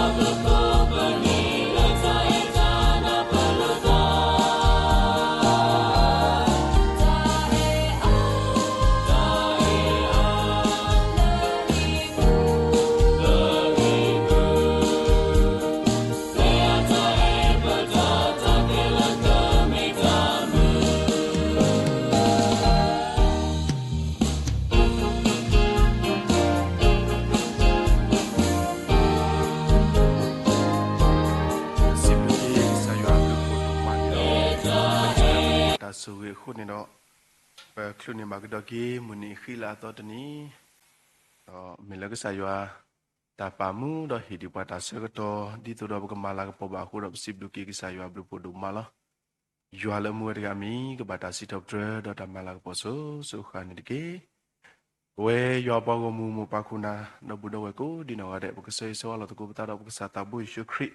စံးဘျုးက့ၤကစၢ်ယွၤအဘျုးအဖှိၣ်ဒိၣ်မးန့ၣ်လီၤ. ပတၢ်ဆိၣ်ဂ့ၤအဃိန့ၣ်ဒီး ပချုးန့ၢ်ဘၣ်ကဒီးက့ၤမုၢ်နံၤအဃံလၤအသီတနံၤ, ဒီးမ့ၢ်လၢကစၢ်ယွၤ တၢ်ပာ်မူဒီးဟ့ၣ်ဒံးပှၤတၢ်ဆၢကတီၢ် ဒ်သိးဒီးပကမၤလၤကပီၤဘၣ်အဃိဒီး ပစံးဘျုးက့ၤကစၢ်ယွၤအဘျုးအဖှိၣ်ဒိၣ်မးလီၤ. ယွၤလၢမူဝဲတဂၤအမံၤ ကဘၣ်တၢ်စံးထီၣ်ပတြၢၤ ဒီးတၢ်မၤလၤကပီၤစိၤစိၤဃၣ်ဃၣ်န့ၣ်တက့ၢ်. ပဝဲယွၤအပှၤဂီၢ်မုၢ်မိၢ်ပၢ်ခိၣ်နၢ် ဒီပုၢ်ဒီဝဲၢ်ကိးဒံနီၢ်ဂၤဒဲး ပကဆၢဂ့ၤဆၢဝါလိာ်သကိးပသးဒီးပကစၢ်သးဘိယ့ၣ်ၡူးခရံာ်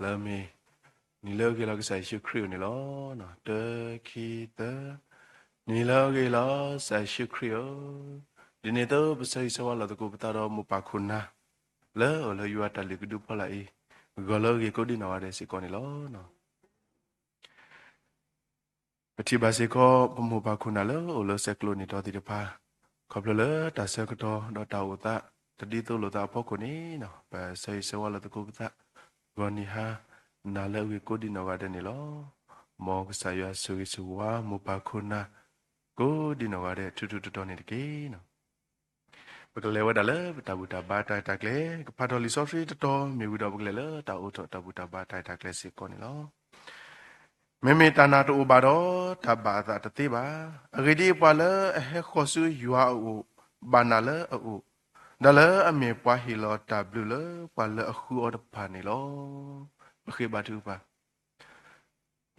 လၢမ့ၢ် နံၤလၢအဂ့ၤလီၤကစၢ်ယ့ၣ်ၡူးခရံာ်ဧိၤန့ၣ်လီၤ. တၢ ခံ သၢ, နံၤလၢအဂ့ၤလီၤကစၢ်ယ့ၣ်ၡူးခရံာ်ဧိၤ, ဒ်န့ၣ်အသိးပဆၢဂ့ၤဆၢဝါလိာ်သကိးပသးဒီးမိၢ်ပၢ်ခိၣ်နၢ် လၢအအိၣ်လၢယွၤအတၢ်လုၢ်ကဒုဖီလာ်အံၤ ဂီၤလၢအဂ့ၤကိးဒံနီၢ်ဂၤဒဲးစ့ၢ်ကီးန့ၣ်လီၤ. ပထံၣ်ဘၣ်စ့ၢ်ကီး ပမိၢ်ပၢ်ခိၣ်နၢ်လၢအအိၣ်လၢဆဲးကျိးနံၣ်တီသ့ၣ်တဖၣ် ခီဖျိလၢတၢ်ဆၢကတီၢ်ဒီးတၢ်အိၣ်သး တဒ်သိးလိာ်သးအဖီခိၣ်န့ၣ် ပဆၢဂ့ၤဆၢဝါလိာ်သကိးပသး ဂီၤနံၤဟါ နၤလၢအဂ့ၤကိးဒံနီၢ်ဂၤဒဲးန့ၣ်လီၤ. မ်ကစၢ်ယွၤဆိၣ်ဂ့ၤဆိၣ်ဝါမိၢ်ပၢ်ခိၣ်နၢ် ကိးဒံနီၢ်ဂၤဒဲး ထူထူတီတီန့ၣ်တက့ၢ်. ပကလဲၤဝဲဒၣ်လၢပတၢ်ဘူၣ်တၢ်ဘါတၢ်ရဲၣ်တၢ်ကျဲၤ ကဖးထီၣ်လံာ်စီဆှံတတီၤမ့ၢ်ဝံၤဒီး ပကလဲၤလၢတၢ်အိးထီၣ်တၢ်ဘူၣ်တၢ်ဘါတၢ်ရဲၣ်တၢ်ကျဲၤစ့ၢ်ကီးန့ၣ်လီၤ. မ့မ့ၢ်တၢ်နာ်တအိၣ်ဘၣ်ဒီး တၢ်ဘၣ်အသးတသ့ဘၣ်. အဂ့ၢ်ဒ်အံၤ, ပှၤလၢအဟဲဃီၤဆူယွၤအအိၣ် ဘၣ်နာ်လၢအအိၣ်, ဒီးလၢအမ့ၢ်ပှၤဟ့ၣ်လီၤတၢ်ဘျုးလၢပှၤလၢအဃုအီၤတဖၣ်န့ၣ်လီၤ. ပဃ့ဘါထုကဖၣ်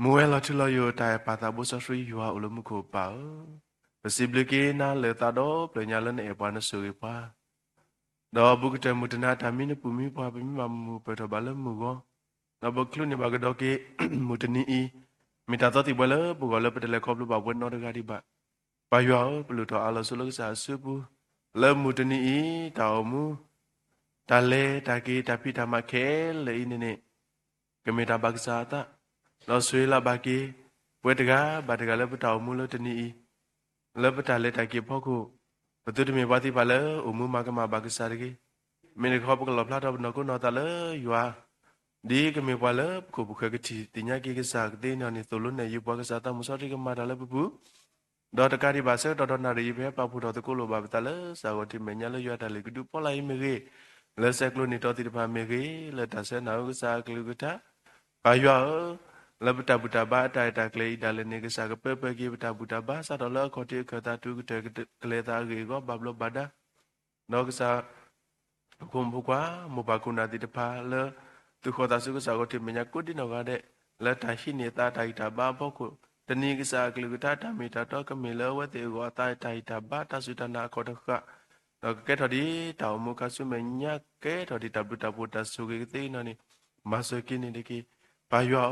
မူဝဲလီၤထူလီၤယိာ်တၢ်အဲၣ်ပၢ်သးဘိစီဆှံယွၤအိၣ်လၢမူခိၣ်ပၢ်ဧၢ, ပစံးဘျုးက့ၤနၤလၢသးဒီဖျၢၣ်ညါလၢနအဲၣ်ပှၤနဆိၣ်ဂ့ၤပှၤ, ဒီးဘူးကတၢၢ်မုၢ်တနၤတၢ်မံနပူၤမံပှၤ ပမ့ၢ်ဘၣ်မုာ်မုာ်ပၢၢ်ထီၣ်ဘၣ်လၢမုၢ်ဂီၤ, ဒီးပချုးန့ၢ်ဘၣ်ကဒီးက့ၤ မုၢ်တနံၤအံၤ, မ့ၢ်တၢ်သီသံၣ်ဘှဲလၢပဂီၢ်လၢပတလဲၤခီဖျိဘၣ်ပဝဲနီတဂၤဒံးဘၣ်. ပၢ်ယွၤဧၢ, ပလုၢ်ထီၣ်အးလီၤဆိလၢကစၢ်အစုပူၤ, လၢမုၢ်တနံၤအံၤ တၢ်အိၣ်မူ တၢ်လဲၤတၢ်က့ၤတၢ်ဖံးတၢ်မၤခဲလၢာ်အံၤန့ၣ်န့ၣ် ကမ့ၢ်တၢ်ဘၣ်ကစၢ်အသး, ဒီးဆိၣ်ဂ့ၤလၢ်ဘၣ်က့ၤ ပဝဲတဂၤဘၣ်တဂၤလၢပတၢ်အိၣ်မူလၢတနံၤအံၤ, လၢပတၢ်လဲၤတၢ်က့ၤအဖီခိၣ်, ပသုတမ့ၢ်ပှၤသ့ၣ်တဖၣ်လၢအိၣ်မူမၤကမၣ်ဘၣ်ကစၢ်တဂ့ၤ. မ့ၢ်တခီပကလီၣ်ဖျါထီၣ်ပနီၢ်ခိနီၢ်သးလၢယွၤ, ဒ်ကမ့ၢ်ပှၤလၢပခိၣ်ပဃၢၤကထံၣ်သ့ၣ်ညါက့ၤကစၢ်ကသ့န့ၣ်န့ၣ် သိၣ်လိနဲၣ်ယုာ်ပှၤကစၢ်သးမုၢ်စီဆှံကမၤတၢ်လၢပပူၤ ဒီးတကးဒံးဘၣ်ဆၢကတီၢ်ဒီးနၣ်ရံၣ်အံၤ ပဟဲပာ်ဖှိၣ်ထီၣ်သကိးလိာ်ဘၣ်ပသးလၢကစၢ်ဂီၤထံးမဲာ်ညါလၢယွၤတၢ်လုၢ်ကဒုဖီလာ်အံၤမ့ၢ်ဂ့ၤ, လၢဆဲးကျိးနံၣ်တီသ့ၣ်တဖၣ်မ့ၢ်ဂ့ၤ, လၢတၢ်ဆၢနၢ်ဟူကစၢ်အကလုၢ်ကထါ, ပၢ်ယွၤဧၢ, လၢပတၢ်ဘူၣ်တၢ်ဘါအတၢ်ရဲၣ်တၢ်ကျဲၤအံၤဒၣ်လဲာ်န့ၣ် ကစၢ်ကပၢပၢက့ၤပတၢ်ဘူၣ်တၢ်ဘါ စးထီၣ်လၢအခီၣ်ထံးအခၢၣ်သးတုၤကတၢၢ်ကလဲၤသးအဂ့ၢ်အဂီၢ်ဘၣ်ဘျီးဘၣ်ဒါ ဒီးကစၢ် ပဖိမုၣ်ဖိခွါ မိၢ်ပၢ်ခိၣ်နၢ်သ့ၣ်တဖၣ်လၢ သုးဃီၤသးဆူကစၢ်ဂီၤထံးမဲာ်ညါကိးဒံနီၢ်ဂၤဒဲး, လၢတၢ်ဟံးန့ၢ်အသးတၢ်ဂံၢ်တၢ်ဘါအဖီခိၣ်, တနံၤကစၢ်အကလုၢ်ကထါတၢ်မ့ၢ်တၢ်တီကမ့ၢ်လၢအဝဲသ့ၣ်အဂီၢ်အသးတၢ်ဂံၢ်တၢ်ဘါတၢ်စူၢ်တၢ်နာ်အခီၣ်တဃၣ်, ဒီးကကဲထီၣ်ဒ်တၢ်အိၣ်မူခါဆူမဲာ်ညါ ကဲထီၣ်ဒ်တၢ်ဘျုးတၢ်ဖှိၣ်တၢ်ဆိၣ်ဂ့ၤကသ့နီၢ်န့ၣ်, မၤစၢၤက့ၤန့ၣ်တက့ၢ်. ပၢ်ယွၤဧၢ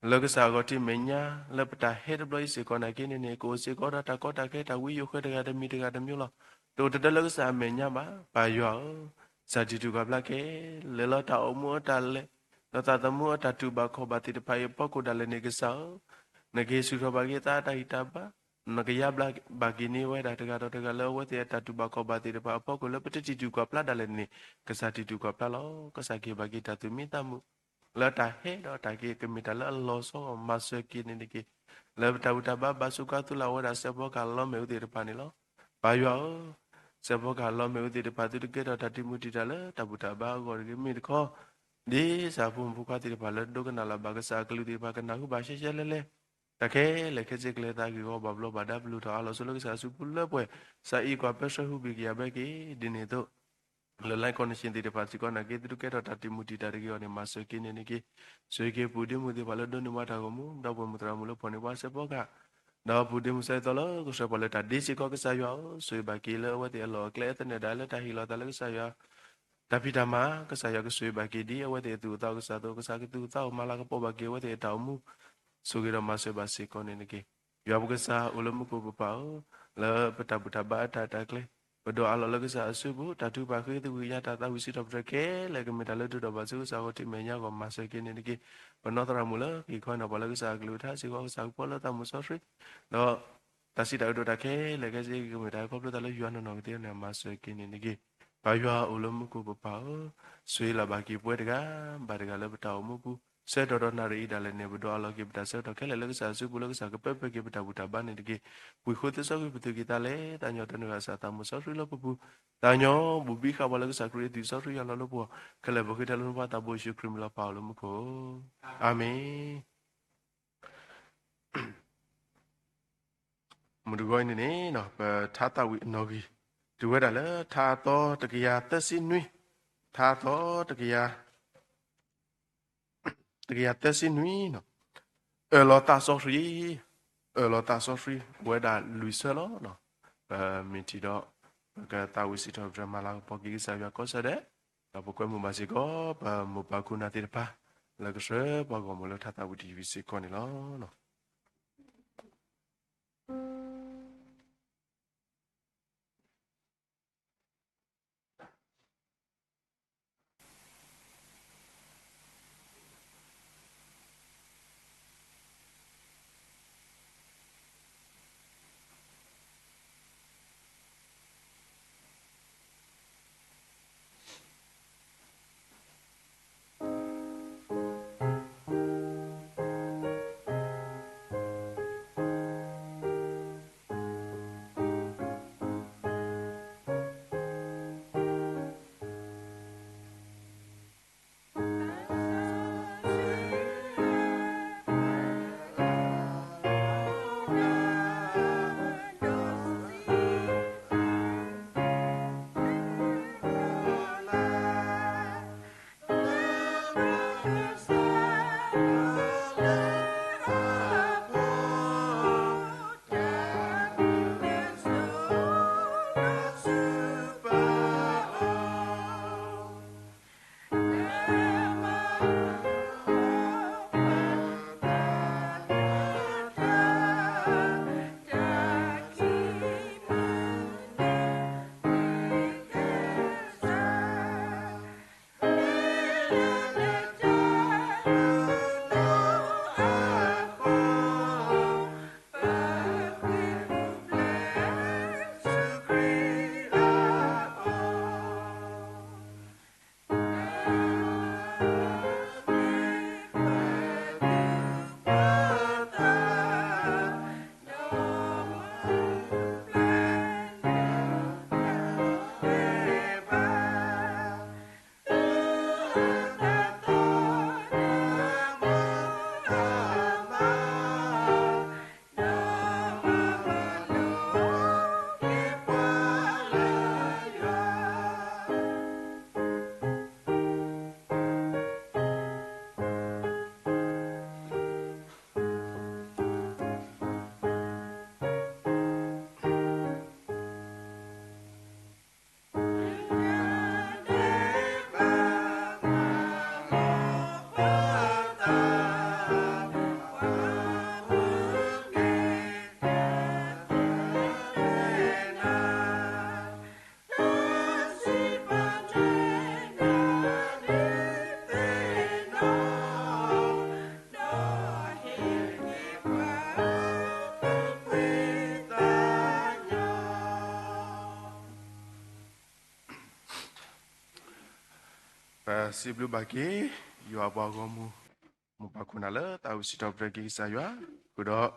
လၢကစၢ်အဂီၤထံးမဲာ်ညါ လၢပတၢ်ဟဲတဘျီအံၤစ့ၢ်ကီးနာ်က့န့ၣ်န့ၣ် ကအိၣ်စ့ၢ်ကီးဒီးတၢ်ကီတၢ်ခဲတၢ်ဝံယိၣ်ဃဲတဂၤတမံၤတဂၤတမံၤလီၤ. တအိၣ်တဒၢလၢကစၢ်အမဲာ်ညါဘၣ်. ပၢ်ယွၤဧၢ, ကစၢ်တံတူာ်ခီၣ်ဖျါက့ၤ လၢလီၤတၢ်အိၣ်မူအတၢ်လဲၤ ဒီးသးသမူအတၢ်တူၢ်ဘၣ်ခီၣ်ဘၣ်သ့ၣ်တဖၣ်အံၤအဖီခိၣ်ဒၣ်လဲာ်န့ၣ် ကစၢ်ဧၢ, နကဟ့ၣ်ဆူၣ်ထီၣ်ဘၣ်က့ၤသးအတၢ်ဂံၢ်တၢ်ဘါ, နကယါဘျါဘၣ်က့ၤန့ၢ်ဝဲဒၣ်တဂၤဒီးတဂၤလၢအဝဲသ့ၣ်အတၢ်တူၢ်ဘၣ်ခီၣ်ဘၣ်သ့ၣ်တဖၣ်အဖီခိၣ်လၢပတတံတူာ်ကွၢ်ဖျါဒၣ်လဲာ်န့ၣ် ကစၢ်တံတူာ်ကွၢ်ဖျါလီၤ. ကစၢ်ကဟ့ၣ်ဘၣ်က့ၤတၢ်သူၣ်မံသးမုာ် လၢတၢ်ဟဲဒီးတၢ်က့ၤကမ့ၢ်တၢ်လၢအလီၤဆီဂီၢ် မၤစၢၤက့ၤန့ၣ်တက့ၢ်. လၢပတၢ်ဘူၣ်တၢ်ဘါဘၣ်ဆူးခါသူလၢအဝဲဒၣ်စဲးဖီကဟၣ်လီၤမဲာ်အူသ့ၣ်တဖၣ်န့ၣ်လီၤ. ပၢ်ယွၤဧၢ, စဲးဖီကဟၣ်လီၤမဲာ်အူသ့ၣ်တဖၣ် သုတကဲထီၣ်တၢ်တံာ်မူတံာ်တာ်လၢတၢ်ဘူၣ်တၢ်ဘါအဂီၢ်တဂ့ၤ မ့ၢ်တခီ ဒ်ကစၢ်ဖိမုၣ်ဖိခွါသ့ၣ်တဖၣ်လၢဒိကနၣ်လၢ်ဘၣ်ကစၢ်အကလုၢ်သ့ၣ်တဖၣ် ကနၢ်ဟူဘၣ်ရှဲရှဲလဲၣ်လဲၣ် တၢ်ခဲလၢာ်ခဲဆ့ကလဲၤသးဂ့ၢ်ဂီၢ်ဘၣ်ဘျီးဘၣ်ဒါ ပလုၢ်ထီၣ်အးလီၤဆိလၢကစၢ်အစုပူၤလၢပှဲၤ ကစၢ်အံးကွၢ်ပၢဆှၢဟူးဂံၢ်ကယၤဘၣ်က့ၤ ဒ်န့ၣ်အသိး လၢ Live Connection သ့ၣ်တဖၣ်စ့ၢ်ကီးနာ်က့ သုတကဲထီၣ်တၢ်တံာ်မူတံာ်တာ်တဂ့ၤအဂီၢ်န့ၣ် မၤစၢၤက့ၤန့ၣ်တက့ၢ်. ဆိၣ်ဂ့ၤက့ၤပူၤဒ့မုၣ်သ့ၣ်တဖၣ်လၢဒိးန့ၢ်ဘၣ်တၢ်ဂီၤမူ ဒီးပှၤမုၢ်သရၣ်မုၣ်လၢဖီၣ်န့ၢ်ပှၤစဲးဖီကဟၣ် ဒီးပူၤဒ့မုၣ်စဲးသီလၢကဆှၢပှၤလၢတၢ်ဒ့စ့ၢ်ကီး ကစၢ်ယွၤဧၢ, ဆိၣ်ဂ့ၤဘၣ်က့ၤလၢအဝဲသ့ၣ်အလီၢ်အကျဲ အသနၢၣ်ဒၣ်လၢတၢ်ဟ့ၣ်လီၤသးလၢကစၢ်ယွၤ တၢ်ဖံးတၢ်မၤ ကစၢ်ယွၤကဆိၣ်ဂ့ၤဘၣ်က့ၤဒ်အဝဲသ့ၣ်အသူၣ်အသးအိၣ်ကစၢ်အသိး ကစၢ်ကသူၣ်ကသးအိၣ် မၤလၤကပီၤဘၣ်က့ၤအဝဲသ့ၣ်အတၢ်အိၣ်မူ ဆိၣ်ဂ့ၤဒီးမၤစၢၤဘၣ်စ့ၢ်ကီးန့ၣ်တက့ၢ်. ယွၤပကစၢ်အိၣ်လၢမူခိၣ်ပပၢ်ဧၢ, လၢပတၢ်ဘူၣ်တၢ်ဘါအတၢ်ရဲၣ်တၢ်ကျဲၤ ပဒိးအးလီၤလၢကစၢ်အစုပူၤ, တၢ်ထုကဖၣ်ဃ့သကွံာ်ကညး တၢ်သးဝံၣ်စံးထီၣ်ပတြၢၤခဲလၢာ် ကမ့ၢ်တၢ်လၢဒုၣ်ဒီးဘၣ်ဆူကစၢ်အဂီၢ် ထံၣ်မဲာ်ညါအဂီၢ် မၤစၢၤက့ၤန့ၣ်တက့ၢ်. ပနီၢ်သရၣ်မုၣ်လၢက့ၤခီနီၤ ပှၤလၢကစၢ်အကလုၢ်ကထါစ့ၢ်ကီး ကစၢ်ကပီၤလၢသးမုၣ်စီဆှံ, ဒီးတၢ်စံးတၢ်ကတိၤတၢ်ခဲလၢာ်ခဲဆ့ ကမ့ၢ်တၢ်ခီဖျိသးလၢယွၤနီၢ်နီၢ်ကသ့န့ၣ် မၤစၢၤက့ၤန့ၣ်တက့ၢ်. ပၢ်ယွၤအိၣ်လၢမူခိၣ်ပပၢ်ဧၢ, ဆိၣ်ဂ့ၤလၢ်ဘၣ်က့ၤပဝဲတဂၤဘၣ်တဂၤလၢပတၢ်အိၣ်မူပူၤ, ဆၢကတီၢ်ဒီးနၣ်ရံၣ်အံၤဒၣ်လဲာ်န့ၣ် ပဒိးအးလီၤက့ၤပတၢ်ဆၢကတီၢ်ခဲလၢာ်လၢကစၢ်အစုပူၤ လၢကစၢ်ကပၢပၢၢ်က့ၤပတၢ်ဘူၣ်တၢ်ဘါန့ၣ်တက့ၢ်. ပှ့ၤဃိသ့စီကွံာ်ပသူၣ်ကံၢ်သးလဲ, သးညီတနုာ်ဂၤအသးမုၣ်စီဆှံလၢပပူၤ, သးညီဘူးဘံဃာ်ပှၤလၢကစၢ်ခရံာ်အသွံၣ်စီဆှံယွၤလီၤလၢပဂီၢ်, ခဲလၢာ်ပဃ့ထဲလၢနဖိသးဘိယ့ၣ်ၡူးခရံာ်မံၤလီၤ ပၢ်အိၣ်လၢမူခိၣ်, အၤမ့ၣ်. မုၢ်တဂီၤအံၤန့ၣ်န့ၣ် ပထါသးဝံၣ်အနီၣ်ဂံၢ် တုၤဝဲဒၣ်လၢထါအသီတကယၤသၢဆံနွံ, ထါအသီတကယၤ တကယၤသၢဆံနွံနီၤ, အၢၣ်လီၤသးစီဆှံ, အၢၣ်လီၤသးစီဆှံ အိၣ်ဝဲဒၣ်လွံၢ်ဆၢလီၤ. ပမ့ၢ်ထံၣ်ဒီး ပကသးဝံၣ်စံးထီၣ်ပတြၢၤမၤလၤကပီၤက့ၤကစၢ်ယွၤကိးဆၢဒဲး, ဒီးပကွဲမုာ်ဘၣ်စ့ၢ်ကီး ပမိၢ်ပၢ်ခိၣ်နၢ်သ့ၣ်တဖၣ် လၢကဆှၢပှၤဂီၢ်မုၢ်လၢထါသးဝံၣ်တယုၢ်စ့ၢ်ကီးန့ၣ်လီၤ.ပစံးဘျုးဘၣ်က့ၤ ယွၤပှၤဂီၢ်မုၢ် မိၢ်ပၢ်ခိၣ်နၢ်လၢသးဝံၣ်စံးထီၣ်ပတြၢၤက့ၤကစၢ်ယွၤ, ဃုာ်ဒီး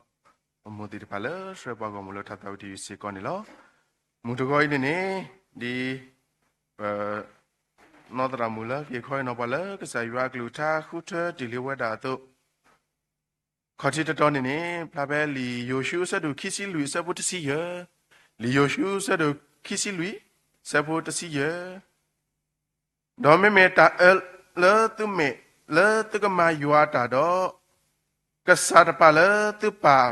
အမိၢ်သ့ၣ်တဖၣ်လၢဆှၢပှၤဂီၢ်မုၢ်လၢထါသးဝံၣ်တယုၢ်စ့ၢ်ကီးန့ၣ်လီၤ. မုၢ်တဂီၤအံၤန့ၣ်န့ၣ် ဒ် ပ နီၢ်သရၣ်မုၣ်လၢက့ၤခီအံၤနီၤ ပှၤလၢကစၢ်ယွၤအကလုၢ်ကထါဃုထၢတ့ၢ်လံဝဲဒၣ်အသိး ခီၣ်ထံးတတီၤန့ၣ်န့ၣ် ဖျါဖဲလံာ်ယိၤၡူအဆၢဒိၣ်ခံဆံလွံၢ်အဆၢဖိတဆံယဲၢ်, လံာ်ယိၤၡူအဆၢဒိၣ်ခံဆံလွံၢ် အဆၢဖိတဆံယဲၢ်, ဒီးမ့မ့ၢ်တၢ်အၢလၢသုမဲာ်လၢသုကမၤယွၤအတၢ်ဒီး ကစၢ်တဖၣ်လၢသုပာ်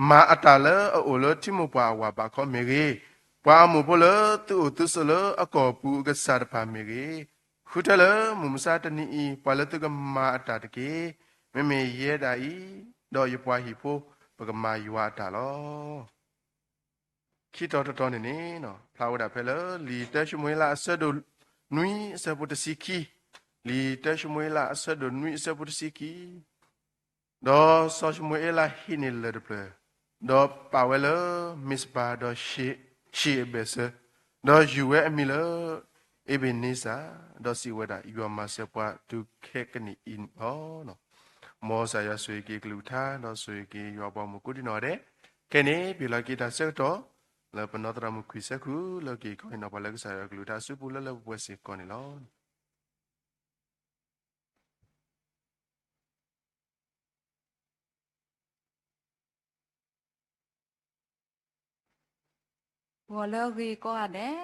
မၤအတၢ်လၢအအိၣ်လၢထံမိၢ်ပှၢ်အဝၤဘးခီမ့ၢ်ဂ့ၤ, ပှၤအမိၢ်ဖိလၢသုအိၣ်သုဆိးလၢအကီၢ်ပူၤအကစၢ်တဖၣ်မ့ၢ်ဂ့ၤ, ဃုထၢလၢမုၢ်မဆါတနံၤအံၤ ပှၤလၢသုကမၤအတၢ်တက့ၢ်. မ့မ့ၢ်ယဲဒၣ်အံၤ ဒီးယပှၤဟံၣ်ဖိ ပကမၤယွၤအတၢ်လီၤ. ခံတီၤတတီၤန့ၣ်န့ၣ် ဖျါဝဲဒၣ်ဖဲလၢ လံာ်တၢၡမူၤအ့လးအဆၢဒိၣ်နွံအဆၢဖိတဆံခံ, လံာ်တၢၡမူၤအ့လးအဆၢဒိၣ်နွံအဆၢဖိတဆံခံ, ဒီးစီၤၡမူၤအ့လးဟံးန့ၢ်လၢၢ်တဖျၢၣ်, ဒီးပာ်ဝဲလၢမ့းစပၤ, ဒီး ၡ့အဘဲးစၢ, ဒီးယုၢ်ဝဲအမံၤလၢ အ့ဘ့းန့စၢ်, ဒီးစံးဝဲဒၣ်, ယွၤမၤစၢၤပှၤတုၤခဲကနံၣ်အံၤလီၤ. မ်ကစၢ်ယွၤဆိၣ်ဂ့ၤက့ၤအကလုၢ်ကထါ, ဒီးဆိၣ်ဂ့ၤက့ၤယွၤအပှၤမုၣ်ကိးဒံနီၢ်ဂၤဒဲး, ခဲအံၤန့ၣ် ပဟ့ၣ်လီၤက့ၤတၢ်ဆၢကတီၢ် လၢပနီၢ်သရၣ်မုၣ်ခွံၡဲခူၣ် လၢကဟ့ၣ်ခီဟ့ၣ်နီၤပှၤလၢကစၢ်ယွၤအကလုၢ်ကထါအစုပူၤလၢလၢပှဲၤပှဲၤစ့ၢ်ကီးန့ၣ်လီၤ. ဂီၤလၢအဂ့ၤကိးဂၤဒဲး,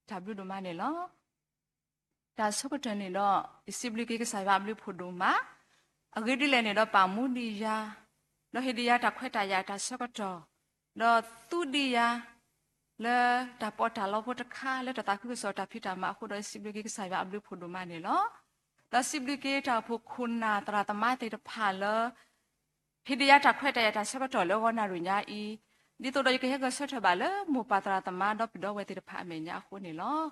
တၢ်ဘျုးဒိၣ်မးန့ၣ်လီၤ. တၢ်ဆၢကတီၢ်န့ၣ်ဒီး ယစံးဘျုးက့ၤကစၢ်ယွၤအဘျုးဖးဒိၣ်မး, အဂ့ၢ်ဒ်လဲၣ်န့ၣ်ဒီး ပာ်မူဒံးယၤ, ဒီးဟ့ၣ်ဒံးယၤတၢ်ခွဲးတၢ်ယာ်တၢ်ဆၢကတီၢ်, ဒီးသူဒံးယၤ လၢတၢ်ပီးတၢ်လီဖိတခါ လၢတၢ်သးခုကစီၣ်တၢ်ဖံးတၢ်မၤအဃိဒီး ယစံးဘျုးက့ၤကစၢ်ယွၤအဘျုးဖးဒိၣ်မးန့ၣ်လီၤ. ဒီးစံးဘျုးက့ၤတၢ်အိၣ်ဖှိၣ်ခိၣ်နၢ်သရၣ်သမါသ့ၣ်တဖၣ်လၢ ဟ့ၣ်ဒံးယၤတၢ်ခွဲးတၢ်ယာ်တၢ်ဆၢကတီၢ်လၢဂီၤနၣ်ရံၣ်ညါအံၤ, ဒ်သိးဒီးယကဟဲဂဲၤဆၢထၢၣ်ဘၣ်လၢမိၢ်ပၢ်သရၣ်သမါဒီးပဒီပုၢ်ဝဲၢ်သ့ၣ်တဖၣ်အမဲာ်ညါအဃိန့ၣ်လီၤ.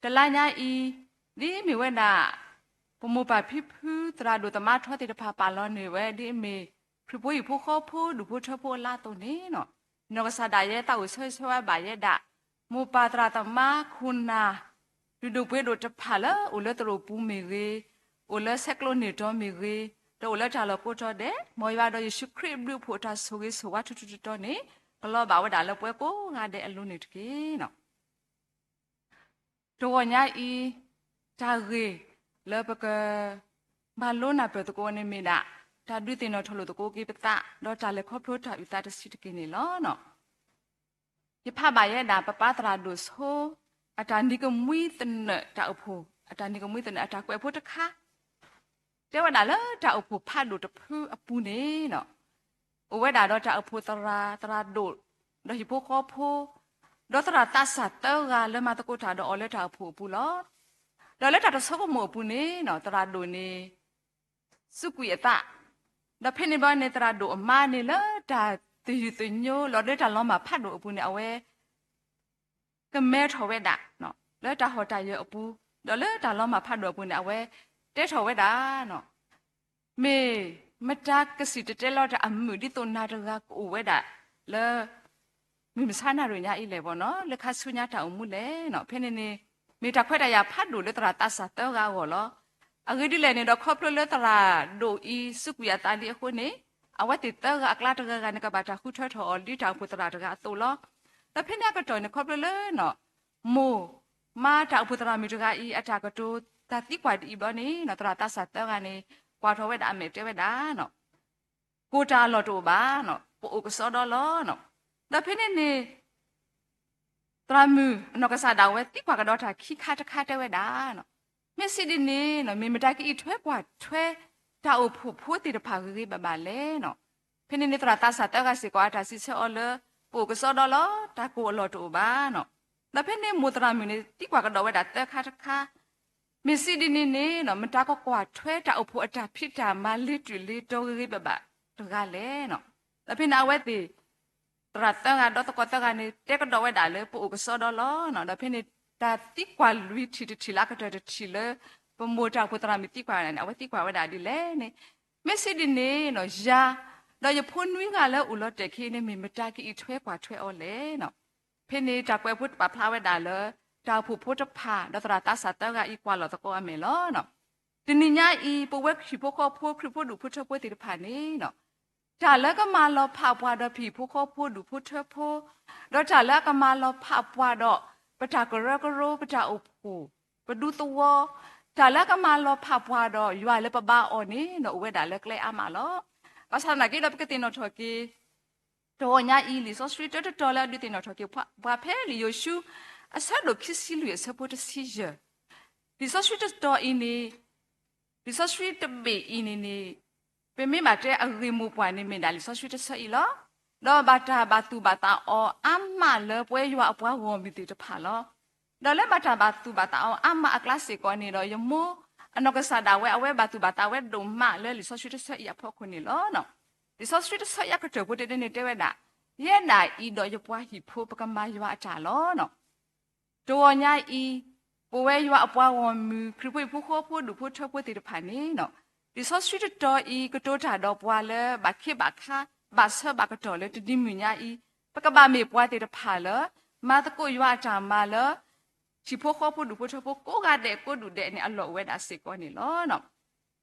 တလါညါအံၤ, ဒ်အမ့ၢ်ဝဲဒၣ် ပမိၢ်ပၢ်ဖံဖုသရၣ်ဒိၣ်သမါထီသ့ၣ်တဖၣ်ပာ်လီၤန့ၢ်ဝဲ ဒ်အမ့ၢ်ခရံာ်ဖိဟံၣ်ဖိဃီဖိဒူၣ်ဖိထၢဖိအလါအသိးန့ၣ်, နီၢ်ကစၢ်ဒၣ်ယဲသးအိၣ်ဆၢဂ့ၤဆၢဝါဘၣ်ယဲဒၣ် မိၢ်ပၢ်သရၣ်သမါခိၣ်နၢ် လုၢ်ဒိၣ်ပှ့ၤဒိၣ်တဖၣ်လၢအိၣ်လၢသရိာ်ပူၤမ့ၢ်ဂ့ၤ, အိၣ်လၢဆဲးကျိးန့ၢ်တီမ့ၢ်ဂ့ၤ, ဒီးအိၣ်လၢတၢ်လီၢ်ကိးတီၤဒဲး, မ်ယွၤဒီးယ့ၣ်ၡူးခရံာ်အဘျုးအဖှိၣ်အတၢ်ဆိၣ်ဂ့ၤဆိၣ်ဝါထူထူတီတီန့ၣ် ကလီၤဘၣ်ဝဲဒၣ်လၢပဝဲကိးဂၤဒဲးအလိၤန့ၣ်တက့ၢ်. တဂီၢ်ညါအံၤ, တၢ်ဂ့ၢ်လၢပက ဘၣ်လိနၢ်ပၢၢ်သကိးန့ၣ်မ့ၢ်ဒၣ် တၢ်ဒုးသ့ၣ်နီၣ်ထီၣ်လိာ်သကိးက့ၤပသး ဒီးတၢ်လဲၤခီဖျိတၢ်အုၣ်သးတဆံးတက့ၢ်န့ၣ်လီၤ. ယဖးဘၣ်ယဲဒၣ် ပပၢ်သရၣ်ဒိၣ်ဆိ အတၢ်နံၤကမှံသနၢၣ်တၢ်အိၣ်ဖှိၣ်, အတၢ်နံၤကမှံသနၢၣ်အတၢ်ကွဲးဖိတခါ တဲဝဲဒၣ်လၢတၢ်အိၣ်ဖှိၣ်ဖးဒိၣ်တဖုအပူၤန့ၣ် အိၣ်ဝဲဒၣ်ဒီးတၢ်အိၣ်ဖှိၣ်သရၣ်, သရၣ်ဒိၣ်, ဒီးဟံၣ်ဖိဃီဖိ, ဒီးသရၣ်သးစၢ်သၢဂၤလၢမၤသကိးတၢ်ဒီးအီၤလၢတၢ်အိၣ်ဖှိၣ်အပူၤလီၤ. ဒီးလၢတၢ်တဆိကမိၣ်အပူၤန့ၣ် သရၣ်ဒိၣ်န့ၣ် စူးကွံာ်အသး, ဒီးဖဲန့ၣ်ဘျီန့ၣ် သရၣ်ဒိၣ်အမါန့ၣ်လၢတၢ်သယုၢ်သညိ လီၤလၢတၢ်လီၤမၢ်ဖးဒိၣ်အပူၤန့ၣ် အဝဲ ကမဲထီၣ်ဝဲဒၣ် လၢတၢ်ဟီၣ်တၢ်ယၢၤအပူၤ, ဒီးလၢတၢ်လီၤမၢ်ဖးဒိၣ်အပူၤန့ၣ် အဝဲတဲထီၣ်ဝဲဒၣ် မ့ၢ်မတၤကစံၣ်တဲၤတဲလီၤတၢ်အမုာ်ဒ်သိးနၤတဂၤကအိၣ်ဝဲဒၣ်လၢ မုၢ်မဆါနၣ်ရံၣ်ညါအံၤလဲၣ်ဘၣ်နီၤ, လၢခါဆူညါတၢ်အိၣ်မူလဲၣ်နီၤ. ဖဲန့ၣ်န့ၣ် မ့ၢ်တၢ်ခွဲးတၢ်ယာ်ဖးဒိၣ်လၢသရၣ်သးစၢ်သၢဂၤအဂီၢ်လီၤ. အဂ့ၢ်ဒ်လဲၣ်န့ၣ်ဒီး ခီဖျိလၢသရၣ်ဒိၣ်အံၤစူးကွံာ်အသးလံအဃိန့ၣ် အဝဲသ့ၣ်သၢဂၤအကျါတဂၤဂၤန့ၣ် ကဘၣ်တၢ်ဃုထၢထီၣ်အီၤ ဒ်တၢ်အိၣ်ဖှိၣ်သရၣ်တဂၤအသိးလီၤ. ဒီးဖဲန့ၣ်အကတီၢ်န့ၣ် ခီဖျိလၢ မိၢ်မါတၢ်အိၣ်ဖှိၣ်သရၣ်မုၣ်တဂၤအံၤ အတၢ်ကတိၤတၢ်သံကွၢ်ဒ်အံၤဘျီန့ၣ် သရၣ်သးစၢ်သၢဂၤန့ၣ် ကွၢ်ထီၣ်ဝဲဒၣ်အမဲာ်တဲဝဲဒၣ် ကိၢ်တၢ်အလီၢ်တအိၣ်ဘၣ်, ပအိၣ်ကစီဒီလီၤ. ဒီးဖဲန့ၣ်န့ၣ် သရၣ်မုၣ်အနီၢ်ကစၢ်ဒၣ်ဝဲသံကွၢ်ကဒီးတၢ်ခံခါတခါတဲဝဲဒၣ်, မ့ၢ်စံးဒ်န့ၣ် မ့ၢ်မတၤကအံးထွဲကွၢ်ထွဲ တၢ်အိၣ်ဖှိၣ်ဖိသ့ၣ်တဖၣ်ဂ့ၤဂ့ၤဘၣ်ဘၣ်လဲၣ်. ဖဲန့ၣ်န့ၣ် သရၣ်သးစၢ်သၢဂၤစ့ၢ်ကီးအတၢ်စံးဆၢအီၤလၢ ပအိၣ်ကစီဒီလီၤ, တၢ်ကိၢ်အလီၢ်တအိၣ်ဘၣ်. ဒီးဖဲန့ၣ်မိၢ်သရၣ်မုၣ်န့ၣ် သံကွၢ်ကဒီးဝဲဒၣ်သၢခါတခါ မ့ၢ်စံးဒ်န့ၣ်န့ၣ် မတၤကကွၢ်ထွဲတၢ်အိၣ်ဖှိၣ်အတၢ်ဖံးတၢ်မၤလ့ၤတုၤလ့ၤတီၤဂ့ၤဂ့ၤဘၣ်ဘၣ်တဂၤလဲၣ်. ဒီးဖဲန့ၣ်အဝဲသ့ၣ် သရၣ်သၢဂၤဒီးသကိးသၢဂၤန့ၣ် တဲကဒီးဝဲဒၣ်လၢပအိၣ်ကစီဒီလီၤ. ဒီးဖဲန့ၣ် တၢ်သံကွၢ်လွံၢ်ထံၣ်တထံၣ်လၢအကတၢၢ်တထံၣ်လၢ ပမိၢ်တၢ်အိၣ်ဖှိၣ်သရၣ်မုၣ်သံကွၢ်ဝဲဒၣ်န့ၣ် အဝဲသံကွၢ်ဝဲဒၣ်ဒ်လဲၣ်န့ၣ် မ့ၢ်စံးဒ်န့ၣ် ယၤ ဒီးယဖိနွံဂၤလၢအိၣ်လီၤတဲာ်ခံန့ၣ် မ့ၢ်မတၤကအံးထွဲကွၢ်ထွဲအီၤလဲၣ်. ဖဲန့ၣ်တၢ်ကွဲးဖိပာ်ဖျါဝဲဒၣ်လၢ တၢ်အိၣ်ဖှိၣ်ဖိတဖၣ် ဒီးသရၣ်သးစၢ်သၢဂၤအံၤကွၢ်လီၤသကိးအမဲာ်လီၤ. တနံၤညါအံၤ ပဝဲဟံၣ်ဖိဃီဖိ ခရံာ်ဖိဒူၣ်ဖိထၢဖိသ့ၣ်တဖၣ်န့ၣ် တၢ်လၢကမၤလီၤဖးပှၤဒီးပဟံၣ်ဖိဃီဖိဒူၣ်ဖိထၢဖိ, ဒီးတၢ်လၢအကမၤလီၤဖးပှၤဒီး ပတၢ်ကရၢကရိ ပတၢ်အိၣ်ဖှိၣ် ပဒူသဝီ, တၢ်လၢအကမၤလီၤဖးပှၤဒီးယွၤလၢပဘါအီၤန့ၣ် အိၣ်ဝဲဒၣ်လၢကျဲအါမးလီၤ. ဘၣ်ဆၣ်သနာ်က့ဒီး ပကသ့ၣ်နီၣ်ထီၣ်က့ၤ တဂီၢ်ညါအံၤ လံာ်စီဆှံတတီၤလၢအဒုးသ့ၣ်နီၣ်ထီၣ်က့ၤပှၤဖဲလံာ်ယိၤၡူ အဆၢဒိၣ်ခံဆံလွံၢ်အဆၢဖိတဆံယဲၢ်, လံာ်စီဆှံတတီၤအံၤန့ၣ် လံာ်စီဆှံတဘ့ၣ်အံၤန့ၣ်န့ၣ် ပမ့ၢ်ဘၣ်တဲအဂ့ၢ်မိၢ်ပှၢ်န့ၣ်မ့ၢ်ဒၣ်လံာ်စီဆှံတဆၢအံၤလီၤ. ဒီးဘၣ်တၢ်ဘၣ်သူၣ်ဘၣ်သးအီၤအါမးလၢပဝဲယွၤအပှၤဂီၢ်မုၢ်သ့ၣ်တဖၣ်လီၤ. ဒီးလၢဘၣ်တၢ်ဘၣ်သူၣ်ဘၣ်သးအီၤအါမးအကျါစ့ၢ်ကီးန့ၣ်ဒီး ယမိၢ်အနီၢ်ကစၢ်ဒၣ်ဝဲ အဝဲဘၣ်သူၣ်ဘၣ်သးဝဲဒိၣ်မးလၢလံာ်စီဆှံတဆၢအံၤအဖီခိၣ်န့ၣ်လီၤ. လံာ်စီဆှံတဆၢအံၤအကတၢၢ်ဖိတဒဲန့ၣ်တဲဝဲဒၣ် ယဲဒၣ်အံၤဒီးယပှၤဟံၣ်ဖိ ပကမၤယွၤအတၢ်လီၤ. တဂီၤညါအံၤ, ပဝဲယွၤအပှၤဂီၢ်မုၢ် ခရံာ်ဖိဟံၣ်ဖိဃီဖိ ဒူၣ်ဖိထၢဖိသ့ၣ်တဖၣ်န့ၣ်, လံာ်စီဆှံတတီၤအံၤ ကတိၤတၢ်ဒီးပှၤလၢ ဘၣ်ခ့ဘၣ်ခါ ဘၣ်ဆၢဘၣ်ကတီၢ်လၢတနံၤမုၢ်ညါအံၤ, ပကဘၣ်မ့ၢ်ပှၤသ့ၣ်တဖၣ်လၢ မၤသကိးယွၤအတၢ်မၤလၢ ဟံၣ်ဖိဃီဖိဒူၣ်ဖိထၢဖိကိးဂၤဒဲးကိးဒူၣ်ဒဲးန့ၣ် အလီၢ်အိၣ်ဝဲဒၣ်စ့ၢ်ကီးန့ၣ်လီၤ.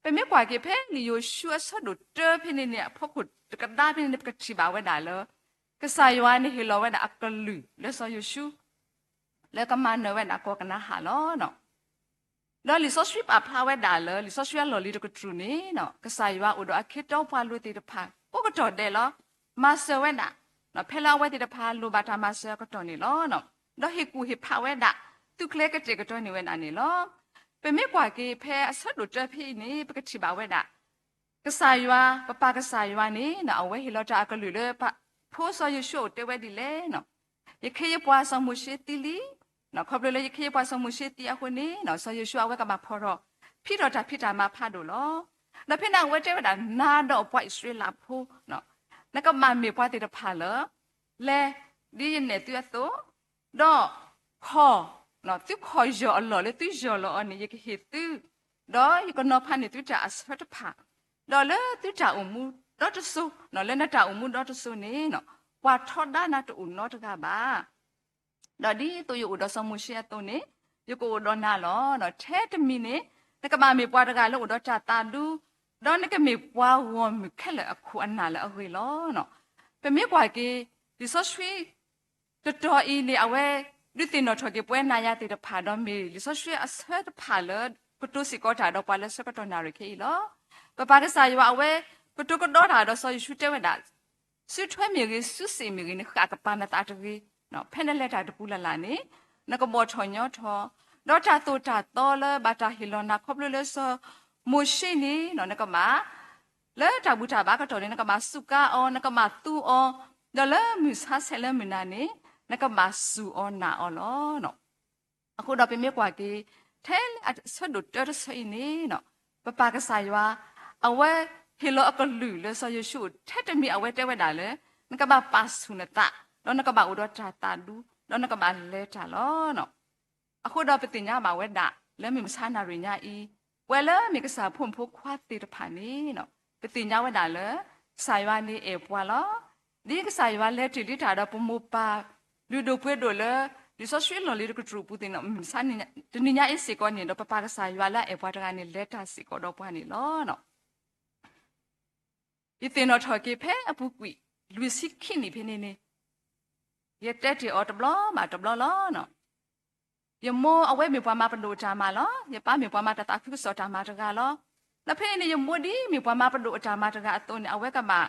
ပမ့ၢ်ကွၢ်က့ၤဖဲလံာ်ယိၤၡူအဆၢဒိၣ်တၢဖဲန့ၣ်န့ၣ် အဖီခိၣ်တကဒါဖဲန့ၣ်န့ၣ် ပကထံၣ်ဘၣ်ဝဲဒၣ်လၢ ကစၢ်ယွၤန့ၣ်ဟ့ၣ်လီၤဝဲဒၣ်အကလုၢ်လၢစီၤယိၤၡူ လၢကမၤနၢၤဝဲဒၣ်ကီၢ်ကနၤအၣ်လီၤ. ဒီးလံာ်စီဆှံပာ်ဖျါဝဲဒၣ်လၢ လံာ်စီဆှံအလီၢ်လံၤတကတြူၢ်န့ၣ် ကစၢ်ယွၤအိၣ်ဒီးအခ့တီပှၤလိၤသ့ၣ်တဖၣ် ကိးကတီၢ်ဒဲးလီၤ. မၤစၢၤဝဲဒၣ် ဖဲလၢအဝဲသ့ၣ်တဖၣ်လိၣ်ဘၣ်တၢ်မၤစၢၤအကတီၢ်န့ၣ်လီၤ. ဒီးဟ့ၣ်ကူၣ်ဟ့ၣ်ဖးဝဲဒၣ် သူၣ်ကျဲၤကတဲာ်ကတီၤန့ၢ်ဝဲဒၣ်န့ၣ်လီၤ. ပမ့ၢ်ကွၢ်က့ၤဖဲအဆၢဒိၣ်တၢဖဲအံၤန့ၣ် ပကထံၣ်ဘၣ်ဝဲဒၣ် ကစၢ်ယွၤ ပပၢ်ကစၢ်ယွၤန့ၣ် အဝဲဟ့ၣ်လီၤတၢ်အကလုၢ်လၢ ဖိစီၤယိၤၡူအအိၣ်တဲဝဲဒ်လဲၣ်. ယခ့ယပှၤစီၤမိၤၡ့သံလံ. ခီဖျိလၢယခ့ယပှၤစီၤမိၤၡ့သံအဃိန့ၣ် စီၤယိၤၡူအဝဲကဘၣ်ဖီၣ်ထီၣ် ဖံးထီၣ်တၢ်ဖံးတၢ်မၤဖးဒိၣ်လီၤ. ဒီးဖဲန့ၣ်အဝဲတဲဝဲဒၣ် နၤဒီးပှၤအံၣ်စရ့လးဖိ နကဘၣ်မ့ၢ်ပှၤသ့ၣ်တဖၣ်လၢ လဲၤဒ်ယနဲၣ်သုအသိး, ဒီးခီၣ် သုခီၣ်ယီၢ်အလီၢ်လၢသုယီၢ်လီၤအီၤန့ၣ် ယကဟ့ၣ်သု, ဒီးယကနီၤဖးန့ၢ်သုတၢ်အဆၢတဖၣ်, ဒီးလၢသုတၢ်အိၣ်မူဒီတစိၤ, လၢနတၢ်အိၣ်မူဒီတစိၤန့ၣ် ပှၤထီဒါနၤတအိၣ်နီတဂၤဘၣ်. ဒီးဒ်သိးယအိၣ်ဒီးစီၤမိၤၡ့အသိးန့ၣ် ယကအိၣ်ဒီးနၤလီၤ. ထဲတမံၤန့ၣ် နကဘၣ်မ့ၢ်ပှၤတဂၤလၢအိၣ်ဒီးတၢ်သးဒူ, ဒီးနကမ့ၢ်ပှၤဂီၢ်မုၢ်ခဲလၢာ်အခိၣ်အနၢ်လၢအဂ့ၤလီၤ. ပမ့ၢ်ကွၢ်က့ၤ လံာ်စီဆှံ တတီၤအံၤန့ၣ် အဝဲဒုးသ့ၣ်နီၣ်ထီၣ်က့ၤပဝဲနၤယၤသ့ၣ်တဖၣ်ဒီးမ့ၢ်လံာ်စီဆှံအဆၢတဖၣ်လၢ ကတိၤစ့ၢ်ကီးတၢ်ဒီးပှၤလၢဆၢကတီၢ်နၣ်ရံၣ်ခဲအံၤလီၤ. ပပၢ်ကစၢ်ယွၤအဝဲ ကတိၤကဒီးတၢ်ဒီးစီၤယိၤၡူတဲဝဲဒၣ်, စုထွဲမ့ၢ်ဂ့ၤ, စုစ့ၣ်မ့ၢ်ဂ့ၤန့ၣ် ဃၣ်ကပၤနသးတဂ့ၤ, ဖဲနလဲၤတၢ်တပူၤလၢ်လၢ်န့ၣ် နကဘီၣ်ထီၣ်ညီထီၣ်, ဒီးတၢ်သိၣ်တၢ်သီလၢဘၣ်တၢ်ဟ့ၣ်လီၤနၤခီဖျိလၢစီၤမိၤၡ့န့ၣ် နကဘၣ် လၢတၢ်ဘူၣ်တၢ်ဘါကတီၢ်န့ၣ် နကဘၣ်စူးကါအီၤ, နကဘၣ်သူအီၤ, ဒီးလၢမုၢ်ဆါဆဲးလၢမုၢ်နၤန့ၣ် နကဘၣ်စူၢ်အီၤနာ်အီၤလီၤ. အဃိဒီးပမ့ၢ်ကွၢ်က့ၤ ထဲလၢအဆၢဒိၣ်တၢတဆၢအံၤန့ၣ် ပပၢ်ကစၢ်ယွၤ အဝဲဟ့ၣ်လီၤအကလုၢ်လၢစီၤယိၤၡူ ထဲတမံၤအဝဲတဲဝဲဒၣ်လၢ နကဘၣ်ပာ်ဆူၣ်နသး, ဒီးနကဘၣ်အိၣ်ဒီးတၢ်သးဒူ, ဒီးနကဘၣ်လဲၤတၢ်လီၤ. အဃိဒီးပသ့ၣ်ညါဘၣ်ဝဲဒၣ် လၢမုၢ်မဆါနၣ်ရံၣ်ညါအံၤ, ပဝဲလၢမ့ၢ်ကစၢ်ဖိမုၣ်ဖိခွါသ့ၣ်တဖၣ်န့ၣ် ပသ့ၣ်ညါဝဲဒၣ်လၢ ကစၢ်ယွၤန့ၣ်အဲၣ်ပှၤလီၤ. ဒ်ကစၢ်ယွၤလဲၤတ့ၢ်လံတၢ်ဒီးပမိၢ်ပၢ်လုၢ်ဒိၣ်ပှ့ၤဒိၣ်လၢ လံာ်စီဆှံလီၢ်လံၤတကတြူၢ်အပူၤသ့ၣ် မုၢ်မဆါတနံၤညါအံၤစ့ၢ်ကီးန့ၣ်ဒီး ပပၢ်ကစၢ်ယွၤလၢအအဲၣ်ပှၤတဂၤန့ၣ် လဲၤတၢ်စ့ၢ်ကီးဒီးပှၤန့ၣ်လီၤ. ယသ့ၣ်နီၣ်ထီၣ်က့ၤဖဲအပူၤကွံာ် လွံၢ်ဆံခံနံၣ်ဖဲန့ၣ်န့ၣ် ယတဲတ့ၢ်အီၤတဘျီဘၣ်တဘျီလီၤ. ယမိၢ်အဝဲမ့ၢ်ပှၤမၤပဒိၣ်တၢ်မၤလီၤ. ယပၢ်မ့ၢ်ပှၤမၤတၢ်သးခုကစီၣ်တၢ်မၤတဂၤလီၤ. ဒီးဖဲန့ၣ်န့ၣ် ယမိၢ်ဒ်မ့ၢ်ပှၤမၤပဒိၣ်အတၢ်မၤတဂၤအသိးန့ၣ် အဝဲကဘၣ်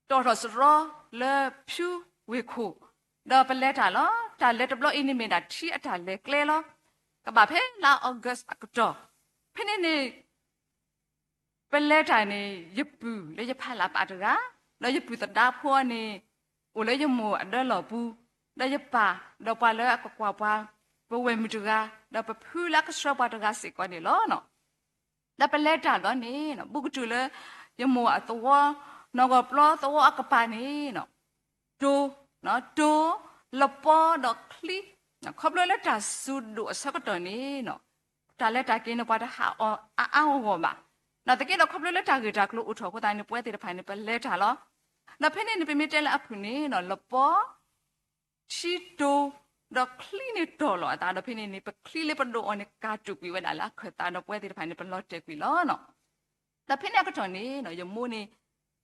တီၣ်ထီၣ်စရီလၢဖၠူဝ့ၢ်ခိၣ်, ဒီးပလဲၤတၢ်လီၤ. တၢ်လဲၤတဘျီအံၤန့ၣ်မ့ၢ်ဒၣ်ထံအတၢ်လဲၤကျဲလီၤ. ကဘၣ်ဖဲလါ August အကတီၢ်, ဖဲန့ၣ်န့ၣ် ပလဲၤတၢ်န့ၣ် ယပုၢ်လၢယဖးလၢ်ပာ်တဂၤ, ဒီးယပုၢ်သဒါဖိန့ၣ် အိၣ်လၢယမိၢ်အဒၢလီၢ်ပူၤ, ဒီးယပၢ်, ဒီးပှၤလၢအကကွၢ်ပှၤ, ပဝဲၢ်မုၣ်တဂၤ, ဒီးပဖုလၢအကဆှၢပှၤတဂၤစ့ၢ်ကီးန့ၣ်လီၤ. ဒီးပလဲၤတၢ်လီၤန့ၣ် ဘူးကတုၤလၢ ယမိၢ်အသဝီ, နီၢ်ကီၢ်ပျီသဝီအကပၤန့ၣ် တိၤ, တိၤ, လပီဒီးချံ, ခီဖျိလၢတၢ်စူၤဒိၣ်အဆၢကတီၢ်န့ၣ် တၢ်လဲၤတၢ်က့ၤန့ၣ် ပှၤတဟးအီၤအါအါဂီၢ်ဂီၢ်ဘၣ်. နာ်သက့ဒီး ခီဖျိလၢတၢ်ဂ့ၢ်တၢ်ကျိၤအိၣ်ထီၣ်အဃိသတးန့ၣ် ပဝဲသ့ၣ်တဖၣ်န့ၣ် ပလဲၤတၢ်လီၤ. ဒီးဖဲန့ၣ်န့ၣ် ပမ့ၢ်တဲလၢအဖုၣ်န့ၣ် လပီ, ထံတိၤ, ဒီးချံန့ၣ်တီၢ်လီၤအသးဒီး ဖဲန့ၣ်န့ၣ် ပချံလၢပဒိးအီၤန့ၣ် ကၢ်တူာ်ကွံာ်ဝဲဒၣ်လၢအခၢၣ်သးဒီး ပဝဲသ့ၣ်တဖၣ်န့ၣ် ပလီၤတဲာ်ကွံာ်လီၤ. ဒီးဖဲန့ၣ်အကတီၢ်န့ၣ် ယမိၢ်န့ၣ်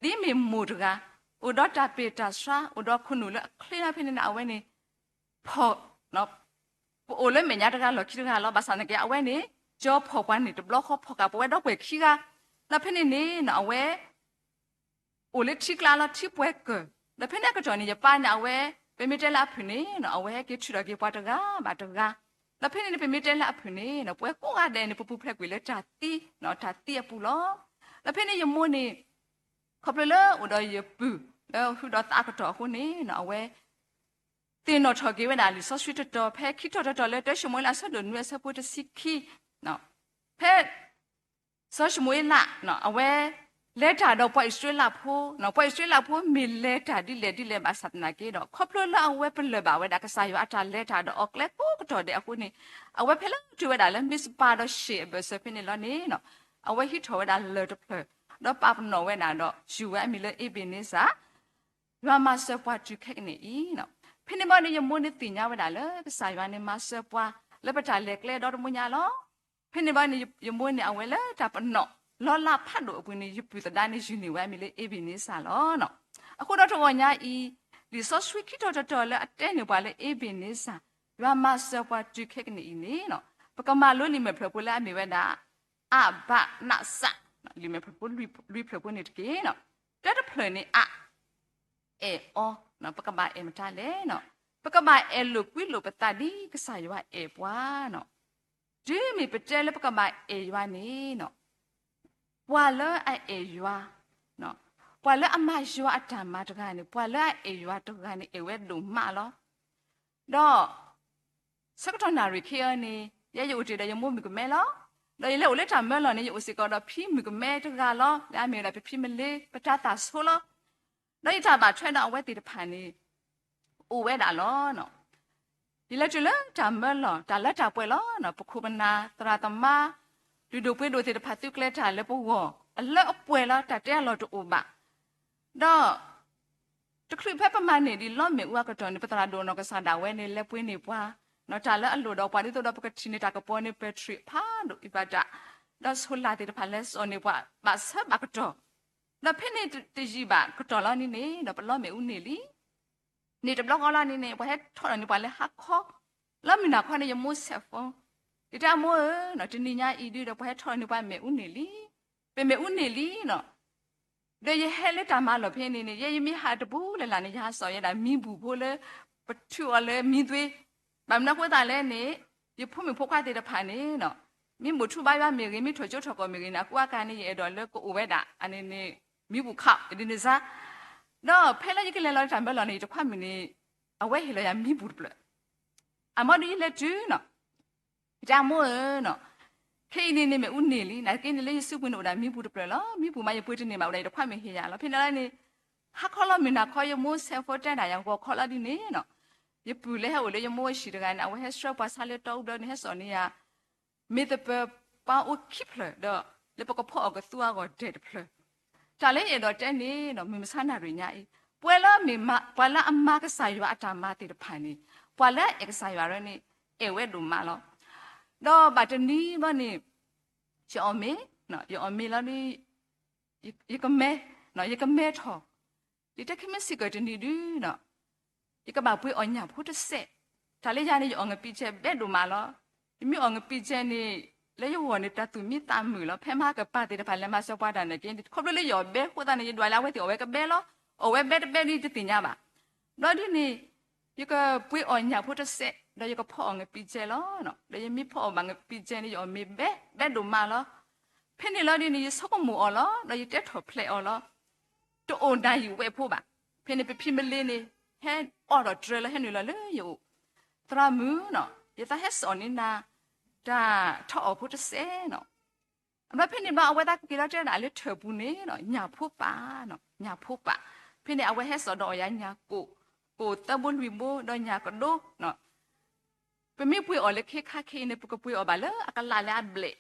ဒ်မ့ၢ်မိၢ်တဂၤ အိၣ်ဒီးတၢ်ပ့ၢ်တၢ်ဆှါ အိၣ်ဒီးခိၣ်နူာ်လၢအချ့လီၤ. ဖဲန့ၣ်န့ၣ် အဝဲန့ၣ် ဖီၣ်, ပအိၣ်လၢမဲာ်ညါတဂၤလီၢ်ခံတဂၤလီၤ. ဘၣ်ဆၣ်သနာ်က့ အဝဲန့ၣ် ကၠီဖီၣ်ပှၤန့ၣ်တဘျီဃီ ဖီၣ်ဃာ်ပဝဲဒီပုၢ်ဝဲၢ်ခံဂၤ. ဒီးဖဲန့ၣ်န့ၣ် အဝဲ အိၣ်လၢထံကျါလီၤ ထံပှဲၤကၢၢ်. ဒီးဖဲန့ၣ်အကတီၢ်န့ၣ် ယပၢ်န့ၣ် အဝဲ ပမ့ၢ်တဲလၢအဖုၣ်န့ၣ် အဝဲဟဲက့ၤထုးထီၣ်က့ၤပှၤတဂၤဘၣ်တဂၤ. ဒီးဖဲန့ၣ်န့ၣ် ပမ့ၢ်တဲလၢအဖုၣ်န့ၣ် ပဝဲကိးဂၤဒဲးန့ၣ် ပပူၤဖျဲးကွံာ်လၢတၢ်သံ, တၢ်သံအပူၤလီၤ. ဒီးဖဲန့ၣ်ယမိၢ်န့ၣ် ခီဖျိလၢအိၣ်ဒီးယပုၢ်လၢဟုဒီးသးအကတီၢ်အဃိန့ၣ် အဝဲ သ့ၣ်နီၣ်ထီၣ်က့ၤဝဲဒၣ်လံာ်စီဆှံတတီၤ ဖဲခံထီၣ်တတီၤလၢ တၢၡမူၤအ့လး အဆၢဒိၣ်နွံ အဆၢဖိတဆံခံ, ဖဲ စီၤၡမူၤအ့လး အဝဲ လဲၤတၢ်ဒီးပှၤအံၣ်စရ့လးဖိ, ပှၤအံၣ်စရ့လးဖိမ့ၢ်လဲၤတၢ်ဒ်လဲၣ်ဒ်လဲၣ်ဘၣ်ဆၣ်သနာ်က့ဒီး ခီဖျိလၢအဝဲပလၢၢ်ဘၣ်ဝဲဒၣ်ကစၢ်ယွၤအတၢ်လဲၤတၢ်ဒီးအီၤကျဲကိးကတီၢ်ဒဲးအဃိန့ၣ်, အဝဲဖဲလၢတုၤဝဲဒၣ်လၢမ့းစပၤဒီးၡ့ၣ်အဘၢၣ်စၢၤဖဲန့ၣ်လီၤန့ၣ်, အဝဲဟံးထီၣ်ဝဲဒၣ်လၢၢ်တဖျၢၣ်, ဒီးပာ်ပနီၣ်ဝဲဒၣ်ဒီးယူၤဝဲအမံၤလၢအ့ဘ့ၣ်န့စၢ် ယွၤမၤစၢၤပှၤတုၤခဲကနံၣ်အံၤ. ဖဲန့ၣ်ဘၣ်န့ၣ် ယမိၢ်န့ၣ်သ့ၣ်ညါဝဲဒၣ်လၢကစၢ်ယွၤန့ၣ်မၤစၢၤပှၤလၢပတၢ်လဲၤကျဲဒီတဘိညါလီၤ. ဖဲန့ၣ်ဘၣ်န့ၣ် ယမိၢ်န့ၣ် အဝဲလၢတၢ်ပနီၣ် လီလးဖးဒိၣ်အပူၤန့ၣ် ယပုၢ်သဒါန့ၣ် ယုၢ်န့ၢ်ဝဲအမံၤလၢအ့ဘ့ၣ်န့စၢ်လီၤ. အဃိဒီးတဂီၤညါအံၤ လံာ်စီဆှံခံထီၣ်တတီၤလၢအတဲန့ၢ်ပှၤလၢအ့ဘ့ၣ်န့စၢ် ယွၤမၤစၢၤပှၤတုၤခဲကနံၣ်အံၤန့ၣ်, ပကမၤလိလံာ်မဲာ်ဖျၢၣ်ဖိလၢအမ့ၢ်ဝဲဒၣ် အဘနစ, လံာ်မဲာ်ဖျၢၣ်ဖိလွံၢ်ဖျၢၣ်ဖိန့ၣ်တက့ၢ်. တၢတဖျၢၣ်န့ၣ် အ, အဲၣ်အီၤ, ပကဘၣ်အဲၣ်မတၤလဲၣ်. ပကဘၣ်အဲၣ်လိာ်ကွံလိာ်ပသးဒ်ကစၢ်ယွၤအဲၣ်ပှၤ. တုၤမ့ၢ်ပတဲလၢပကဘၣ်အဲၣ်ယွၤန့ၣ်, ပှၤလၢအအဲၣ်ယွၤ, ပှၤလၢအမၤယွၤအတၢ်မၤတဂၤန့ၣ်, ပှၤလၢအအဲၣ်ယွၤတဂၤန့ၣ် အဲၣ်ဝဲဒိၣ်မးလီၤ. ဒီး ဆၢကတီၢ်နၣ်ရံၣ်ခံအံၤန့ၣ် ယဲယအိၣ်တ့ၢ်ဒီးယမိၢ်မုၣ်ကမဲလီၤ. ဒီးယလဲၤအိၣ်လၢတၢ်မၢလီၢ်န့ၣ် ယအိၣ်စ့ၢ်ကီးဒီးဖံမုၣ်ကမဲတဂၤလီၤ. လၢအမ့ၢ်ဝဲဒၣ်ပဖံမလ့ၤ ပတၢ်သၣ်ဆိလီၤ. ဒီးယတၢ်ဘၣ်ထွဲဒီးအဝဲသ့ၣ်တဖၣ်န့ၣ် အိၣ်ဝဲဒၣ်လီၤ. ယလဲၤတုၤလၢတၢ်မၢလီၢ် တၢ်လၢတၢ်ပှဲၤလီၤ. ပခိၣ်ပနၢ် သရၣ်သမါ လုၢ်ဒိၣ်ပှ့ၤဒိၣ်သ့ၣ်တဖၣ် သုးကျဲၤတၢ်လၢပဂီၢ် အလၢအပှဲၤလီၤ. တၢ်တဲအလီၢ်တအိၣ်ဘၣ်. ဒီး တချုးဖဲပမၤန့ၢ်ဒံးလီမ့ၣ်အူအကတီၢ်န့ၣ် ပသရၣ်ဒိၣ်နီၢ်ကစၢ်ဒၣ်ဝဲန့ၣ် လဲၤပှ့ၤန့ၢ်ပှၤ တၢ်လၢအလိၣ်ဒီးပှၤ ဒ်သိးဒီးပကထံၣ်န့ၢ်တၢ်ကပီၤန့ၣ် ပထြံးဖးဒိၣ်အံၤဘၣ်တၢ်, ဒီးဆိလၢ်သ့ၣ်တဖၣ်လဲၤစိာ်န့ၢ်ပှၤ ဘၣ်ဆၢဘၣ်ကတီၢ်. ဒီးဖဲန့ၣ်တယံာ်ဘၣ်ကတီၢ်လီၤန့ၣ်န့ၣ် ဒီးပလီမ့ၣ်အူန့ၢ်လံ. န့ၣ်တဘျီဃီလီၤန့ၣ်န့ၣ် ပှၤဟဲထီၣ်လီၤန့ၢ်ပှၤလၢဟါခီ, လီမုၢ်နၤခီန့ၣ် ယမိၢ်ဆဲးဖိ, ယတဲအမိၢ်ဧၢ, တနံၤညါအံၤဒုးဒီး ပှၤဟဲထီၣ်လီၤန့ၢ်ပှၤမ့ၣ်အူန့ၢ်လံ, ပမ့ၣ်အူန့ၢ်လံ. ဒီးယဟဲလၢတၢ်မၤလီၢ်ဖဲန့ၣ်န့ၣ် ယဲယမ့ၢ်ဟးတပူၤလၢ်လၢ်န့ၣ် ယဟးစိာ်ဝဲဒၣ်မံဘူၣ်ဖိလၢ ပထုးအီၤလၢမံသွ့, ဘၣ်မနုၤအဃိသတးလဲၣ်န့ၣ် ယဖိမုၣ်ဖိခွါသ့ၣ်တဖၣ်န့ၣ် မ့ၢ်ဘိၣ်ထူဘါယွၤမ့ၢ်ဂ့ၤ မ့ၢ်ထီၣ်ကၠိထီၣ်ကီၢ်မ့ၢ်ဂ့ၤန့ၣ် အကူအကၤန့ၣ် ယအဲၣ်ဒိးလၢကအိၣ်ဝဲဒၣ် အန့ၣ်န့ၣ် မံဘူၣ်ခး ဒ်န့ၣ်စါ. ဒီးဖဲလၢယကလဲၤလီၤလၢတၢ်မၢလီၢ်န့ၣ် ယတခွါမုၣ်န့ၣ် အဝဲဟ့ၣ်လီၤယၤမံဘူၣ်တဖျၢၣ်. အမ့ၢ်ဒုးယလဲၤတုၤနီၤ ယတဲအမိၢ်ဧၢ, ခဲအံၤန့ၣ်န့ၣ်မ့ၣ်အူန့ၢ်လံ, နာ်သက့န့ၣ်လၢယစုပူၤန့ၣ်အိၣ်ဒၣ်မံဘူၣ်တဖျၢၣ်လီၤ. မံဘူၣ်မးယပှ့ၤတန့ၢ်ဘၣ် အိၣ်ဒၣ်ယတခွါမုၣ်ဟ့ၣ်ယၤလီၤ. ဖဲန့ၣ်လီၤန့ၣ် ဟါခီလီၤမုၢ်နၤခီ ယမိၢ်ဆဲးဖိတဲဒၣ်ယၤဂီၤခီလီၤဒ်န့ၣ်နီၤ, ယပုၢ်လၢဟဲအိၣ်လၢယမိၢ်အဟံၣ်တဂၤန့ၣ် အဝဲဟဲဆှၢပှၤဆါလၢတီအူဘျီန့ၣ် ဟဲစိာ်န့ၢ်ယၤ မ့ၢ်သပၢၤပှၤအိၣ်ခံဖျၢၣ်ဒီး လၢပကဖီအီၣ်ကသူအဂီၢ်ဒဲးတဖျၢၣ်. တၢ်လၢယအဲၣ်ဒိးတဲန့ၣ်နီၤ မုၢ်မဆါနၣ်ရံၣ်ညါအံၤ ပှၤလၢအမၤ ပှၤလၢအမၤကစၢ်ယွၤအတၢ်မၤသ့ၣ်တဖၣ်န့ၣ် ပှၤလၢအအဲၣ်ကစၢ်ယွၤရၢန့ၣ် အဲၣ်ဝဲဒိၣ်မးလီၤ. ဒီးဘၣ်တနံၤဘၣ်န့ၣ် ယအီၣ်မ့ၤ, ယအီၣ်မ့ၤလီၤဒီး ယကမဲ, ယကမဲထီၣ်, ယတဲခဲမ့ၢ်စ့ၢ်ကီးတနံၤဒုးနီၤ ယကဘၣ်ပှ့ၤအီၣ်ညၣ်ဖိတစဲး. တၢ်လၢယၤန့ၣ် ယအီၣ်ငပံးကဲဘဲဒိၣ်မးလီၤ. ယမ့ၢ်အီၣ်ငပံးကဲန့ၣ် လၢယဂီၢ်န့ၣ် တၢ်သူၣ်မံသးမုာ်လီၤ. ဖဲမဟါကပၤသ့ၣ်တဖၣ်လဲၤမၤစၢၤပှၤတၢ်နာ်က့ ခီဖျိလၢယအီၣ်ဘဲအဃိသတးန့ၣ် ယဒွးလၢအဝဲသ့ၣ်အီၣ်ဝဲကဘဲလီၤ. အီၣ်ဝဲဘဲတဘဲဒ်တသ့ၣ်ညါဘၣ်. ဘျီဒ်န့ၣ် ယကပှ့ၤအီၣ်ညၣ်ဖိတစဲး ဒီးယကဖီအီၣ်ငပံးကဲလီၤ. ဒီးယမ့ၢ်ဖီအီၣ်ဘၣ်ငပံးကဲန့ၣ် ယအီၣ်မ့ၤဘဲ, ဘဲဒိၣ်မးလီၤ. ဖဲန့ၣ်လီၤဒ်န့ၣ် ယဆိကမိၣ်အီၤလီၤ ဒီးယတဲထီၣ်ဖျဲးအီၤလီၤ. တအိၣ်နၤယံာ်ဝဲဖိဘၣ်. ဖဲန့ၣ်ပဖံမလ့ၤန့ၣ် ဟဲအိးထီၣ်တြၢၤလီၤ ဟဲနုာ်လီၤလၢယအိၣ်, သရၣ်မုၣ်နီၤ ယသးဟဲစိာ်န့ၢ်နၤ တၢ်ထီၣ်အီၣ်ဖိတစဲးနီၤ. ဘျီဖဲန့ၣ်ဘျီအဝဲသးက့ၤလီၤတဲဒၣ်လၢထၢၣ်ပူၤန့ၣ် ညၣ်ဖိပာ်, ညၣ်ဖိပာ်. ဖဲန့ၣ် အဝဲဟဲစိာ်ဒီးအီၤယၤညၣ်ကိၣ်, ကိၣ်သၢဘိလွံၢ်ဘိ ဒီးညၣ်ကဒိ, ပမ့ၢ်ပှ့ၤအီၣ်လၢခ့ခါခဲအံၤန့ၣ် ပကပှ့ၤအီၣ်ဘၣ်လၢအကလးလၢအဘျဲၣ်.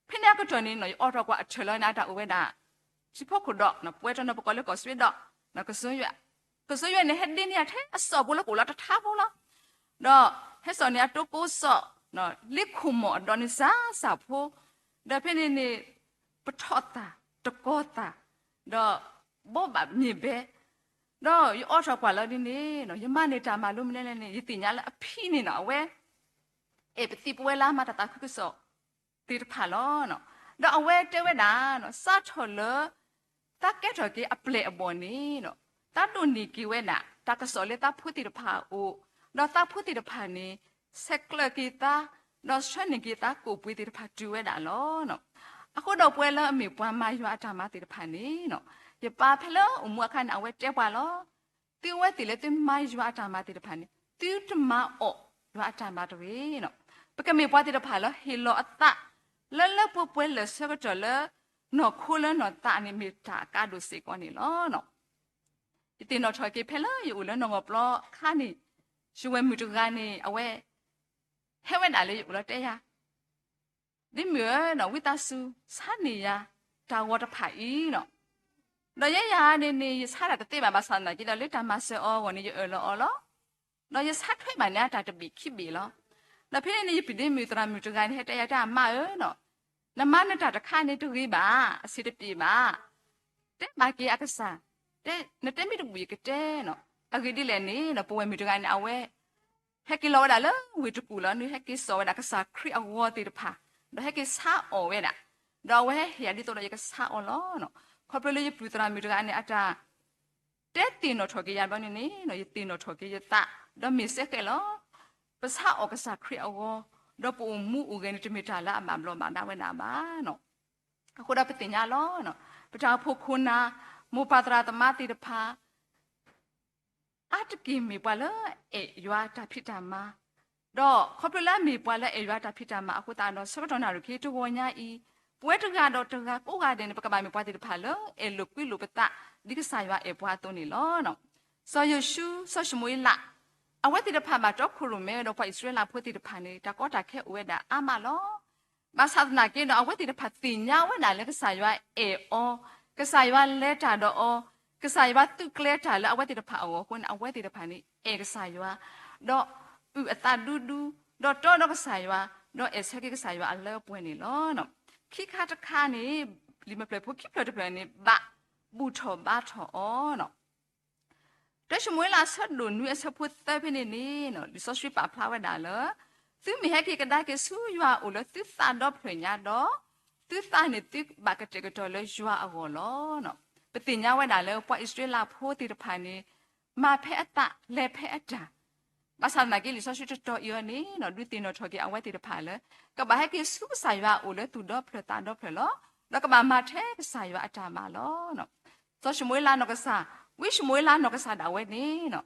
ဖဲန့ၣ်အကတီၢ်န့ၣ် ယအိးထီၣ်ကွၢ်အထၢၣ်လီၤန့ၣ် အတၢ်အိၣ်ဝဲဒၣ် ထံဖိခိၣ်ဒီး ပဝဲတနီၤပကိးလၢကီၢ်စွ့ဒီး ကစၢၢ်ယွဲၣ်, ကစၢၢ်ယွဲၣ်န့ၣ် ဟဲဒ့န့ၢ်အထဲအစီၣ်ဖိလၢကအိၣ်လီၤတထါဖိလီၤ. ဒီးဟဲစိာ်န့ၢ်အတိကိးစီၣ် လ့ခိၣ်မီၣ်အဒီးန့ၣ်စၢ်စၢ်ဖိ, ဒီးဖဲန့ၣ်န့ၣ် ပထီၣ်သၣ်, တကီၤသၣ်, ဒီးဘိးဘၣ်မ့ၢ်ဘဲ, ဒီးယအိးထီၣ်ကွၢ်လီၤဒ်န့ၣ် ယမၤန့ၢ်တၢ်မၤလိမနုၤလဲၣ်န့ၣ် ယသ့ၣ်ညါလၢအဖံန့ၣ်နီၤ အဝဲ အဲၣ်ပသံပဝဲလၢအမၤတၢ်သးခုကစီၣ်သ့ၣ်တဖၣ်လီၤ. ဒီးအဝဲတဲဝဲဒၣ် စးထီၣ်လၢ သးကဲထီၣ်က့ၤအပျဲၢ်အဘီၣ်န့ၣ် သးဒိးန့ၢ်က့ၤဝဲဒၣ် တၢ်ကစီၣ်လၢသးဖိသ့ၣ်တဖၣ်အအိၣ်, ဒီးသးဖိသ့ၣ်တဖၣ်န့ၣ် ဆဲးကျၢက့ၤသး, ဒီးဆှၢန့ၢ်က့ၤသးကိၣ်ပှ့ၤသ့ၣ်တဖၣ်တုၤဝဲဒၣ်လီၤ. အဃိဒီးပဝဲလၢအမ့ၢ်ပှၤမၤယွၤအတၢ်မၤသ့ၣ်တဖၣ်န့ၣ် ယပၢ်ဖဲလၢအိၣ်မူအခါန့ၣ် အဝဲတဲပှၤလီၤ. သုဝဲသ့ၣ်လၢသုမၤယွၤအတၢ်မၤသ့ၣ်တဖၣ်န့ၣ် သုတမၤအီၣ်ယွၤအတၢ်မၤတဂ့ၤ. ပကမ့ၢ်ပှၤသ့ၣ်တဖၣ်လၢဟ့ၣ်လီၤအသး လၢလၢပှဲၤပှဲၤလၢာ်ဆၢကတီၢ်လၢ နီၢ်ခိလၢနီၢ်သးန့ၣ်မ့ၢ်တၢ်အကါဒိၣ်စ့ၢ်ကီးန့ၣ်လီၤ. ယသ့ၣ်နီၣ်ထီၣ်က့ၤဖဲလၢယအိၣ်လၢနီၢ်ကီၢ်ပျီအခါန့ၣ်, ယဝဲၢ်မုၣ်တဂၤန့ၣ် အဝဲ ဟဲဝဲဒၣ်လၢယအိၣ်လီၤတဲယၤ, ဒ်မုၢ်ဧၢ, ဝံသးစူၤ ဆါန့ၢ်ယၤတၢ်ဂီၤတဖၣ်အံၤလီၤ. ဒီးယဲယၤန့ၣ်န့ၣ် ယဆါတၢ်တသ့ဘၣ်, ဘၣ်ဆၣ်သနာ်က့ဒီး လၢတၢ်မၤစၢၤအီၤအဂီၢ်န့ၣ် ယအၢၣ်လီၤအီလီၤ. ဒီးယဆါထွဲဘၣ်န့ၢ်အတၢ်တဘ့ၣ်ခံဘ့ၣ်လီၤ. ဒီးဖဲန့ၣ်န့ၣ် ယပျံၤဒ့မုၣ်သရၣ်မုၣ်တဂၤန့ၣ် ဟဲတဲယၤတၢ်, မါဧၢ, နမါနတၢ်တခါန့ၣ်တဂ့ၤဘၣ်, အဆံးတပျ့ၤဘၣ်, တဲဘၣ်က့ၤအကစၢ်, နတဲမ့ၢ်တဘူၣ်ယကတဲလီၤ. အဂ့ၢ်ဒ်လဲၣ်န့ၣ် ပဝဲၢ်မုၣ်တဂၤန့ၣ် အဝဲ ဟဲက့ၤလီၤဝဲဒၣ်လၢဝ့ၢ်တကူၣ်လီၤန့ၣ် ဟဲက့ၤစိာ်ဝဲဒၣ်ကစၢ်ခရံာ်အဂီၤသ့ၣ်တဖၣ်, ဒီးဟဲက့ၤဆါအီၣ်ဝဲဒၣ်, ဒီးအဝဲဟဲဟ့ၣ်ယၤဒ်သိးဒီးယကဆါအီၤလီၤ. ခီဖျိလၢယပျံၤသရၣ်မုၣ်တဂၤန့ၣ် အတၢ်တဲသ့ၣ်နီၣ်ထီၣ်က့ၤယၤဘျီန့ၣ်န့ၣ် ယသ့ၣ်နီၣ်ထီၣ်က့ၤယသး, ဒီးမ့ၢ်စ့ၢ်ကီးလီၤ. ပဆါအီၣ်ကစၢ်ခရံာ်အဂီၤ, ဒီးပအိၣ်မူအိၣ်ဂဲၤန့ၣ် တမ့ၢ်တၢ်လၢအဘၣ်ဘျီးဘၣ်ဒါဝဲဒၣ်ဘၣ်. အဃိဒီးပသ့ၣ်ညါလီၤ. ပတၢ်အိၣ်ဖှိၣ်ခိၣ်နၢ်, မိၢ်ပၢ်သရၣ်သမါသ့ၣ်တဖၣ် အါတက့ၢ်မ့ၢ်ပှၤလၢအအဲၣ်ယွၤတၢ်ဖံးတၢ်မၤ, ဒီးခီဖျိလၢအမ့ၢ်ပှၤလၢအအဲၣ်ယွၤတၢ်ဖံးတၢ်မၤအဃိသတးဒီး ဆၢကတီၢ်နၣ်ရံၣ်ခံတဂီၤညါအံၤ, ပဝဲတဂၤဒီးတဂၤကိးဂၤဒဲးန့ၣ် ပကဘၣ်မ့ၢ်ပှၤသ့ၣ်တဖၣ်လၢ အဲၣ်လိာ်ကွံလိာ်ပသး ဒ်ကစၢ်ယွၤအဲၣ်ပှၤအသိးန့ၣ်လီၤ. စီၤယိၤၡူ, စီၤၡမူၤအ့လး, အဝဲသ့ၣ်တဖၣ်ဘၣ်တီခိၣ်ရိၣ်မဲဒီးပှၤအံၣ်စရ့လးဖိသ့ၣ်တဖၣ်န့ၣ် တၢ်ကီတၢ်ခဲအိၣ်ဝဲဒၣ်အါမးလီၤ. ဘၣ်ဆၣ်သနာ်က့ဒီး အဝဲသ့ၣ်တဖၣ်သ့ၣ်ညါဝဲဒၣ်လၢကစၢ်ယွၤအဲၣ်အီၤ, ကစၢ်ယွၤလဲၤတၢ်ဒီးအီၤ, ကစၢ်ယွၤသုးကျဲၤတၢ်လၢအဝဲသ့ၣ်တဖၣ်အဂီၢ်အဃိန့ၣ် အဝဲသ့ၣ်တဖၣ်န့ၣ် အဲၣ်ကစၢ်ယွၤ, ဒီးအုၣ်အသးဒူဒူ, ဒီးတီဒီးကစၢ်ယွၤ, ဒီးအဲၣ်ဆၢက့ၤကစၢ်ယွၤအလၢအပှဲၤန့ၣ်လီၤ. ခံခါတခါန့ၣ်, လံာ်မဲာ်ဖျၢၣ်ဖိခံဖျၢၣ်တဖျၢၣ်န့ၣ် ဘၣ်ဘူၣ်ထီၣ်ဘါထီၣ်အီၤ တၢၡမူၤအ့လးအဆၢဒိၣ်နွံအဆၢဖိသၢဖဲန့ၣ်န့ၣ် လံာ်စီဆှံပာ်ဖျါဝဲဒၣ်လၢ သုမ့ၢ်ဟဲက့ၤကဒါက့ၤဆူယွၤအအိၣ်လၢသုသးဒီဖျၢၣ်ညါဒီး, သုသးန့ၣ်သုဘၣ်ကတဲာ်ကတီၤလၢယွၤအဂီၢ်လီၤ. ပသ့ၣ်ညါဝဲဒၣ်လၢပှၤအံၣ်စရ့လးဖိသ့ၣ်တဖၣ်န့ၣ် မၤဖဲအသးလဲၤဖဲအတၢ်, ဘၣ်ဆၣ်သနာ်က့လံာ်စီဆှံတတီၤအံၤအီၤန့ၣ် ဒုးသ့ၣ်နီၣ်ထီၣ်က့ၤအဝဲသ့ၣ်တဖၣ်လၢ ကဘၣ်ဟဲက့ၤဆူကစၢ်ယွၤအအိၣ်လၢသူၣ်ဒီဖျၢၣ်သးဒီဖျၢၣ်လီၤ. ဒီးကဘၣ်မၤထဲကစၢ်ယွၤအတၢ်မၤလီၤ. စီၤၡမူၤအ့လးနီၢ်ကစၢ်, ဝံၡမူၤအ့လးနီၢ်ကစၢ်ဒၣ်ဝဲန့ၣ်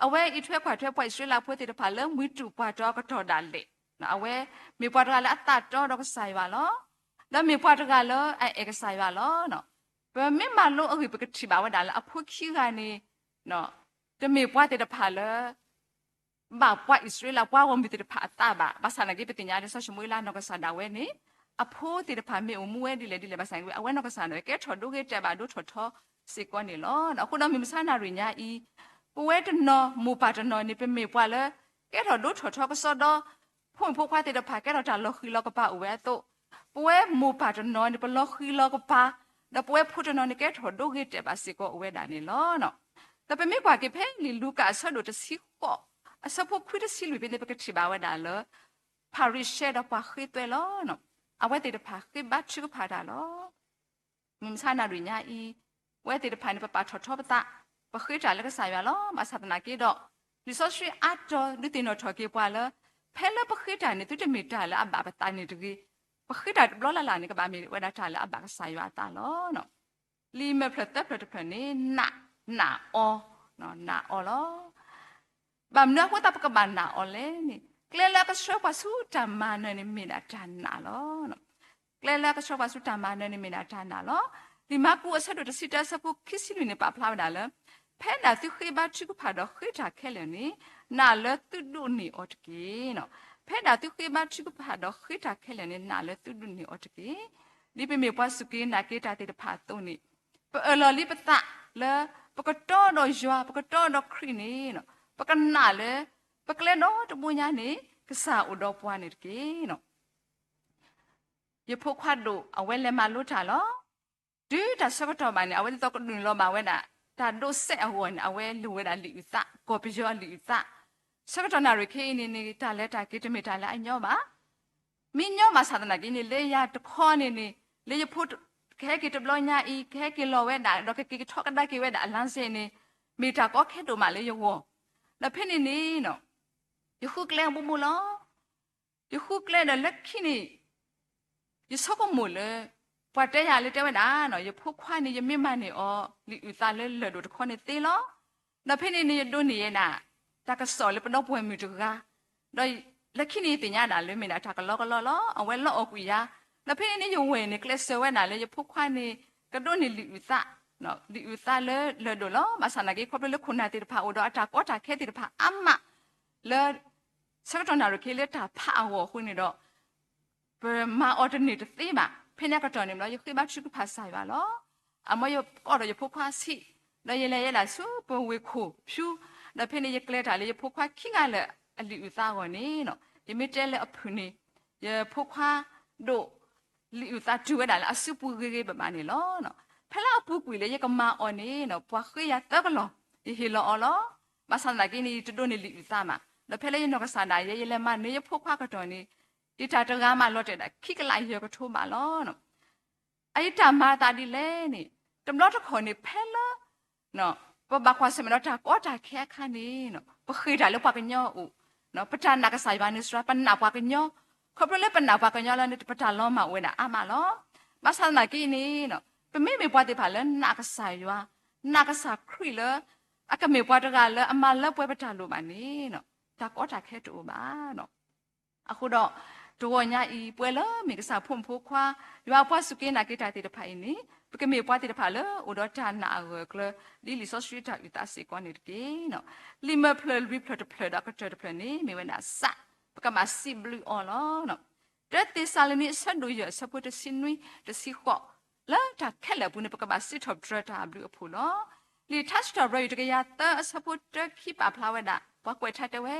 အဝဲအံးထွဲကွၢ်ထွဲပှၤအံၣ်စရ့လးဖိသ့ၣ်တဖၣ်လၢမှံတူာ်ပှၢ်တီၤအကတီၢ်ဒၣ်လဲာ်, အဝဲမ့ၢ်ပှၤတဂၤလၢအသးတီဒီးကစၢ်ယွၤလီၤ. ဒီးမ့ၢ်ပှၤတဂၤလၢအအဲၣ်ကစၢ်ယွၤလီၤ. ပမ့ၢ်မၤလိအဂ့ၢ် ပကထံၣ်ဘၣ်ဝဲဒၣ်လၢအဖိခံဂၤန့ၣ် တမ့ၢ်ပှၤသ့ၣ်တဖၣ်လၢ ဘၣ်ပှၤအံၣ်စရ့လးပှၤဂီၢ်မုၢ်သ့ၣ်တဖၣ်အသးဘၣ်. ဘၣ်ဆၣ်သနာ်က့ ပသ့ၣ်ညါလၢစီၤၡမူၤအ့လးနီၢ်ကစၢ်ဒၣ်ဝဲန့ၣ် အဖိသ့ၣ်တဖၣ်မ့ၢ်အိၣ်မူဝဲဒ်လဲၣ်ဒ်လဲၣ် ဘၣ်ဆၣ်သနာ်က့ အဝဲနီၢ်ကစၢ်န့ၣ် ကဲထီၣ်ဒိဂ့ၤတဲာ်ဘၣ်ဒိထီၣ်ထီစ့ၢ်ကီးန့ၣ်လီၤ. အဃိဒီးမုၢ်မဆါနၣ်ရံၣ်ညါအံၤ, ပဝဲတနီၤမိၢ်ပၢ်တနီၤန့ၣ် ပမ့ၢ်ပှၤလၢ ကဲထီၣ်ဒိထီၣ်ထီကစီဒီ ဖိမုၣ်ဖိခွါသ့ၣ်တဖၣ်ကဲထီၣ်တၢ်လီၤဃံၤလီၤကပၤအိၣ်ဝဲအသိး, ပဝဲမိၢ်ပၢ်တနီၤန့ၣ် ပလီၤဃံၤလီၤကပၤ, ဒီးပဝဲဖိတနီၤန့ၣ် ကဲထီၣ်ဒိဂ့ၤတဲာ်ဘၣ်စ့ၢ်ကီးအိၣ်ဝဲဒၣ်န့ၣ်လီၤ. ဒီးပမ့ၢ်ကွၢ်က့ၤဖဲလံာ်လူၤကၣ်အဆၢဒိၣ်တဆံဃိး, အဆၢဖိခွံတဆံလွံၢ်ဖဲန့ၣ် ပကထံၣ်ဘၣ်ဝဲဒၣ်လၢ ဖၤရံၤၡဲဒီးပှၤဃ့သွဲလီၤ. အဝဲသ့ၣ်တဖၣ်ဃ့ဘါထုကဖၣ်တၢ်လီၤ. မုၢ်မဆါနၣ်ရံၣ်ညါအံၤ, ပဝဲသ့ၣ်တဖၣ်န့ၣ် ပပာ်ထီၣ်ထီပသး, ပဃ့တၢ်လၢကစၢ်ယွၤလီၤ. ဘၣ်ဆၣ်သနာ်က့ဒီး, လံာ်စီဆှံအါတီၤဒုးသ့ၣ်နီၣ်ထီၣ်က့ၤပှၤလၢ ဖဲလၢပဃ့တၢ်န့ၣ် သုတမ့ၢ်တၢ်လၢအဘၣ်ပသးန့ၣ်တဂ့ၤ, ပဃ့တၢ်တဘျီလၢ်လၢ်န့ၣ် ကဘၣ်မ့ၢ်ဝဲဒၣ်တၢ်လၢအဘၣ်ကစၢ်ယွၤအသးလီၤ. လံာ်မဲာ်ဖျၢၣ်သၢဖျၢၣ်တဖျၢၣ်န့ၣ် နာ်, နာ်အီၤ, နာ်အီၤလီၤ. ဘၣ်မနုၤအဃိသတးပကဘၣ်နာ်အီၤလဲၣ်န့ၣ်, ကျဲလၢအကဆှၢပှၤဆူတၢ်မၤနၢၤန့ၣ်မ့ၢ်ဒၣ်တၢ်နာ်လီၤ. ကျဲလၢအကဆှၢပှၤဆူတၢ်မၤနၢၤန့ၣ်မ့ၢ်ဒၣ်တၢ်နာ်လီၤ. လံာ်မၢ်ကူးအဆၢဒိၣ်တဆံတၢအဆၢဖိခံဆံလွံၢ်န့ၣ် ပာ်ဖျါဝဲဒၣ်လၢ ဖဲဒၣ်သုဃ့ဘါထုကဖၣ်ဒီးဃ့တၢ်ခဲလၢာ်န့ၣ်, နာ်လၢသုဒိးန့ၢ်အီၤတက့ၢ်. ဖဲဒၣ်သုဃ့ဘါထုကဖၣ်ဒီးဃ့တၢ်ခဲလၢာ်န့ၣ် နာ်လၢသုဒိးန့ၢ်အီၤတက့ၢ်. ဒ်ပမ့ၢ်ပှၤစူၢ်က့ၤနာ်က့ၤတၢ်သ့ၣ်တဖၣ်အသိးန့ၣ်, ပအၢၣ်လီၤလံပသးလၢ ပကတီဒီးယွၤ, ပကတီဒီးခရံာ်န့ၣ်, ပကနာ်လၢ ပကျဲဒီတဘိညါန့ၣ် ကစၢ်အိၣ်ဒီးပှၤန့ၣ်တက့ၢ်. ယဖိခွါဒိၣ်အဝဲလဲၤမၤလိတၢ်လီၤ. တုၤတၢ်ဆၢကတီၢ်ဘၣ်န့ၣ် အဝဲဒ်သိးကဒုးလီၤဘၣ်ဝဲဒၣ် တၢ်ဒိးစဲးအဂီၢ်န့ၣ် အဝဲလိၣ်ဝဲဒၣ်လံာ်အုၣ်သး, ကီၢ်ပယီၤအလံာ်အုၣ်သး. ဆၢကတီၢ်နၣ်ရံၣ်ခဲအံၤန့ၣ်န့ၣ် တၢ်လဲၤတၢ်က့ၤတမ့ၢ်တၢ်လၢအညီဘၣ်. မ့ၢ်ညီဘၣ်ဆၣ်သနာ်က့န့ၣ် လၢယၤတခီန့ၣ်န့ၣ် လၢယဖိ ကဟဲက့ၤတဘျီညါအံၤ ကဟဲက့ၤလီၤဝဲဒၣ် ဒီးကက့ၤကထီကဒါက့ၤဝဲဒၣ်အလါစ့န့ၣ် မ့ၢ်တၢ်ကီခဲဒိၣ်မးလၢယဂီၢ်. ဒီးဖဲန့ၣ်န့ၣ် ယဃုကျဲဘိဘိလီၤ. ယဃုကျဲဒီးလၢခံန့ၣ် ယဆိကမိၣ်လၢ ပှၤတဲယၤလၢတဲဝဲဒၣ် ယဖိခွါန့ၣ် ယမ့ၢ်မၤန့ၢ်အီၤ လံာ်အုၣ်သးလၢလၢၢ်ဒိၣ်တခီန့ၣ်သ့လီၤ. ဒီးဖဲန့ၣ်န့ၣ် ယဒိးန့ၢ်ယဲဒၣ် တၢ်ကစီၣ်လၢပဒီပုၢ်ဝဲၢ်မုၣ်တဂၤ, ဒီးလၢခံန့ၣ်ယသ့ၣ်ညါဒၣ်လၢမ့ၢ်ဒၣ်တၢ်ကလီကလီလီၤ. အဝဲလီအီၣ်ကွံာ်ယၤ, ဒီးဖဲန့ၣ်န့ၣ် ယဝဲၢ်န့ၣ် ကျဲးစၢးဝဲဒၣ်လၢယဖိခွါန့ၣ် ကဒိးန့ၢ်လံာ်အုၣ်သး, လံာ်အုၣ်သးလၢလၢၢ်ဒိၣ်လီၤ. ဘၣ်ဆၣ်သနာ်က့ ခီဖျိလၢခိၣ်နၢ်သ့ၣ်တဖၣ်အိၣ်ဒီးအတၢ်ကီတၢ်ခဲသ့ၣ်တဖၣ်အါမး လၢ ဆၢကတီၢ်နၣ်ရံၣ်ခဲအံၤလၢတၢ်ဖးအဂီၢ်အဃိန့ၣ်ဒီး ပမၤအီၤတန့ၢ်တသ့ဘၣ်. ဖဲန့ၣ်အကတီၢ်န့ၣ်ဘျီ ယဃ့ဘါထုကဖၣ်ကစၢ်ယွၤလီၤ. အမ်ယကိးဒီးယဖိခွါဆံး, ဒီးယလဲၤယဲဒၣ်ဆူပဝ့ၢ်ခိၣ်ဖၠူ, ဒီးဖဲန့ၣ်ယကျဲၤတၢ်လၢယဖိခွါခံဂၤလၢာ်အလံာ်အုၣ်သးအဂီၢ်န့ၣ်, ယမ့ၢ်တဲလၢအဖုၣ်န့ၣ် ယဖိခွါဒိၣ် လံာ်အုၣ်သးတုၤဝဲဒၣ်လၢအစုပူၤဂ့ၤဂ့ၤဘၣ်ဘၣ်န့ၣ်လီၤ. ဖဲလၢအပူၤကွံာ်လၢယကမၤအီၤန့ၣ် ပှၤဃ့ယၤသၢကလီၢ်, ယဟ့ၣ်လီၤအီၤလီၤ. ဘၣ်ဆၣ်သနာ်က့န့ၣ် ယတဒိးန့ၢ်လံာ်အုၣ်သးဘၣ်. ဒီးဖဲလၢယနီၢ်ကစၢ်ဒၣ်ယဲ ယလဲၤမၤနၢၤယဖိခွါအကတီၢ်န့ၣ်, ယတၢ်တဂၤမးလီၤတဲာ်ဒၣ်ခံကလးယဲၢ်ကထိဘၣ်လီၤ. အအံၤတၢ်မၤအသးဒ်လဲၣ်န့ၣ်, တဘျီတခီၣ်န့ၣ် ဖဲလၢ ပဘၣ်ကွၢ်ဆၢၣ်မဲာ်ဒီးတၢ်ကီတၢ်ခဲအခါန့ၣ်, ပဃ့ၢ်တၢ်လၢပှၤကညီအအိၣ်, ပတၢ်နာ်ကစၢ်ယွၤန့ၣ်စှၤ, ပနာ်ပှၤကညီ, ခီဖျိလၢပနာ်ပှၤကညီလီၤန့ၣ် ပတၢ်လီၤမၢ်အိၣ်ဝဲဒၣ်အါမးလီၤ. ဘၣ်ဆၣ်သနာ်က့န့ၣ်, ပမ့မ့ၢ်ပှၤသ့ၣ်တဖၣ်လၢနာ်ကစၢ်ယွၤ, နာ်ကစၢ်ခရံာ်လၢ အကမ့ၢ်ပှၤတဂၤလၢအမၤလၢပှဲၤပတၢ်လိၣ်ဘၣ်န့ၣ်, တၢ်ကီတၢ်ခဲတအိၣ်ဘၣ်. အဃိဒီး တဂီၤညါအံၤ ပဝဲလၢမ့ၢ်ကစၢ်ဖိမုၣ်ဖိခွါ, ယွၤအပှၤစူၢ်က့ၤနာ်က့ၤတၢ်သ့ၣ်တဖၣ်အံၤန့ၣ်, ပကမ့ၢ်ပှၤသ့ၣ်တဖၣ်လၢအိၣ်ဒီးတၢ်နာ်အဂၢၢ်အကျၢၤ ဒ်လံာ်စီဆှံတၢ်အုၣ်သးစ့ၢ်ကီးန့ၣ်တက့ၢ်. လံာ်မၢဖျၢၣ်လွံၢ်ဖျၢၣ်တဖျၢၣ်ဒီးအကတၢၢ်တဖျၢၣ်န့ၣ် မ့ၢ်ဝဲဒၣ်စး, ပကဘၣ်စံးဘျုးအီၤလီၤ. တၢသ့းစၤလနံအဆၢဒိၣ်ယဲၢ်အဆၢဖိတဆံနွံ တဆံဃိး, လၢတၢ်ခဲလၢာ်အပူၤန့ၣ် ပကဘၣ်စံးထီၣ်ပတြၢၤတၢ်အဘျုးအဖှိၣ်လီၤ. လံာ်ထါစံးထီၣ်ပတြၢၤ တကယၤသၢအဆၢဖိတၢခံပာ်ဖျါဝဲဒၣ် ပှၤကွဲးထါတဲဝဲ,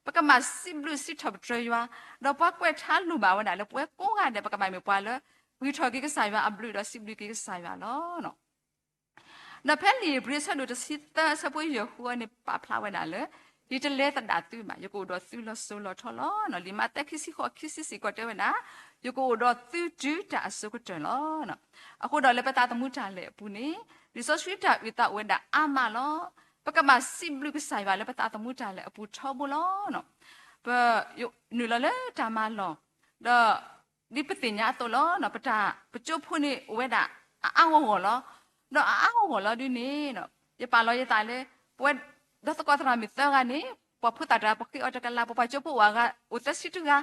ပကဘၣ်စံးဘျုးစံးထီၣ်ပတြၢၤယွၤ, ဒီးပှၤကွဲးထါလိၣ်ဘၣ်ဝဲဒၣ်လၢပဝဲကိးဂၤဒဲး ပကဘၣ်မ့ၢ်ပှၤလၢ ဂံၢ်ထီၣ်က့ၤကစၢ်ယွၤအဘျုးဒီးစံးဘျုးက့ၤကစၢ်ယွၤလီၤ. ဒီးဖဲလံာ်ဧ့ၤဘြံၤအဆၢဒိၣ်တဆံသၢအဆၢဖိယဲၢ်ဃုန့ၣ် ပာ်ဖျါဝဲဒၣ်လၢ ယတလဲသဒၣ်သုဘၣ်, ယကအိၣ်ဒီးသုလီၤစိၤလီၤထီလီၤ. လံာ်မးသဲခံဆံဃိးခံဆံစ့ၢ်ကီးတဲဝဲဒၣ်, ယကအိၣ်ဒီးသုတုၤတၢ်အစိၤကတၢၢ်လီၤ. အဃိဒီးလၢပသးသမူတၢ်လဲၤအပူၤန့ၣ်, လံာ်စီဆှံတၢ်အုၣ်သးအိၣ်ဝဲဒၣ်အါမးလီၤ. ပကဘၣ်စံးဘျုးကစၢ်ယွၤလၢပသးသမူတၢ်လဲၤအပူၤထီဘိလီၤ. ပ, နုာ်လီၤလၢတၢ်မၤလီၢ်, ဒီး ဒ်ပသ့ၣ်ညါအသိးလီၤ, ပတၢ်, ပကၠိဖိန့ၣ်အိၣ်ဝဲဒၣ်အအါဂီၢ်ဂီၢ်လီၤ. ဒီးအအါဂီၢ်ဂီၢ်လီၤဒုန့ၣ်, ယပာ်လီၤယသးလၢ ပဝဲဒီသကိးသရၣ်မုၣ်သၢဂၤန့ၣ်, ပှၤဖိသၣ်တဂၤ ပဃ့အီၤတကလး, ပပှၤကၠိဖိအိၣ်အဂၤ အိၣ်သၢဆံတဂၤ,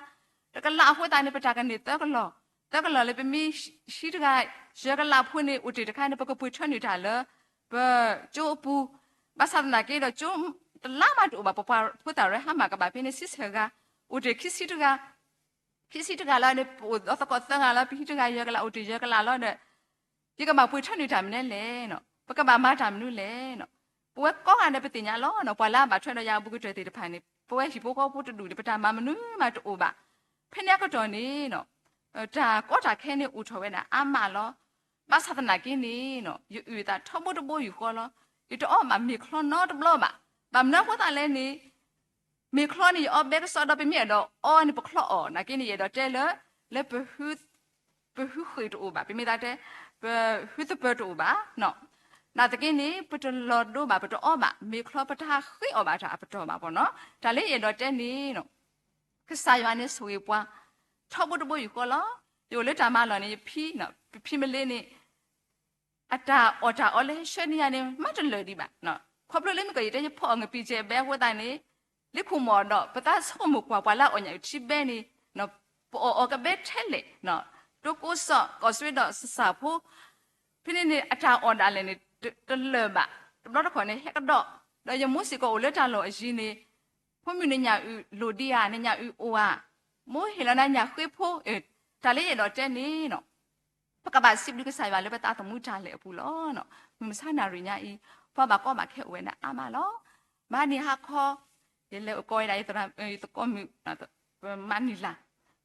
တကလးအဃိသတးန့ၣ် ပတၢ်ကန့ၢ်သၢကလီၢ်, သၢကလီၢ်လၢပမ့ၢ်ဟံးတဂၤ, ယဲၢ်ကလးဖိန့ၣ် အိၣ်တ့ၢ်တခါန့ၣ် ပကပှ့ၤထၢနုာ်တၢ်လၢ ပကၠိအပူၤ, ဘၣ်ဆၣ်သနာ်က့ဒီး ကၠိတလါမးတအိၣ်ဘၣ်, ပပှၤဖိသၣ်ရဲဟါမၢ်ကဘၣ်ဖဲန့ၣ် ဆံဆဲၣ်ဂၤ, အိၣ်တ့ၢ်ခံဆံတဂၤ, ခံဆံတဂၤလီၤန့ၣ် ပအိၣ်ဒီသကိးသၢဂၤလီၤ, ပဟံးတဂၤယဲၢ်ကလး အိၣ်တ့ၢ်ယဲၢ်ကလးလီၤဒီး ယကဘၣ်ပှ့ၤထၢနုာ်တၢ်မနုၤလဲၣ်, ပကဘၣ်မၤတၢ်မနုၤလဲၣ်. ပဝဲကိးဂၤဒဲးပသ့ၣ်ညါလီၤ, ပှၤလၢအဘၣ်ထွဲဒီးယၤအဘူးကတၢၢ်သ့ၣ်တဖၣ်န့ၣ် ပဝဲဟံၣ်ဖိဃီဖိတဒူၣ်န့ၣ် ပတၢ်မၤမနုၤမးတအိၣ်ဘၣ်. ဖဲန့ၣ်အကတီၢ်န့ၣ် တၢ်ကီတၢ်ခဲန့ၣ်အိၣ်ထီၣ်ဝဲဒၣ်အါမးလီၤ. ဘၣ်ဆၣ်သနာ်က့န့ၣ် ယအုၣ်အသးထီဘိတဘိယူၢ်ဃီလီၤ. ယတအီဘၣ်မ့ၤချီနီတဘျီဘၣ်. ဘၣ်မနုၤအဃိသတးလဲၣ်န့ၣ် မ့ၤချီန့ၣ် ယအီဘဲကစီဒီ ပမ့ၢ်အဲၣ်ဒိးအီန့ၣ် ပချီအီၣ်, နာ်က့န့ၣ် ယအဲၣ်ဒိးတဲလၢ လၢ ပဟုဃ့ၢ်တအိၣ်ဘၣ်, ပမ့ၢ်သးတဲ ပဟုသပၢၤတအိၣ်ဘၣ်. နာ်သက့န့ၣ် ပတလီၤဒိဘၣ် ပတအီဘၣ်မ့ၤချီ, ပတဟးဃ့အီၣ်ဘၣ်တၢ်အပတီၢ်ဘၣ်ပီၤနီၤ. တၢ်လၢယအဲၣ်ဒိးတဲန့ၣ် ကစၢ်ယွၤန့ၣ်ဆိၣ်ဂ့ၤပှၤ ထီဘိတဘိယူၢ်ဃီလီၤ. ယအိၣ်လၢတၢ်မၤလီၢ်န့ၣ် ယဖံ, ပဖံမလ့န့ၣ် အတၢ်အီၣ်တၢ်အီလၢဟဲဆှၢန့ၢ်ယၤန့ၣ် မးတလၢာ်ဒံးဘၣ်. ခီဖျိလၢမ့ၢ်ကီးယတဲယဖီၣ်အီၤငပံာ်ကဲဘဲအဃိသတးန့ၣ် လၢခိၣ်မီၢ်ဒီး ပသးဆိကမိၣ်ကွၢ်ပှၤလၢအအီၣ်ညၣ်အုၣ်ထံဘဲန့ၣ် ပအီၣ်အီၤကဘဲထဲလဲၣ်, တိကိစီၣ် ကီၢ်စွ့ဒီးစစၢ်ဖိ ဖဲန့ၣ်န့ၣ် အတၢ်အီၣ်ဒၣ်လဲာ်န့ၣ် တလၢာ်ဘၣ်, တဘျီတခီၣ်န့ၣ် ဟဲကဒီး, ဒီးယမိၢ်စ့ၢ်ကီးအိၣ်လၢတၢ်လီၢ်အယံၤန့ၣ် ဖိမုၣ်နညၣ်အုၣ်လိၣ်ဒံးဧါ, နညၣ်အုၣ်အိၣ်ဧါ, မိၢ်ဟ့ၣ်လီၤနၤညၣ်ဃ့ဖိ, တၢ်လၢယအဲၣ်ဒိးတဲန့ၣ် ပကဘၣ်စံးဘျုးကစၢ်ယွၤလၢပသးသမူတၢ်လဲၤအပူၤလီၤ. မုၢ်မဆါနၣ်ရံၣ်ညါအံၤ ပှၤဘၣ်ကီဘၣ်ခဲအိၣ်ဝဲဒၣ်အါမးလီၤ. ဘၣ်န့ၣ်ဟါခီ ယလဲၤကိးဝဲဒၣ် ယသကိးမုၣ် ပမၤနံၣ်လၢ်,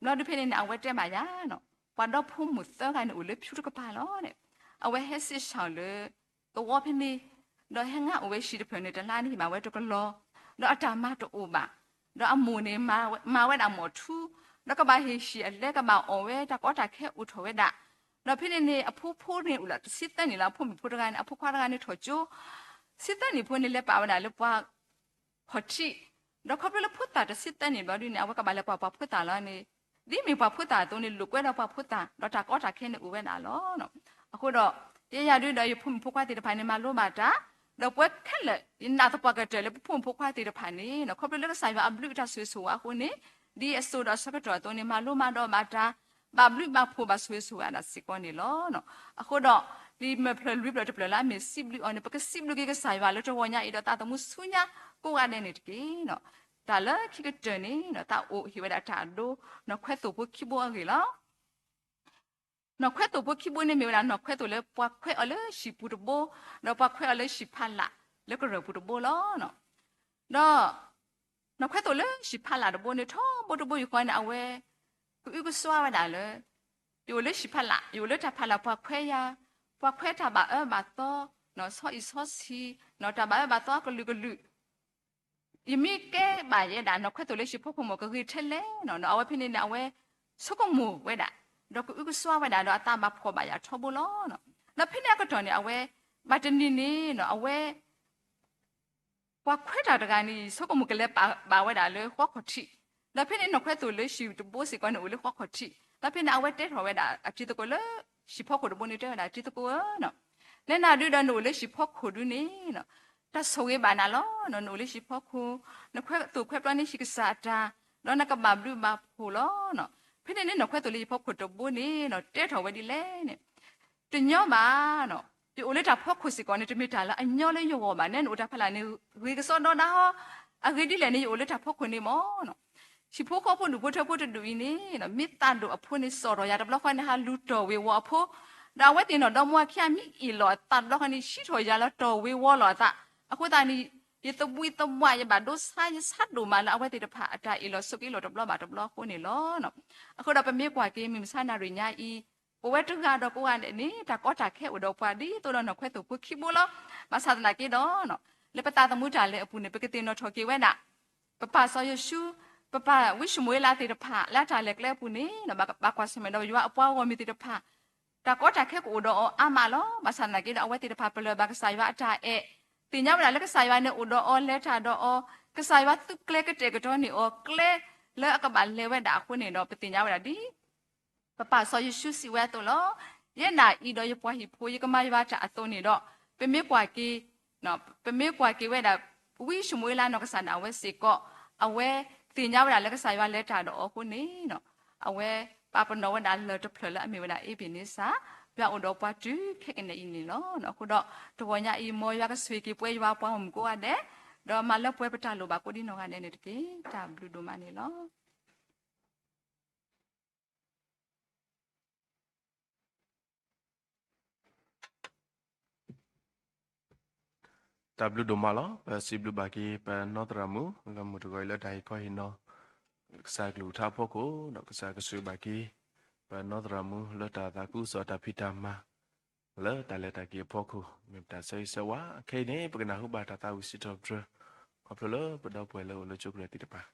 ဘျီဒုးဖဲန့ၣ်န့ၣ် အဝဲတဲဘၣ်ယၤ, ပှၤဒီဖိမိၢ်သၢဂၤန့ၣ်အိၣ်လၢဖၠူတကပၤလီၤ. အဝဲဟဲစ့ၢ်ဆၢၣ်လၢ သဝီဖဲန့ၣ်, ဒီးဟဲငါအိၣ်ဝဲဟံၣ်တဖျၢၣ်န့ၣ် တလါန့ၣ်ဟ့ၣ်ဘၣ်ဝဲတကလီၤ, ဒီးအတၢ်မၤတအိၣ်ဘၣ်, ဒီးအမိၢ်န့ၣ် မၤဝဲဒၣ်မိၢ်ထူ, ဒီးကဘၣ်ဟ့ၣ်ဟံၣ်အလဲ ကဘၣ်အီၣ်ဝဲတၢ်ကီတၢ်ခဲအိၣ်ထီၣ်ဝဲဒၣ်, ဒီးဖဲန့ၣ်န့ၣ် အဖိဖိန့ၣ်အိၣ်လၢတဆံသၢနံၣ်လီၤ, အဖိမုၣ်ဖိတဂၤန့ၣ် အဖိခွါတဂၤန့ၣ်ထီၣ်ကၠိ ဆံသၢနံၣ်ဖိန့ၣ် လဲၤပာ်ဝဲဒၣ်လၢပှၤ ခီၣ်ထံး, ဒီးခီဖျိလၢဖိသၣ်တဆံသၢနံၣ်ဘျီဒုန့ၣ် အဝဲကဘၣ်လဲၤပာ်ပှၤဖိသၣ်လီၤန့ၣ်, ဒ်မ့ၢ်ပှၤဖိသၣ်အသိးန့ၣ် လိာ်ကွဲဒီးပှၤဖိသၣ် ဒီးတၢ်ကီတၢ်ခဲန့ၣ်အိၣ်ဝဲဒၣ်လီၤ. အဃိဒီး ယဲယၤဒုဒီးယဖိမုၣ်ဖိခွါသ့ၣ်တဖၣ်န့ၣ် မၤလိဘၣ်တၢ်, ဒီးပဝဲခဲလၢာ် ယနာ်သပှၢ်ကတၢၢ်လၢပဖိမုၣ်ဖိခွါသ့ၣ်တဖၣ်န့ၣ် ခီဖျိလၢကစၢ်ယွၤအဘျုးအတၢ်ဆိၣ်ဂ့ၤဆိၣ်ဝါအဃိန့ၣ်, ဒ်အစိၤဒီးအဆၢကတီၢ်အသိးန့ၣ် မၤလိမၤဒိးဘၣ်တၢ်, ဘၣ်ဘျုးဘၣ်ဖှိၣ်ဘၣ်ဆိၣ်ဂ့ၤဆိၣ်ဝါဒၣ်စ့ၢ်ကီးန့ၣ်လီၤ. အဃိဒီး လံာ်မဲာ်ဖျၢၣ်လွံၢ်ဖျၢၣ်တဖျၢၣ်လၢအမ့ၢ်စံးဘျုးအီၤန့ၣ် ပကစံးဘျုးက့ၤကစၢ်ယွၤလၢတဂီၤညါအံၤ ဒီးသးသမူဆူညါကိးဂၤဒဲးန့ၣ်တက့ၢ်. တၢ်လၢခံကတၢၢ်န့ၣ် တၢ်အိၣ်ဟ့ၣ်ဝဲဒၣ်တၢ်အဒိ နီၢ်ခွဲသိၣ်ဖိခံဘိအဂ့ၢ်လီၤ. နီၢ်ခွဲသိၣ်ဖိခံဘိန့ၣ်မ့ၢ်ဝဲဒၣ် နီၢ်ခွဲသိၣ်လၢပှၤခွဲးအီၤလၢဟံၣ်ပူၤတဘိ, ဒီးပှၤခွဲးအီၤလၢဟံၣ်ဖးလာ်လၢကရၢၢ်ပူၤတဘိလီၤ. ဒီး နီၢ်ခွဲသိၣ်လၢဟံၣ်ဖးလာ်တဘိန့ၣ် ထီဘိတဘိယူၢ်ဃီန့ၣ် အဝဲ ကအုကစွါဝဲဒၣ်လၢ ယအိၣ်လၢဟံၣ်ဖးလာ်, ယအိၣ်လၢတၢ်ဖးလာ်ပှၤခွဲးယၤ, ပှၤခွဲးတၢ်ဘၣ်အၢဘၣ်သီ, ဆီအံၣ်ဆီဆံး, တၢ်ဘၣ်အၢဘၣ်သီအကလုာ်ကလုာ် ယမ့ၢ်ကဲဘၣ်ယဲဒၣ် နီၢ်ခွဲသိၣ်လၢဟံၣ်ဖီခိၣ်မ့ၢ်ကဂ့ၤထဲလဲၣ်, ဒီးအဝဲဖဲန့ၣ်န့ၣ် အဝဲဆိကမိၣ်ဝဲဒၣ်, ဒီးကအုကစွါဝဲဒၣ်ဒီးအသးဘၣ်ဖှီၣ်ဘၣ်ယာ်ထီဘိလီၤ. ဒီးဖဲန့ၣ်အကတီၢ်န့ၣ် အဝဲ ဘၣ်တနံၤန့ၣ် အဝဲ ပှၤခွဲးတၢ်တဂၤန့ၣ် ဆိကမိၣ်ကလဲၤပာ်ဘၣ်ဝဲဒၣ်လၢဃီခီၣ်ထံး, ဒီးဖဲန့ၣ်နီၢ်ခွဲသိၣ်လၢဟံၣ်တဘိစ့ၢ်ကီးန့ၣ်အိၣ်လၢဃီခီၣ်ထံး, ဒီးဖဲန့ၣ်အဝဲတဲထီၣ်ဝဲဒၣ်အတံၤသကိးလၢ ဟံၣ်ဖီခိၣ်တဘိန့ၣ် တဲဝဲဒၣ်တံၤသကိးဧၢ လဲၤနၤဒုဒီးနအိၣ်လၢဟံၣ်ဖီခိၣ်ဒုန့ၣ် တၢ်ဆိၣ်ဂ့ၤဘၣ်နၤလီၤ. နအိၣ်လၢဟံၣ်ဖီခိၣ်, နခွဲးသိၣ်ခွဲးပျီန့ၢ်ဟံၣ်ကစၢ်အတၢ်, ဒီးနကဘၣ်ဘျုးဘၣ်ဖှိၣ်လီၤ. ဖဲန့ၣ်န့ၣ်နီၢ်ခွဲသိၣ်လၢဟံၣ်ဖီခိၣ်တဘိန့ၣ် တဲထီၣ်ဝဲဒ်လဲၣ်န့ၣ် တညီဘၣ်, ယအိၣ်လၢတၢ်ဖီခိၣ်စ့ၢ်ကီးန့ၣ် တမ့ၢ်တၢ်လၢအညီလၢယဂီၢ်ဘၣ်န့ၣ် နအိၣ်တၢ်ဖးလာ်န့ၣ် ဂ့ၤကစီဒီဒၣ်ဟီ, အဂ့ၢ်ဒ်လဲၣ်န့ၣ် ယအိၣ်လၢတၢ်ဖီခိၣ်န့ၣ်မ့ၢ် ဟံၣ်ဖိဃီဖိဒူၣ်ဖိထၢဖိတဒူၣ်အံၤန့ၣ် မ့ၢ်သးဒိၣ်အဖိန့ၣ် စိာ်ထီၣ်ယၤတဘျီဃီန့ၣ် ဟးလူၤတီၢ်ဝ့ၤဝီၤအဖိ, ဒီးအဝဲသ့ၣ်နီၢ်ဒီမါဝၤခံဂၤမ့ၢ်အ့ၣ်လိာ်အသးတဘျီဃီန့ၣ် ဟံးထီၣ်ယၤလၢတီၢ်ဝ့ၤဝီၤလိာ်အသး, အဃိသတးန့ၣ် ယသဘှံးသဘှၣ် ယဘၣ်ဒိဆါယဆါဒိၣ်မးလၢအဝဲသ့ၣ်တဖၣ်အတၢ်အ့ၣ်လိာ်ဆိးက့လိာ်တဘျီဘၣ်တဘျီအဃိန့ၣ်လီၤ. အဃိဒီးပမ့ၢ်ကွၢ်က့ၤမုၢ်မဆါနၣ်ရံၣ်ညါအံၤ ပဝဲတဂၤဒီးကိးဂၤဒဲးန့ၣ် တၢ်ကီတၢ်ခဲအိၣ်ဒီးပှၤဒ်သိးဒီးနီၢ်ခွဲသိၣ်ဖိခံဘိလီၤ. ဘၣ်ဆၣ်သနာ်က့ဒီး လၢပသးသမူတၢ်လဲၤအပူၤန့ၣ် ပကသ့ၣ်နီၣ်ထီၣ်က့ၤဝဲဒၣ် ပပၢ်စီၤယိၤၡူ, ပပၢ်ဝံၡမူၤအ့လးသ့ၣ်တဖၣ် လၢအတၢ်လဲၤကျဲအပူၤန့ၣ် ဘၣ်ကွၢ်ဆၢၣ်မဲာ်ဒီးယွၤအပှၤဂီၢ်မုၢ်သ့ၣ်တဖၣ် တၢ်ကီတၢ်ခဲကအိၣ်ဒီးအီၤအါမးလီၤ. ဘၣ်ဆၣ်သနာ်က့ဒီး အဝဲသ့ၣ်တဖၣ်ပလၢၢ်ဘၣ်ကစၢ်ယွၤအတၢ်အဲၣ်, သ့ၣ်ညါဝဲဒၣ်လၢကစၢ်ယွၤန့ၣ်အိၣ်ဒီးအီၤ လဲၤတၢ်ဒီးအီၤ, ကစၢ်ယွၤသုးကျဲကတဲာ်ကတီၤန့ၢ်အီၤ ကျဲလၢအကဘၣ်လဲၤဝဲဒၣ်အဃိန့ၣ်ဒီး ပသ့ၣ်ညါဝဲဒၣ်ဒ် ပပၢ်စီၤယိၤၡူစံးဝဲအသိးလီၤ. ယဲဒၣ်အံၤဒီးယပှၤဟံၣ်ဖိ ယကမၤယွၤတၢ်အသိးန့ၣ်ဒီး ပမ့ၢ်ကွၢ်က့ၤ ပမ့ၢ်ကွၢ်က့ၤဝဲဒၣ် ဝံၡမူၤအ့လးနီၢ်ကစၢ်ဒၣ်ဝဲစ့ၢ်ကီး အဝဲသ့ၣ်ညါဝဲဒၣ်လၢကစၢ်ယွၤလဲၤတၢ်ဒီးအီၤအဃိန့ၣ် အဝဲပာ်ပနီၣ်ဝဲဒၣ်လၢၢ်တဖျၢၣ်လၢအမ့ၢ်ဝဲဒၣ် အ့ဘ့ၣ်န့စၢ်, ယွၤအိၣ်ဒီးပှၤတုၤခဲကနံၣ်အံၤန့ၣ်လီၤ. အဃိဒီး တဂီၤညါအံၤ မ်ယွၤကဆိၣ်ဂ့ၤက့ၤပဝဲယွၤအပှၤဂီၢ်မုၢ်ကိးဂၤဒဲး, ဒီးမၤလၢပှဲၤပတၢ်လိၣ်ဘၣ်ကိးဒ်နီၢ်ဂၤဒဲးန့ၣ်တက့ၢ်. တၢ်ဘျုးဒိၣ်မးန့ၣ်လီၤ. တၢ်ဘျုးဒိၣ်မးလီၤ. ပစံးဘျုးဘၣ်က့ၤ ပနီၢ်သရၣ်မုၣ် လၢမုၢ်တဂီၤအံၤလၢတၢ်ဟ့ၣ်ခီဟ့ၣ်နီၤ ကစၢ်ကလုၢ်ကထါအဖီခိၣ် ဒီးကစၢ်ကဆိၣ်ဂ့ၤဘၣ်က့ၤ ပနီၢ်သရၣ်မုၣ်လၢတၢ်သးခုကစီၣ်တၢ်ဖံးတၢ်မၤ လၢတၢ်လဲၤတၢ်က့ၤအဖီခိၣ် မ့ၢ်ပတၢ်ဆၢဂ့ၤဆၢဝါ. ခဲအံၤန့ၣ် ပကနၢ်ဟူဘၣ်တၢ်သးဝံၣ်စံးထီၣ်ပတြၢၤ ခီဖျိလၢပဒီပုၢ်ဝဲၢ်လၢအိၣ်လၢကၠိကရၢၢ်သ့ၣ်တဖၣ်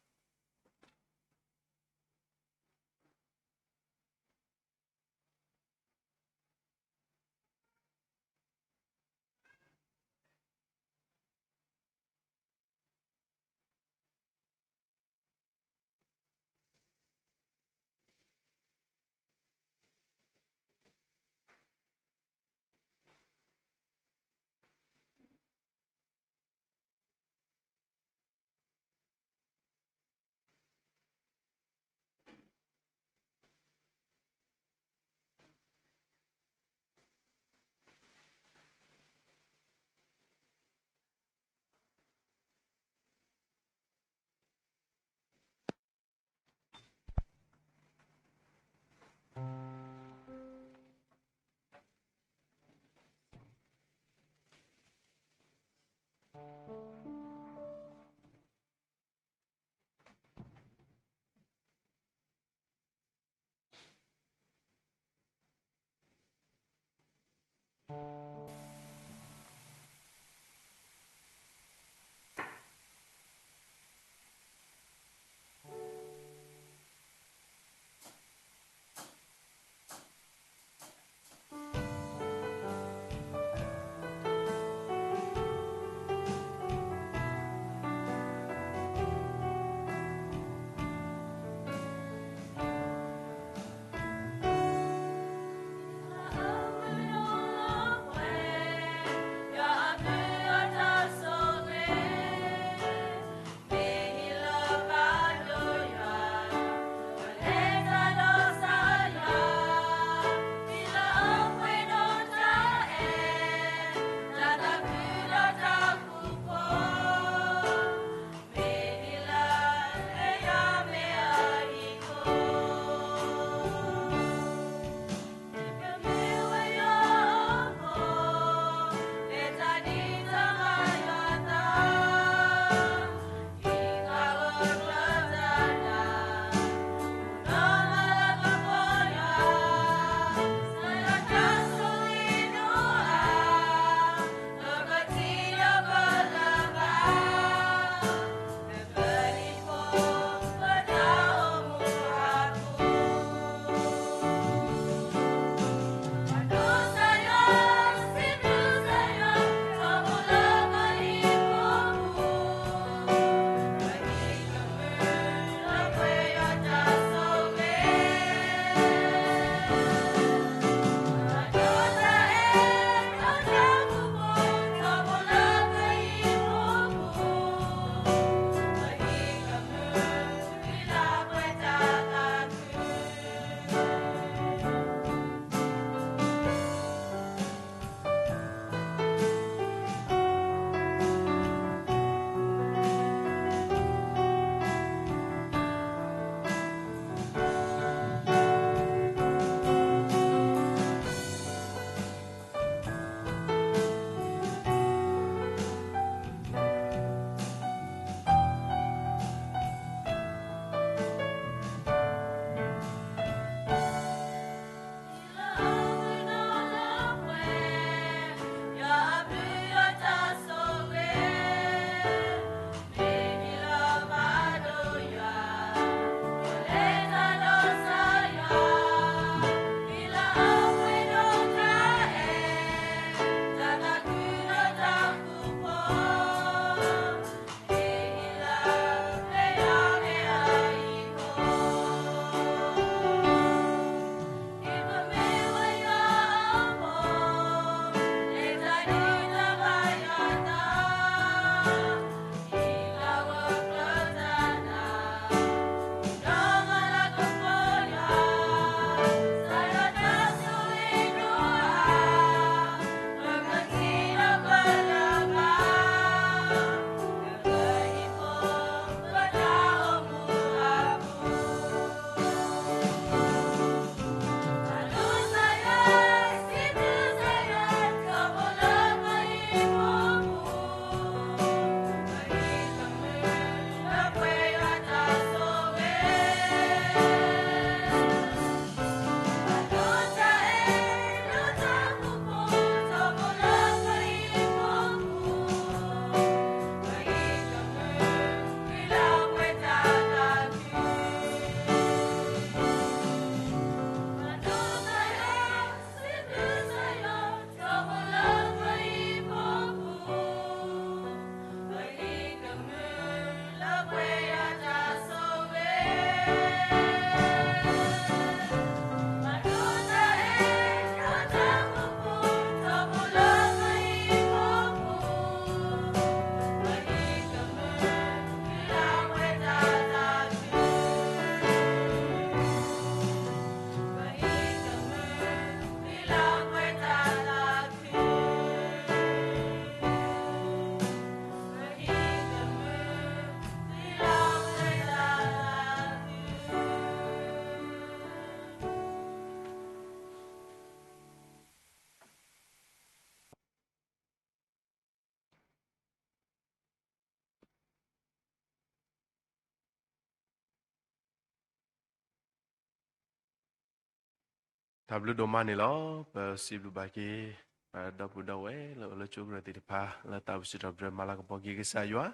တၢ်ဘျုးဒိၣ်မးန့ၣ်လီၤ. ပစံးဘျုးဘၣ်က့ၤ ပဒီပုၢ်ဒီဝဲၢ်လၢအိၣ်လၢကၠိကရၢၢ်သ့ၣ်တဖၣ် လၢသးဝံၣ်စံးထီၣ်ပတြၢၤမၤလၤကပီၤက့ၤကစၢ်ယွၤ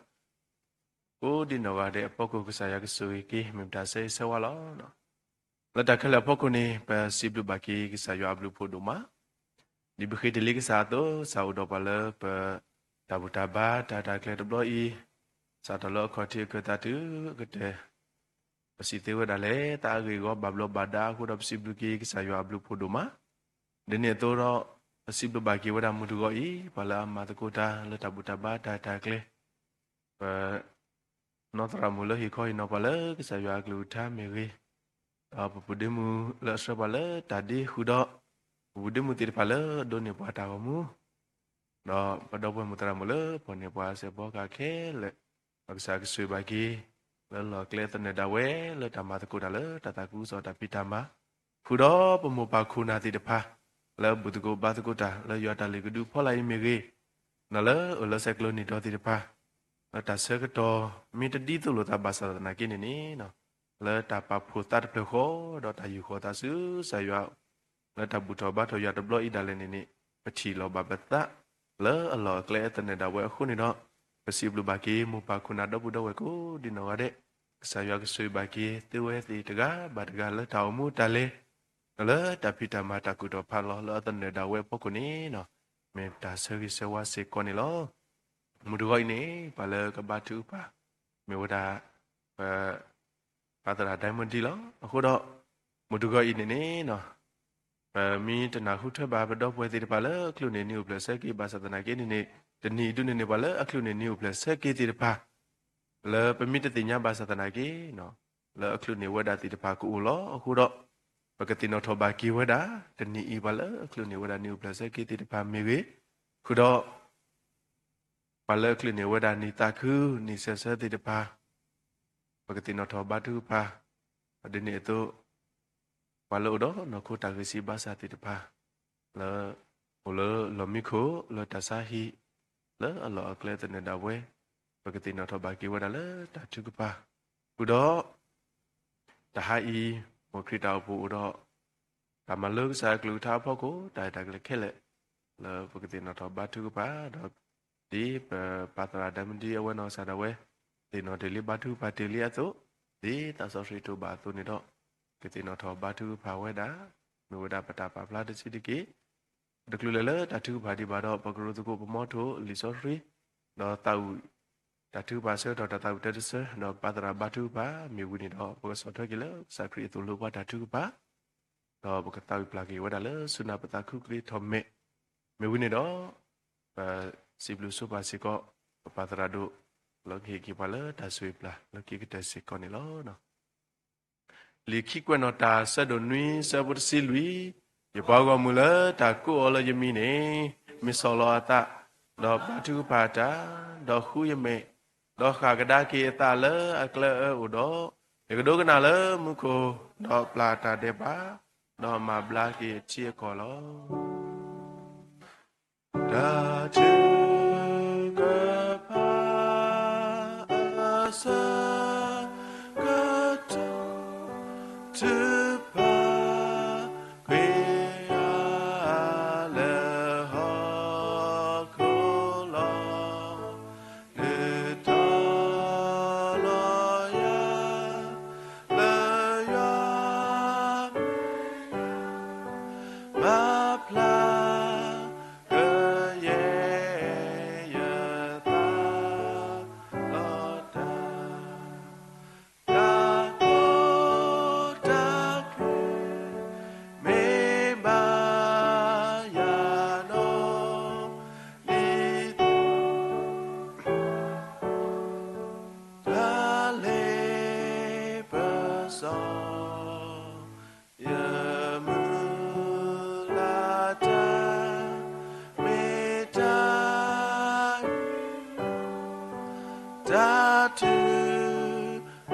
ကိးဒံနီၢ်ဂၤဒဲးအဖီခိၣ် ကစၢ်ယွၤကဆိၣ်ဂ့ၤက့ၤ မ့ၢ်ပတၢ်ဆၢဂ့ၤဆၢဝါလီၤ. လၢတၢ်ခဲလၢာ်အဖီခိၣ်န့ၣ် ပစံးဘျုးဘၣ်က့ၤကစၢ်ယွၤအဘျုးအဖှိၣ်ဒိၣ်မး ဒ်ပဃ့တ့ၢ်လံကစၢ်အသိး စးအိၣ်ဒီးပှၤလၢပတၢ်ဘူၣ်တၢ်ဘါတၢ်တၢ်ကျဲၤတဘျီအံၤ စးထီၣ်လၢအခီၣ်ထံးအခၢၣ်သးတုၤကတၢၢ် ပစံးသ့ဝဲဒၣ်လဲၣ် သးအဂ့ၢ်အဂီၢ်ဘၣ်ဘျီးဘၣ်ဒါအဃိဒီး ပစံးဘျုးက့ၤကစၢ်ယွၤအဘျုးအဖှိၣ်ဒိၣ်မး. ဒ်န့ၣ်အသိးဒီး ပစံးဘျုးဘၣ်က့ၤဝဲဒၣ်မုၢ်တဂီၤအံၤ ပှၤလၢအမၤသကိးတၢ်လၢတၢ်ဘူၣ်တၢ်ဘါတၢ်တၢ်ကျဲၤ ပ နီၢ်သရၣ်မုၣ်လၢဟ့ၣ်ခီဟ့ၣ်နီၤပှၤလၢကစၢ်ယွၤအကလုၢ်ကထါမ့ၢ်ဂ့ၤ, ဒီးပပုၢ်ဒ့မုၣ်လၢအဆှၢပှၤလၢတၢ်ဒ့ဃုာ်ဒီး ပပုၢ်ဒ့မုၣ်သ့ၣ်တဖၣ်လၢအဒိးန့ၢ်ပှၤတၢ်ဂီၤမူ, ဒီးပဒီပုၢ်ဝဲၢ်မုၣ်သရၣ်မုၣ်လၢပှၤန့ၢ်ပှၤစဲးဖီကဟၣ်ခဲလၢာ်, ဒီးကစၢ်ကဆိၣ်ဂ့ၤဘၣ်က့ၤ လၢလီၢ်အကျဲအသနၢၣ်ဒၣ်ဝဲ လၢတၢ်မၤသကိးတၢ်လၢတၢ်သးခုကစီၣ်တၢ်ဖံးတၢ်မၤ ဃုာ်ဒီးပမိၢ်ပၢ်ခိၣ်နၢ်သ့ၣ်တဖၣ် လၢဘူၣ်သကိးဘါသကိးတၢ်လၢယွၤတၢ်လုၢ်ကဒုဖီလာ်အံၤမ့ၢ်ဂ့ၤ, ဒီးလၢအိၣ်လၢဆဲးကျိးနံၣ်ဒီသ့ၣ်တဖၣ် လၢတၢ်ဆၢကတီၢ်မ့ၢ်တဒ်သိးလိာ်သးဘၣ်ဆၣ်သနာ်က့န့ၣ်န့ၣ်, လၢတၢ်ပာ်ဖှိၣ်သးတဖျၢၣ်ဃီ ဒီးတၢ်ယူာ်ဃီၤသးဆူကစၢ်ယွၤ လၢတၢ်ဘူၣ်ထီၣ်ဘါထီၣ်ယွၤတဘျီအံၤဒၣ်လဲာ်န့ၣ်န့ၣ် ပထံၣ်လီၤဘၣ်ပသး လၢအလီၢ်အကျဲအသနၢၣ်ဒၣ်ဝဲအဃိန့ၣ်ဒီး, ပစံးဘျုးဘၣ်က့ၤမိၢ်ပၢ်ခိၣ်နၢ်ဒီပုၢ်ဒီဝဲၢ်ကိးဒံနီၢ်ဂၤဒဲး, ကစၢ်ယွၤကဆိၣ်ဂ့ၤဘၣ်က့ၤသုဝဲသ့ၣ်တဂၤဘၣ်တဂၤလၢတၢ်အိၣ်မူတၢ်လဲၤ, ဒီးလၢတၢ်ဖံးတၢ်မၤတၢ်ကူၣ်ထီၣ်ဖးလီၤလၢအသနၢၣ်ဒၣ်ဝဲအဖီခိၣ်န့ၣ်, မ့ၢ်ပတၢ်ဆၢဂ့ၤဆၢဝါစ့ၢ်ကီးန့ၣ်လီၤ. မုၢ်တဂီၤအံၤန့ၣ် ပှၤလၢကဘါထုကဖၣ် မ့ၢ်ဝဲဒၣ် ပ ပၢ်သရၣ်ဒဲမုၣ်ဒံလီၤ. အဃိဒီး မုၢ်တဂီၤအံၤန့ၣ်န့ၣ်, ပမ့ၢ်တနၢ်ဟူထွဲဘၣ်ပဒီပုၢ်ဝဲၢ်သ့ၣ်တဖၣ်လၢအချုးန့ၢ်နံၣ်အိၣ်ဖျဲၣ်ဆၢက့ၤဘၣ်ဆၣ်သနာ်က့န့ၣ်န့ၣ်, တနံၤအံၤဒုန့ၣ်န့ၣ် ပှၤလၢအချုးန့ၢ်နံၣ်အိၣ်ဖျဲၣ်ဆၢက့ၤသ့ၣ်တဖၣ် လၢအချုးန့ၢ်ဝဲဒၣ်သ့ၣ်တဖၣ်ကအိၣ်လီၤ. အဃိဒီး ပကသ့ၣ်နီၣ်ထီၣ်ဘၣ်က့ၤဝဲဒၣ် တနံၤအံၤပှၤလၢအချုးန့ၢ်ဝဲဒၣ်နံၣ်အိၣ်ဖျဲၣ်ဆၢက့ၤသ့ၣ်တဖၣ်မ့ၢ်ဂ့ၤ, ဃုာ်ဒီး ပှၤလၢအချုးန့ၢ်ဝဲဒၣ်နံၣ်သးခု နံၣ်စဲးဆၢသ့ၣ်တဖၣ် ပကသ့ၣ်နီၣ်ထီၣ်ဘါထုကဖၣ်, ဒ်န့ၣ်အသိး ပှၤလၢအိၣ်ဒီးနီၢ်ခိတၢ်ဂံၢ်စၢ်ဘါစၢ်သ့ၣ်တဖၣ် လၢ အိၣ်လၢလီၢ်မံခိၣ် လၢတၢ်ဆါဟံၣ် လၢအလီၢ်အကျဲသနၢၣ်ဒၣ်ဝဲ, ပကသ့ၣ်နီၣ်ထီၣ်ဘၣ်က့ၤဝဲဒၣ်လၢတၢ်ထုကဖၣ်, ဃုာ်ဒီး တဟါအံၤ မ်ခရံာ်တၢ်အိၣ်ဖှိၣ်အိၣ်ဒီး တၢ်မၤလိကစၢ်အကလုၢ်ကထါအဖီခိၣ် တၢ်ရဲၣ်တၢ်ကျဲၤခဲလၢာ် လၢပကသ့ၣ်နီၣ်ထီၣ်ဘါထုကဖၣ်ဒီး ဒ်ပပၢ်သရၣ်ဒဲမုၣ်ဒံအဝဲနီၢ်ကစၢ်ဒၣ်ဝဲ သ့ၣ်နီၣ်တ့ၢ်လံဘါထုကဖၣ်တ့ၢ်လံအသိး, ဒ်သးစီဆှံတိာ်ဘၣ်အသိးန့ၣ်ဒီး ကသ့ၣ်နီၣ်ထီၣ်ဘါထုကဖၣ်ဝဲဒၣ်, မ့ၢ်ဝဲဒၣ်ပတၢ်ပာ်ဖျါတဆံးတက့ၢ်. တချုးလၢၤလၢတၢ်ထုကဖၣ်ဒံးဘၣ်ဒီး ပကရူၢ်သကိးပမီထိၣ်လံာ်စီဆှံ, ဒီးသးဝံၣ် တၢ်ထုကဖၣ်ဆၢကတီၢ်တၢ်သးဝံၣ်တၢ်တဆၢ ဒီးပၢ်သရၣ်ဘါထုကဖၣ်မ့ၢ်ဝံၤန့ၣ်ဒီး ပကဆီၣ်ထွဲက့ၤလၢကစၢ်ခရံာ်အသိၣ်လိပှၤတၢ်ထုကဖၣ် ဒီးပကသးဝံၣ်ပျၢ်က့ၤဝဲဒၣ်လၢဆူနၢ်ပသးခုကလ့ထီၣ်မဲာ်, မ့ၢ်ဝံၤန့ၣ်ဒီး ပစံးဘျုးဆိပာ်စ့ၢ်ကီး ပပၢ်သရၣ်ဒိၣ် လၢကဟ့ၣ်က့ၤပှၤလၢတၢ်ဆိၣ်ဂ့ၤပျၢ်လၢခံကတၢၢ်စ့ၢ်ကီးန့ၣ်လီၤ. လံာ်ခံကွဲးနီၣ်တၢ် ဆၢဒိၣ်နွံ ဆၢဖိတဆံလွံၢ်, ယပှၤဂီၢ်မုၢ်လၢတၢ်ကိးအီၤလၢယမံၤန့ၣ် မ့ၢ်ဆီၣ်လီၤအသး, ဒီးဘါထုကဖၣ်တၢ်, ဒီးဃုယမဲာ်, ဒီးဃၣ်ကဒါက့ၤအသးလၢအကျဲအၢအိၣ်ဒီး, ယကဒိကနၣ်လၢမူခိၣ်, ဒီးပျၢ်တၢ်ဒဲးဘး, ဒီးမၤဘျါက့ၤအထံအကီၢ်လီၤ. တၢ်ထုကဖၣ်အဆၢ ကတီၢ် ထုကဖၣ် ကွံာ်ယၤလၢဟီၣ်ခိၣ်လီၤ. ဒုးတီလီၤယၤ လၢယွၤ မ့ၢ်ဘါဖျါ ကယဲၢ်ယသး လီၤတၢ် တၢ်ကီတၢ်ခဲ မ့ၢ်ဘၣ်ယၤနီၢ်လံၤ တၢ်လ့ပစီ ယမုၢ်လၢ်တၢ် မ့ၢ်တၢ်အုၣ် တၢ်ထုက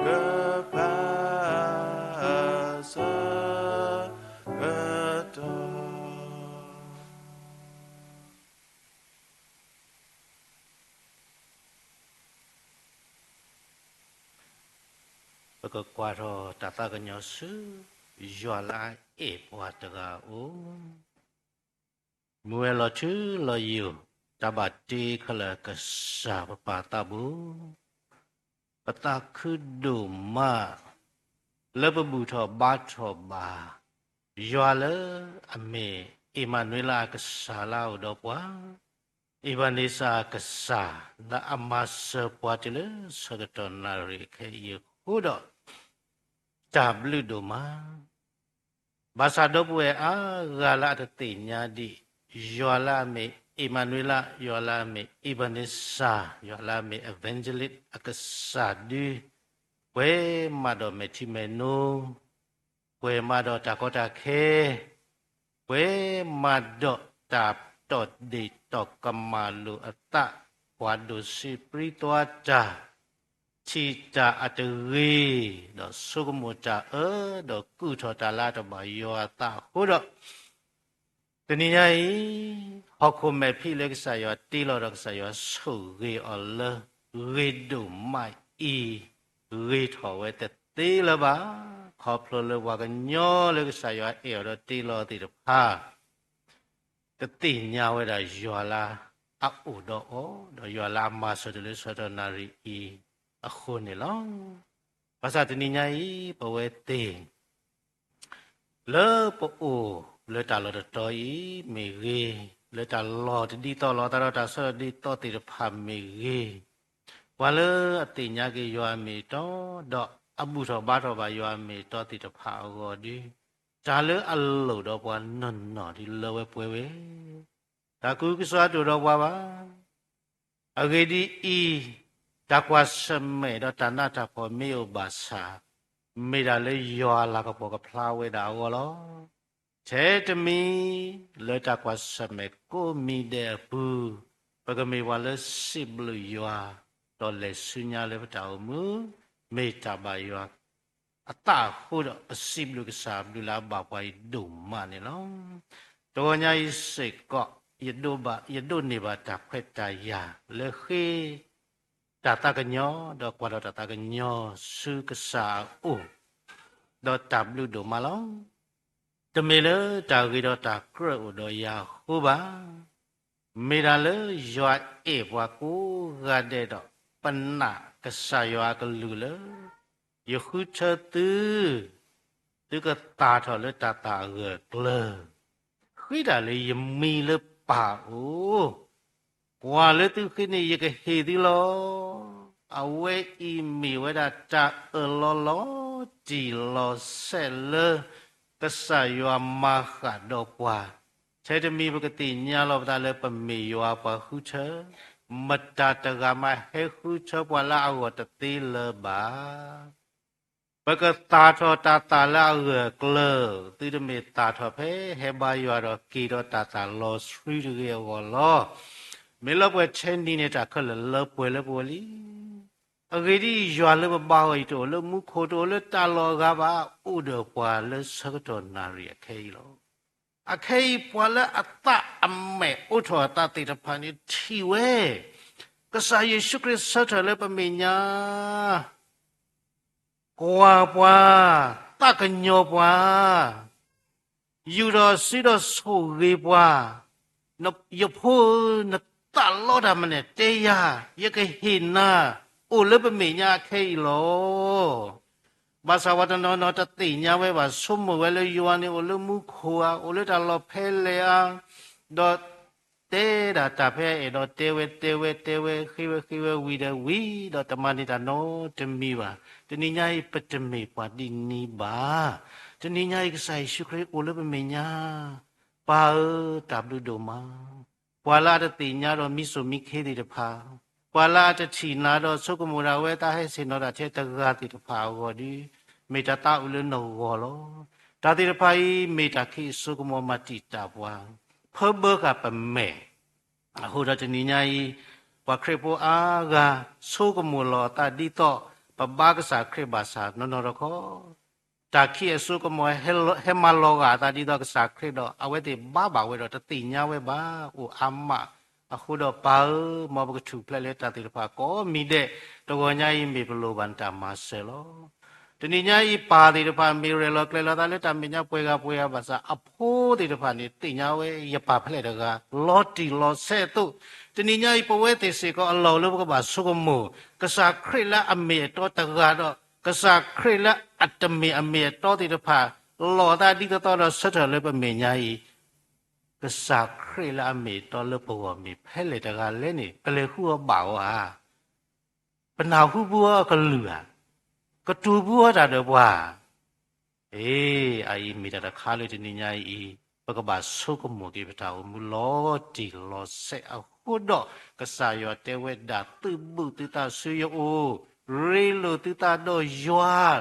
ဖၣ်အဆၢကတီၢ် ပကကွၢ်ထီၣ်တၢ်သးကညီၤဆူ ယွၤလၢအအဲၣ်ပှၤတဂၤအိၣ်. မုၢ်ဝဲၤလီၤထူလီၤယိာ် တၢ်ဘၣ်တ့ခဲလၢာ်ကစၢ်ပပၢ်သးဘိ, ပသးခုဒိၣ်မး လၢပဘူၣ်ထီၣ်ဘါထီၣ်ဘၣ် ယွၤလၢအမ့ၢ်အ့မၤနွ့လးအကစၢ်လၢအအိၣ်ဒီးပှၤ, အ့ဘၢန့စၢ်အကစၢ် လၢအမၤစၢၤပှၤတုၤလၢဆၢကတီၢ်နၣ်ရံၣ်အခဲအံၤအဃိဒီး တၢ်ဘျုးဒိၣ်မး. ဘၣ်ဆၣ်ဒီပုၢ်ဝဲၢ်အါဂၤလၢအတသ့ၣ်ညါဒံး ယွၤလၢအမ့ၢ်အ့မၤနွ့လး, ယွၤလၢအမ့ၢ်အ့ဘၢန့စၢ်, ယွၤလၢအမ့ၢ် evangelist အကစၢ်ဒု, ပှဲၤမးဒီးမဲာ်ထံမဲာ်နိ, ပှဲၤမးဒီးတၢ်ကီတၢ်ခဲ, ပှဲၤမးဒီးတၢ်တီၢ်ဒ့ၣ်တီၢ်ကမၣ်လိာ်အသး, ပှၤဒိၣ်စံးပြံသွါတၢ်, ထံၣ်တၢ်အတဂ့ၤ, ဒီးဆိကမိၣ်တၢ်အၢ, ဒီးကူၣ်ထီၣ်တၢ်လၢအတဘၣ်ယွၤအသးအဃိဒီး တနံၤညါအံၤ ဟီၣ်ခိၣ်မဲာ်ဖံးလၢကစၢ်ယွၤတ့လီၤဒီးကစၢ်ယွၤဆိၣ်ဂ့ၤအီၤလၢ ဂ့ၤဒိၣ်မးအံၤ ဂ့ၤထီၣ်ဝဲတသ့လၢၤဘၣ်. ခီဖျိလၢပှၤကညီလၢကစၢ်ယွၤအဲၣ်အီၤဒီးတ့လီၤသ့ၣ်တဖၣ် တသ့ၣ်ညါဝဲဒၣ်ယွၤလၢအအိၣ်ဒီးအီၤ, ဒီးယွၤလၢအမၤစၢၤတုၤလၢဆၢကတီၢ်နၣ်ရံၣ်အံၤအဃိန့ၣ်လီၤ. ဘၣ်ဆၣ်တနံၤညါအံၤ ပဝဲသ့ၣ် လၢပအိၣ်လၢတၢ်လီၢ်တတီၤအံၤမ့ၢ်ဂ့ၤ, လၢတၢ်လီၢ်တဒ်သိးလီၤသးဒီးတၢ်ဆၢကတီၢ်ဒ်သိးသ့ၣ်တဖၣ်မ့ၢ်ဂ့ၤ, ပှၤလၢအသ့ၣ်ညါက့ၤယွၤအမ့ၢ်အတီ, ဒီးအဘူၣ်ထီၣ်ဘါထီၣ်ဘၣ်ယွၤအမ့ၢ်အတီသ့ၣ်တဖၣ်အဂီၢ်ဒီး, တၢ်လၢအလိၣ်ဒီးပှၤနီၢ်နီၢ်ဒ်လၢဝဲပှဲၤဝဲ တၢ်ကူၣ်ကစီၣ်အတအိၣ်ဒီးပှၤဘၣ်. အဂ့ၢ်ဒ်အံၤ, တၢ်ကွၢ်ဆၢၣ်မဲာ်ဒီးတၢ်နးတၢ်ဖှီၣ်မ့ၢ်အိၣ်ဘၣ်ဆၣ်, မ့ၢ်ဒၣ်လၢယွၤအလၤကပီၤကဖျါဝဲဒၣ်အဂီၢ်လီၤ. ထဲတမံၤလၢတၢ်ကွၢ်ဆၢၣ်မဲာ်ကိးမံၤဒဲးအပူၤ, ပကမ့ၢ်ပှၤလၢစံးဘျုးယွၤ, ဒီးလဲၤဆူညါလၢပတၢ်အိၣ်မူ, မ့ၢ်တၢ်ဘၣ်ယွၤ အသးအဃိဒီး ပစံးဘျုးကစၢ်အဘျုးလၢအဘၣ်ပှၤအံၤဒိၣ်မးန့ၣ်လီၤ. တဂီၤညါအံၤစ့ၢ်ကီး ယဒိးဘၣ်, ယဒိးန့ၢ်ဘၣ်တၢ်ခွဲးတၢ်ယာ်လၢဃ့တၢ်သးကညီၤ ဒီးကွၢ်ထီၣ်တၢ်သးကညီၤဆူကစၢ်အအိၣ်, ဒီးတၢ်ဘျုးဒိၣ်မးလီၤ. တမ့ၢ်လၢတၢ်ဂ့ၤဒီးတၢ်ကြၢးအိၣ်ဒီးယၤအဃိဘၣ်. မ့ၢ်ဒၣ်လၢယွၤအဲၣ်ပှၤကိးဂၤဒဲးဒီး ပနာ်ကစၢ်ယွၤအကလုၢ်လၢ ယဃုထၢသု, သုကသၣ်ထီၣ်လၢတၢ်သၣ်အဂၢၢ်အကျၢၤ, ဃ့တၢ်လၢယမံၤလၢပၢ်အအိၣ်, ကွၢ်လၢသုဃ့န့ၣ်ယကဟ့ၣ်သုလီၤ. အဝဲအံၤမ့ၢ်ဝဲဒၣ်တၢ်အၢၣ်လီၤလီၤတံၢ်လီၤဆဲးလၢ ကစၢ်ယွၤမၤဃာ်ဒီးပှၤ, ထဲတမံၤပကသ့ၣ်ညါလီၤပသးလၢပမ့ၢ်ယွၤပှၤဃုထၢ, မတၤတဂၤမးဟဲဃုထၢပှၤလၢအဂီၢ်တသ့လၢၤဘၣ်. ပကသၣ်ထီၣ်တၢ်သၣ်လၢအဂၢၢ်အကျၢၤ, သုတမ့ၢ်သၣ်ထီၣ်ဖဲဟဲဘါယွၤဒီးက့ၤဒီးတၢ်သၣ်လီၤဆှံတဂ့ၤအဂီၢ်လီၤ. မ့ၢ်လၢပှဲၤထဲနံၤန့ၣ် တၢ်ခဲလၢာ်လၢပှဲၤလၢပဝဲလံ. အဂ့ၢ်ဒ်အံၤ, ယွၤလၢပဘါအီၤအံၤ တအိၣ်လၢမူခိၣ်, တအိၣ်လၢတၢ်လီၢ်အဂၤဘၣ်, အိၣ်ဒီးပှၤလၢဆၢကတီၢ်နၣ်ရံၣ်အခဲအံၤလီၤ. အခဲအံၤ ပှၤလၢအသးအမဲာ်အိးထီၣ်အသးသ့ၣ်တဖၣ်န့ၣ် ထံၣ်ဝဲ ကစၢ်ယ့ၣ်ၡူးခရံာ်ဆၢထၢၣ်လၢပမဲာ်ညါ, ကွၢ်ပှၤ, သးကညီၤပှၤ, ယူၢ်ထီၣ်စုဒီးဆိၣ်ဂ့ၤပှၤ, ယဖိဧၢ, နသးလီတၢ်မနုၤလဲၣ်, တဲယၤ, ယကဟ့ၣ်နၤ, အိၣ်လၢပမဲာ်ညါအခဲအံၤလီၤ. ဘၣ်ဆၣ်ပှၤတနီၤနီၤတသ့ၣ်ညါဝဲဘၣ်, ဆိကမိၣ်ဝဲလၢယွၤန့ၣ်အိၣ်လၢမူခိၣ်ဧါ, အိၣ်လၢတၢ်လီၢ်ဖဲလဲၣ်ဧါ, ဒီးတဲဒၣ်တၢ်ဖဲအအဲၣ်ဒိးတဲဝဲ, တဲဝဲ, တဲဝဲ, ဃ့ဝဲ, ဃ့ဝဲဝံၤဒီးဝံၤ, ဒီးတမၤန့ၢ်တၢ်နီတမံၤဘၣ်. တနံၤညါအံၤ ပတမ့ၢ်ပှၤဒ်န့ၣ်ဘၣ်. တနံၤညါအံၤ ကစၢ်ယ့ၣ်ၡူးခရံာ်အိၣ်လၢပမဲာ်ညါ, ပၢ်ဧၢ, တၢ်ဘျုးဒိၣ်မး. ပှၤလၢအတသ့ၣ်ညါဒီးမံစိာ်မံခ့သ့ၣ်တဖၣ်, ပှၤလၢအတထံၣ်နၤဒီးဆိကမိၣ်ဒၣ်ဝဲ တၢ်ဟဲဆ့ၣ်နီၤတၢ်ထဲတဂၤသ့ၣ်တဖၣ်အဂီၢ်ဒီး, မ့ၢ်တၢ်သးအုးလၢနဂီၢ်လီၤ. တၢ်သ့ၣ်တဖၣ်အံၤ မ့ၢ်တၢ်ခံးအစိကမီၤမၤတံာ်တာ်ပှၤ, ဖၢဘၢဃာ်ပမဲာ် အဃိဒီးတနံၤညါအံၤ, ပှၤခရံာ်ဖိအါဂၤ ဆိကမိၣ်လီၤအသးဒ်သိး ပဘါကစၢ်ခရံာ်ဘၣ်ဆၣ်နီၢ်နီၢ်တခီ, တၢ်ခံးအစိကမီၤ ဟဲမၤလီၤဂာ်အသးဒ်သိးကစၢ်ခရံာ်ဒီး အဝဲသ့ၣ်ဘါဘၣ်ဝဲဒီးတသ့ၣ်ညါဝဲဘၣ်, အိၣ်အါမး. အဃိဒီးပၢ်ဧၢ, မ်ပကထူၣ်ဖျဲးလၢတၢ်သ့ၣ်တဖၣ်ကိးမံၤဒဲး, တဂီၤညါအံၤမ့ၢ်ပလိၣ်ဘၣ်နတၢ်မၤစၢၤလီၤ. တနံၤညါအံၤ ပၢ်သ့ၣ်တဖၣ် မ့ၢ်ရဲၣ်လီၤကျဲၤလီၤသးလၢတၢ်မဲာ်ညါပှဲၤဂၤပှဲၤဂၤဘၣ်ဆၣ် အဖိသ့ၣ်တဖၣ်န့ၣ် သ့ၣ်ညါဝဲ ယပၢ်ဖဲလဲၣ်တဂၤ လီၤတံၢ်လီၤဆဲးအသိး, တနံၤညါအံၤ ပဝဲသ့ၣ်စ့ၢ်ကီး အလီၢ်အိၣ်လၢပကဘၣ်ဆိကမိၣ် ကစၢ်ခရံာ်လၢအမ့ၢ်အတီတဂၤဒီး ကစၢ်ခရံာ်လၢအတမ့ၢ်အမ့ၢ်အတီသ့ၣ်တဖၣ် လီၤသးဒ်သိးသိးဒီးဆၢထၢၣ်လၢပမဲာ်ညါအံၤ, ကစၢ်ခရံာ်လၢအမ့ၢ်အတီလၢပဂီၢ်မ့ၢ်ဖဲလဲၣ်တဂၤလဲၣ်န့ၣ် ပလဲၤဃုအီၤဘၣ်အီၤဧါ. ပနၢ်ဟူဘၣ်အီၤအကလုၢ်ဧါ, ကတိၤဘၣ်အီၤတၢ်ဒီးပှၤ အ့, အအံၤမ့ၢ်တၢ်တခါလၢတနံၤညါအံၤ ပကဘၣ်ဆိကမိၣ်က့ၤပတၢ်အိၣ်မူလီၤတံၢ်လီၤဆဲးအဃိဒီး ကစၢ်ယွၤတဲဝဲဒၣ် သုးဘူးသုသးဆူယအိၣ်, ရ့လိာ်သုသးဒီးယွၤ,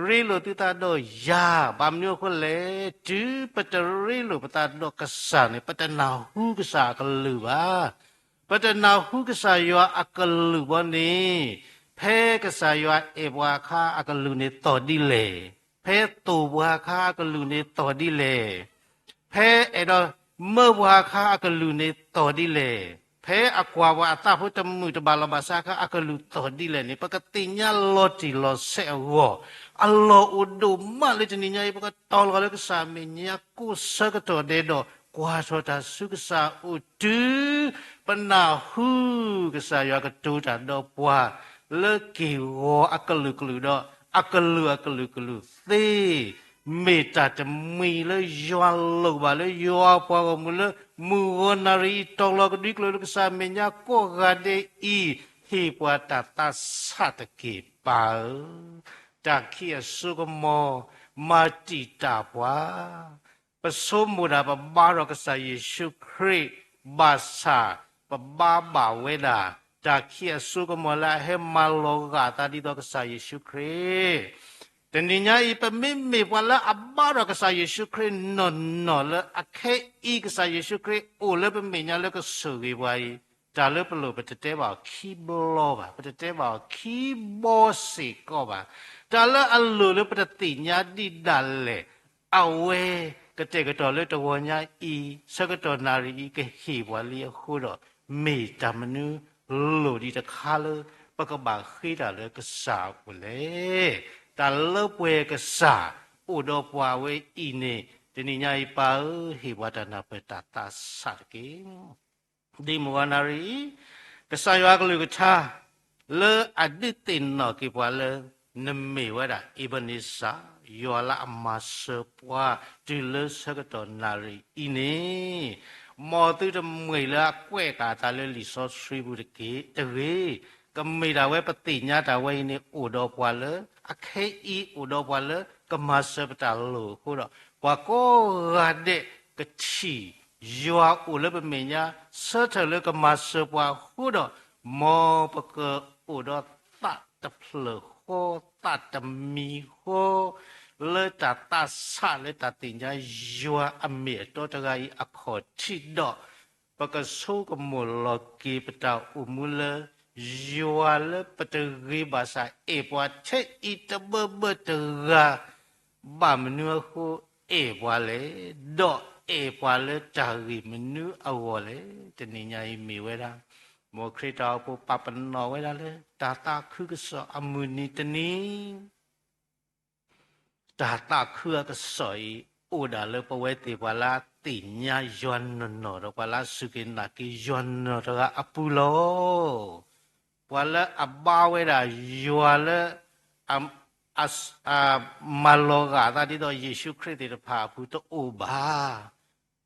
ရ့လိာ်သုသးဒီးယၤ, ဘၣ်မနုၤအဃိလဲၣ်, တုၤပတရ့လိာ်ပသးဒီးကစၢ်န့ၣ် ပတနၢ်ဟူကစၢ်အကလုၢ်ဘၣ်. ပတနၢ်ဟူကစၢ်ယွၤအကလုၢ်ဘၣ်န့ၣ်, ဖဲကစၢ်ယွၤအဲၣ်ပှၤအခါအကလုၢ်န့ၣ်သီၣ်ဒ်လဲၣ်, ဖဲသိၣ်ပှၤအခါအကလုၢ်န့ၣ်သီၣ်ဒ်လဲၣ်, ဖဲအဲၣ်ဒိးမၢပှၤအခါအကလုၢ်န့ၣ်သီၣ်ဒ်လဲၣ်, ဖဲအကွၢ်ပှၤအသးဖိတမုာ်တဘၣ်လီၤဘၣ်စးအခါအကလုၢ်သီၣ်ဒ်လဲၣ်န့ၣ် ပကသ့ၣ်ညါလီၤတံၢ်လီၤဆဲးအဂီၢ်, အလီၢ်အိၣ်ဒိၣ်မးလၢတနံၤညါအံၤ ပကတီၤလီၤလၢကစၢ်အမဲာ်ညါကိးဆၢကတီၢ်ဒဲးဒီး ကွၢ်ထီၣ်တၢ်ဆူကစၢ်အအိၣ်တုၤ ပနၢ်ဟူကစၢ်ယွၤကတိၤတၢ်ဒီးပှၤ လၢက့ၢ်ဂီၤအကလုာ်ကလုာ်ဒီး အကလုာ်အကလုာ်ကလုာ်သ့, မ့ၢ်တၢ်တမံၤလၢယွၤလိၣ်ဘၣ်လၢယွၤပှၤဂီၢ်မုၢ်လၢ မုၢ်ဂီၤနၣ်ရံၣ်အံၤ တီၤလီၤကဒွံကျိၤလၢကစၢ်အမဲာ်ညါကိးဂၤဒဲးအံၤ, ဟ့ၣ်ပှၤတၢ်သးဆးတက့ၢ်ပၢ်ဧၢ, တၢ်ခံးအစိကမီၤ မၤတံာ်တာ်ပှၤ ပဆိကမိၣ်ဒၣ်ပဘါထီၣ်ကစၢ်ယ့ၣ်ၡူးခရံာ်, ဘၣ်ဆၣ်ပဘါဘၣ်ဝဲဒၣ် တၢ်ခံးအစိကမီၤလၢအဟဲမၤလီၤဂာ်အသးဒ်သိးကစၢ်ယ့ၣ်ၡူးခရံာ်, တနံၤညါအံၤ ပမ့မ့ၢ်ပှၤလၢအဘါထီၣ်ကစၢ်ယ့ၣ်ၡူးခရံာ်နီၢ်နီၢ်လၢအခဲအံၤ ကစၢ်ယ့ၣ်ၡူးခရံာ်အိၣ်လၢပမဲာ်ညါလၢကဆိၣ်ဂ့ၤပှၤအံၤ, တၢ်လၢပလိၣ်ပတတဲဘၣ်အီၤခံဘျီဘၣ်, ပတတဲဘၣ်အီၤခံဘျီစ့ၢ်ကီးဘၣ်, တၢ်လၢအလိၣ်လၢပတသ့ၣ်ညါဒံးဒၣ်လဲာ် အဝဲကတဲာ်ကတီၤလၢတဂီၤညါအံၤ ဆၢကတီၢ်နၣ်ရံၣ်အံၤကဟ့ၣ်ပှၤလံအဃိဒီး မ့ၢ်တၢ်မနုၤလိၣ်ဒံးတခါလၢ ပကဘၣ်ဃ့တၢ်လၢကစၢ်အအိၣ်လဲၣ်. တၢ်လၢပှဲၤကစၢ်အိၣ်ဒီးပှၤဝဲအံၤန့ၣ် တနံၤညါအံၤပၢ်ဧၢ ဟ့ၣ်ပှၤတၢ်နၢ်ပၢၢ်တၢ်သးဆးတက့ၢ်. ဒ်မုၢ်ဂီၤနၣ်ရံၣ်အံၤ ကစၢ်ယွၤအကလုၢ်ကထါ လၢအဒုးသ့ၣ်နီၣ်က့ၤပှၤလၢ နမ့ၢ်ဝဲဒၣ် အ့းဘနံစၢ် ယွၤလၢအမၤစၢၤပှၤ တုၤလၢဆၢကတီၢ်နၣ်ရံၣ်အံၤန့ၣ်, မ်သုတမှံလၢအကွဲးဃာ်အသးလၢလံာ်စီဆှံပူၤတက့ၢ်, တဂ့ၤ, ကမ့ၢ်ဒၣ်ဝဲပသ့ၣ်ညါတၢ်ဝဲအံၤန့ၣ် အိၣ်ဒီးပှၤလၢ အခဲအံၤအိၣ်ဒီးပှၤလၢကမၤစၢၤပတၢ်လိၣ်အဃိဒီး ပှၤကိးဂၤဒဲးကထံၣ် ယွၤအိၣ်လၢပမဲာ်ညါ ဆၢထၢၣ်လၢကမၤစၢၤပှၤအဃိဒီး မ်ပကအိၣ်ဒီးသးတဖျၢၣ်ဃီ သးတမံၤဃီ လၢတၢ်သးဆးလၢတၢ်သ့ၣ်ညါယွၤအမ့ၢ်အတီတဂၤအံၤအခီၣ်ထံးဒီး ပကဆိကမိၣ်လီၤက့ၤပတၢ်အိၣ်မူလၢ ယွၤလၢပတဂ့ၤဘၣ်ဆၣ် အဲၣ်ပှၤထဲအံၤတဘၢဘၢတဂၤ ဘၣ်မနုၤအဃိအဲၣ်ပှၤလဲၣ်, ဒီးအဲၣ်ပှၤလၢတၢ်ဂ့ၢ်မနုၤအဂီၢ်လဲၣ်. တနံၤညါအံၤမ့ၢ်ဝဲဒၣ် မ်ခရံာ်တၢ်အိၣ်ဖှိၣ်ပာ်ပနီၣ်ဝဲဒၣ်လၢ တၢ်သးခုကစီၣ်အမုၢ်နံၤတနံၤ တၢ်သးခုအကစီၣ်အံၤ အိၣ်ဒၣ်လၢပဝဲသ့ၣ်ပှၤလၢအသ့ၣ်ညါယွၤနီၢ်နီၢ်ဒီးပှၤလၢအစူၢ်က့ၤနာ်က့ၤယွၤနီၢ်နီၢ်တဂၤအပူၤလီၤ. ပှၤလၢအဘါဝဲဒၣ်ယွၤလၢ အ အ အ မၤလီၤဂာ်အသးဒ်သိးယ့ၣ်ၡူးခရံာ်သ့ၣ်တဖၣ်အပူၤတအိၣ်ဘၣ်.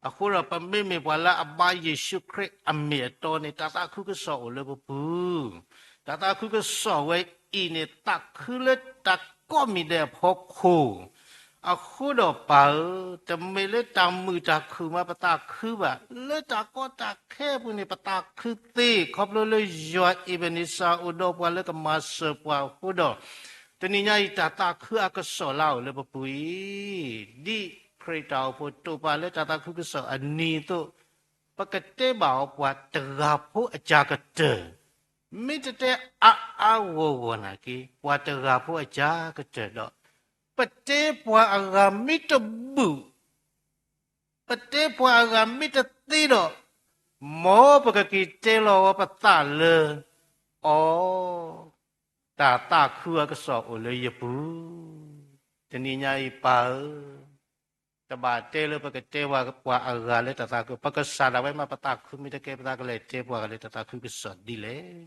အဃိဒီးပမ့မ့ၢ်ပှၤလၢအဘါယ့ၣ်ၡူးခရံာ်အမ့ၢ်အတီန့ၣ် တၢ်သးခုကစီၣ်အိၣ်လၢပပူၤ, တၢ်သးခုကစီၣ်ဝဲအံၤန့ၣ် သးခုလၢတၢ်ကိးမံၤဒဲးအဖီခိၣ်, အဃိဒီးပၢ်ဧၢ, တမ့ၢ်လၢတၢ်မုာ်တၢ်ခုၣ်မးပသးခုဘၣ်, လၢတၢ်ကီတၢ်ခဲအပူၤန့ၣ် ပသးခုသ့, ခီဖျိလၢယွၤအ့းဘနံစၢ်အိၣ်ဒီးပှၤလၢကမၤစၢၤပှၤအဃိဒီး, တနံၤညါအံၤ တၢ်သးခုအကစီၣ်လၢအအိၣ်လၢပပူၤအံၤ, ဒ်ခရံာ်တၢ်အိၣ်ဖှိၣ်တိာ်ပာ်လၢတၢ်သးခုကစီၣ်အနံၤအသိး, ပကတဲဘၣ်အီၤပှၤတဂၤဖိအစှၤကတၢၢ်, မ့ၢ်တတဲအါအါဂီၢ်ဂီၢ်နာ်က့ ပှၤတဂၤဖိအစှၤကတၢၢ်ဒီး, ပတဲပှၤအဂၤမ့ၢ်တဘူၣ် ပတဲပှၤအဂၤမ့ၢ်တသ့ဒီး, မ်ပကက့ၤတဲလီၤဝဲပသးလၢ, အီ, တၢ်သးခုအကစီၣ်အိၣ်လၢယပူၤ တနံၤညါအံၤပၢ်ဧၢ, တဘၣ်တဲလၢပကတဲပှၤအဂၤလၢတၢ်သးခု, ပကစၢ်ဒၣ်ဝဲမး ပသးခုမ့ၢ်တကဲ ပသးကလဲၤတဲပှၤဂၤလၢတၢ်သးခုကစီၣ်ဒ်လဲၣ်.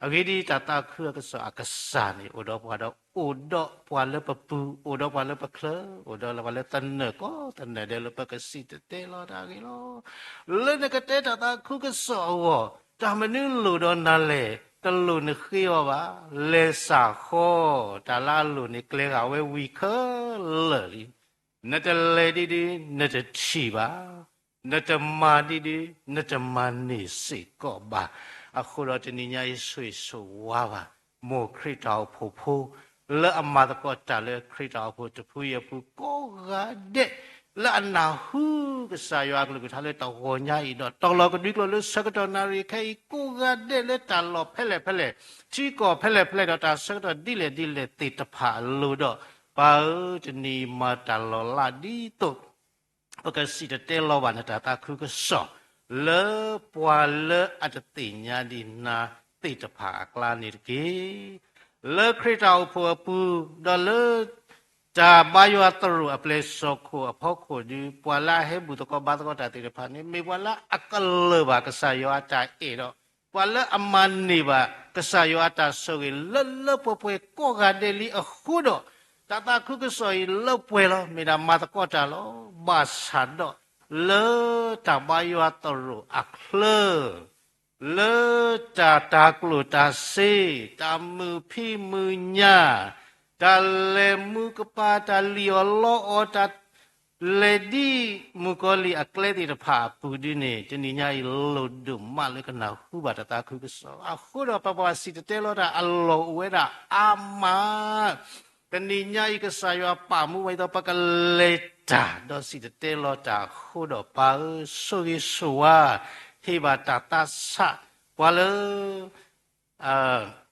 အဂ့ၢ်ဒ်အံၤ, တၢ်သးခုအကစီၣ်အကစၢ်န့ၣ် အိၣ်ဒီးပှၤဒီး အိၣ်ဒီးပှၤလၢပပူၤ, အိၣ်ဒီးပှၤလၢပချၢ, အိၣ်ဒီးလၢပှၤလၢသနၢၣ်ကီသနၢၣ်ဒဲးလၢပကစံၣ်တဲၤတဲလီၤတၢ်ဂ့ၢ်လီၤ. လၢနကတဲတၢ်သးခုကစီၣ်အဂီၢ်, တၢ်မနုၤလိၣ်ဒီးနၤလဲၣ်, တလိၣ်နဃ့အီၤဘၣ်. လဲၤစၢ်ဃီ, တၢ်လၢအလိၣ်န့ၣ် ကျဲၤဂာ်ဝဲဝံၤခဲလၢာ်လံ. နတလဲၤဒ်ဒုး နတထံၣ်ဘၣ်, နတမၤဒ်ဒုး နတမၤန့ၢ်စ့ၢ်ကီးဘၣ်. အဃိဒီးတနံၤညါအံၤ ဆိၣ်ဂ့ၤဆိၣ်ဝါဘၣ် မိၢ်ခရံာ်တၢ်အိၣ်ဖှိၣ်ဖိ လၢအမၤသကိးတၢ်လၢခရံာ်တၢ်အိၣ်ဖှိၣ်တဖုအံၤအပူၤကိးဂၤဒဲး, လၢအနၢ်ဟူကစၢ်ယွၤအကလုၢ်ကထါလၢတဂီၤညါအံၤဒီး တီၤလီၤကဒုကျိၤလၢဆၢကတီၢ်နၣ်ရံၣ်ခဲအံၤ ကိးဂၤဒဲးလၢတၢ်လီၢ်ဖဲလဲၣ်ဖဲလဲၣ်, ထံကီၢ်ဖဲလဲၣ်ဖဲလဲၣ်ဒီးတၢ်ဆၢကတီၢ်ဒ်လဲၣ်ဒ်လဲၣ်သ့ၣ်တဖၣ်အလိၤဒီး, ပၢ်ဧၢ, တနံၤအံၤမၤတၢ်လီၤလးဒ်သိး ပကစံၣ်တဲၤတဲလီၤဘၣ်နတၢ်သးခုကစီၣ် လၢပှၤလၢအတသ့ၣ်ညါဒံးနၤသ့ၣ်တဖၣ်အကျါန့ၣ်တက့ၢ်. လၢခရံာ်တၢ်အိၣ်ဖှိၣ်အပူၤ, ဒီးလၢတၢ်ဘါယွၤသရိာ်အပျဲၢ်စီၢ်ခိၣ်အဖီခိၣ်ဒုး, ပှၤလၢအဟဲဘူၣ်သကိးဘါသကိးတၢ်သ့ၣ်တဖၣ်န့ၣ် မ့ၢ်ပှၤလၢအကလၢၢ်ဘၣ်ကစၢ်ယွၤအတၢ်အဲၣ်ဒီး ပှၤလၢအမၤန့ၢ်ဘၣ်ကစၢ်ယွၤအတၢ်ဆိၣ်ဂ့ၤလၢလၢပှဲၤပှဲၤကိးဂၤဒဲးလံအဃိဒီး, တၢ်သးခုကစီၣ်အံၤလၢပှဲၤလီၤ, မ့ၢ်ဒၣ်မၤသကိးတၢ်လီၤ. ဘၣ်ဆၣ်ဒီး လၢတၢ်ဘါယွၤသရိာ်အချၢ, လၢတၢ်တၤကျိၣ်တၤစ့, တၢ်မုာ်ဖံးမုာ်ညၣ်, တၢ်လဲၤမူကပၤ, တၢ်လံၣ်အီၣ်လီအီၣ်, တၢ်လဲၤဒ်မုၣ်ကီၤလံၢ်အကျဲသ့ၣ်တဖၣ်အပူၤဒုန့ၣ်, တနံၤညါအံၤလိၣ်ဒိၣ်မးလၢကနၢ်ဟူဘၣ်တၢ်သးခုကစီၣ်. အဃိဒီးပပှၤစံၣ်တဲၤတဲလီၤတၢ်အလီၢ်အိၣ်ဝဲဒၣ်အါမး တနံၤညါအံၤ ကစၢ်ယွၤပာ်မူဝဲအသိး ပကလဲၤတၢ်ဒီးစံၣ်တဲၤတဲလီၤတၢ်အဃိဒီး ပၢ်ဧၢ, ဆိၣ်ဂ့ၤဆိၣ်ဝါ, ဟ့ၣ်ဘၣ်တၢ်သးဆး, ပှၤလၢ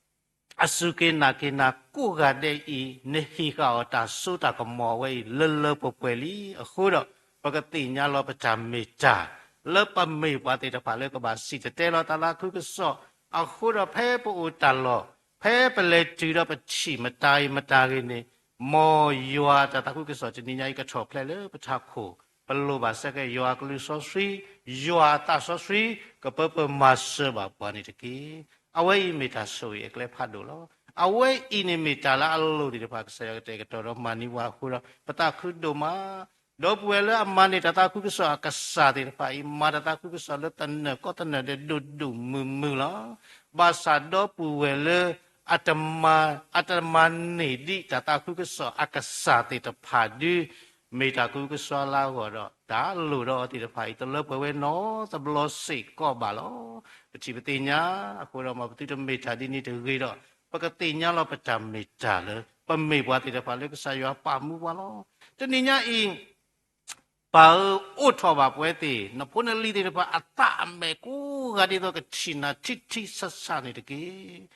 အစူၢ်က့ၤနာ်က့ၤနၤကိးဂၤဒဲးအံၤ, နဟ့ၣ်ဃာ်အီၤတၢ်စိတၢ်ကမီၤအဝဲအံၤ လၢလၢပှဲၤပှဲၤလံအဃိဒီး, ပကသ့ၣ်ညါလီၤပတၢ်မ့ၢ်တၢ်, လၢပမ့ၢ်ပှၤသ့ၣ်တဖၣ်လၢကဘၣ်စံၣ်တဲၤတဲလီၤတၢ်သးခုကစီၣ်, အဃိဒီးဖဲပအိၣ်တၢ်လီၢ်, ဖဲပလဲၤတုၤဒီးပထံၣ်မတၤဂ့ၤမတၤဂ့ၤန့ၣ်, မ်ယွၤတၢ်သးခုကစီၣ်တနံၤညါအံၤ ကထီၣ်ဖျဲးလၢပထးခိၣ်, ပလိၣ်ဘၣ်စ့ၢ်ကီးယွၤအကလုၢ်စီဆှံ, ယွၤအသးစီဆှံ, ကပၢပၢမၤစၢၤဘၣ်ပှၤန့ၣ်တက့ၢ်. အဝဲအံၤမ့ၢ်တၢ်ဆိၣ်ဂ့ၤအကျဲဖးဒိၣ်လီၤ. အဝဲအံၤန့ၣ်မ့ၢ်တၢ်လၢအလိၣ်သ့ၣ်တဖၣ် ကစၢ်ယွၤကတဲာ်ကတီၤဒီးမၤန့ၢ်ပှၤအဃိဒီး ပသးခုဒိၣ်မး, ဒီပုၢ်ဝဲၢ်လၢအမၤန့ၢ်တၢ်သးခုကစီၣ်အကစၢ်သ့ၣ်တဖၣ်အံၤ မၤတၢ်သးခုကစီၣ်လၢသနၢၣ်ကီသနၢၣ်ဒဲးဒိၣ်ဒိၣ်မုၢ်မုၢ်လီၤ. ဘၣ်ဆၣ်ဒီပုၢ်ဝဲၢ်လၢ အတမၤ, အတမၤန့ၢ်ဒံးတၢ်သးခုကစီၣ်အကစၢ်သ့ၣ်တဖၣ်ဒု မ့ၢ်တၢ်သးခုကစီၣ်လၢအဂီၢ်ဒီး တၢ်လိၣ်ဒီးအီၤသ့ၣ်တဖၣ်အံၤ တလၢပှဲၤဝဲနီတဘျီစ့ၢ်ကီးဘၣ်လီၤ. ပထံၣ်ပသ့ၣ်ညါ, အဃိဒီး မ်ပသုတမ့ၢ်တၢ်ဒ်န့ၣ်တဂ့ၤဒီး, ပကသ့ၣ်ညါလီၤပတၢ်မ့ၢ်တၢ်လၢ ပမ့ၢ်ပှၤသ့ၣ်တဖၣ်လၢကစၢ်ယွၤပာ်မူပှၤလီၤ. တနံၤညါအံၤ ပၢ်ဧၢ, အိးထီၣ်ဘၣ်ပဝဲသ့ၣ် နဖိနလံၤသ့ၣ်တဖၣ်အသးအမဲာ်ကိးဂၤဒ်သိးကထံၣ်နၤထံထံဆးဆးန့ၣ်တက့ၢ်.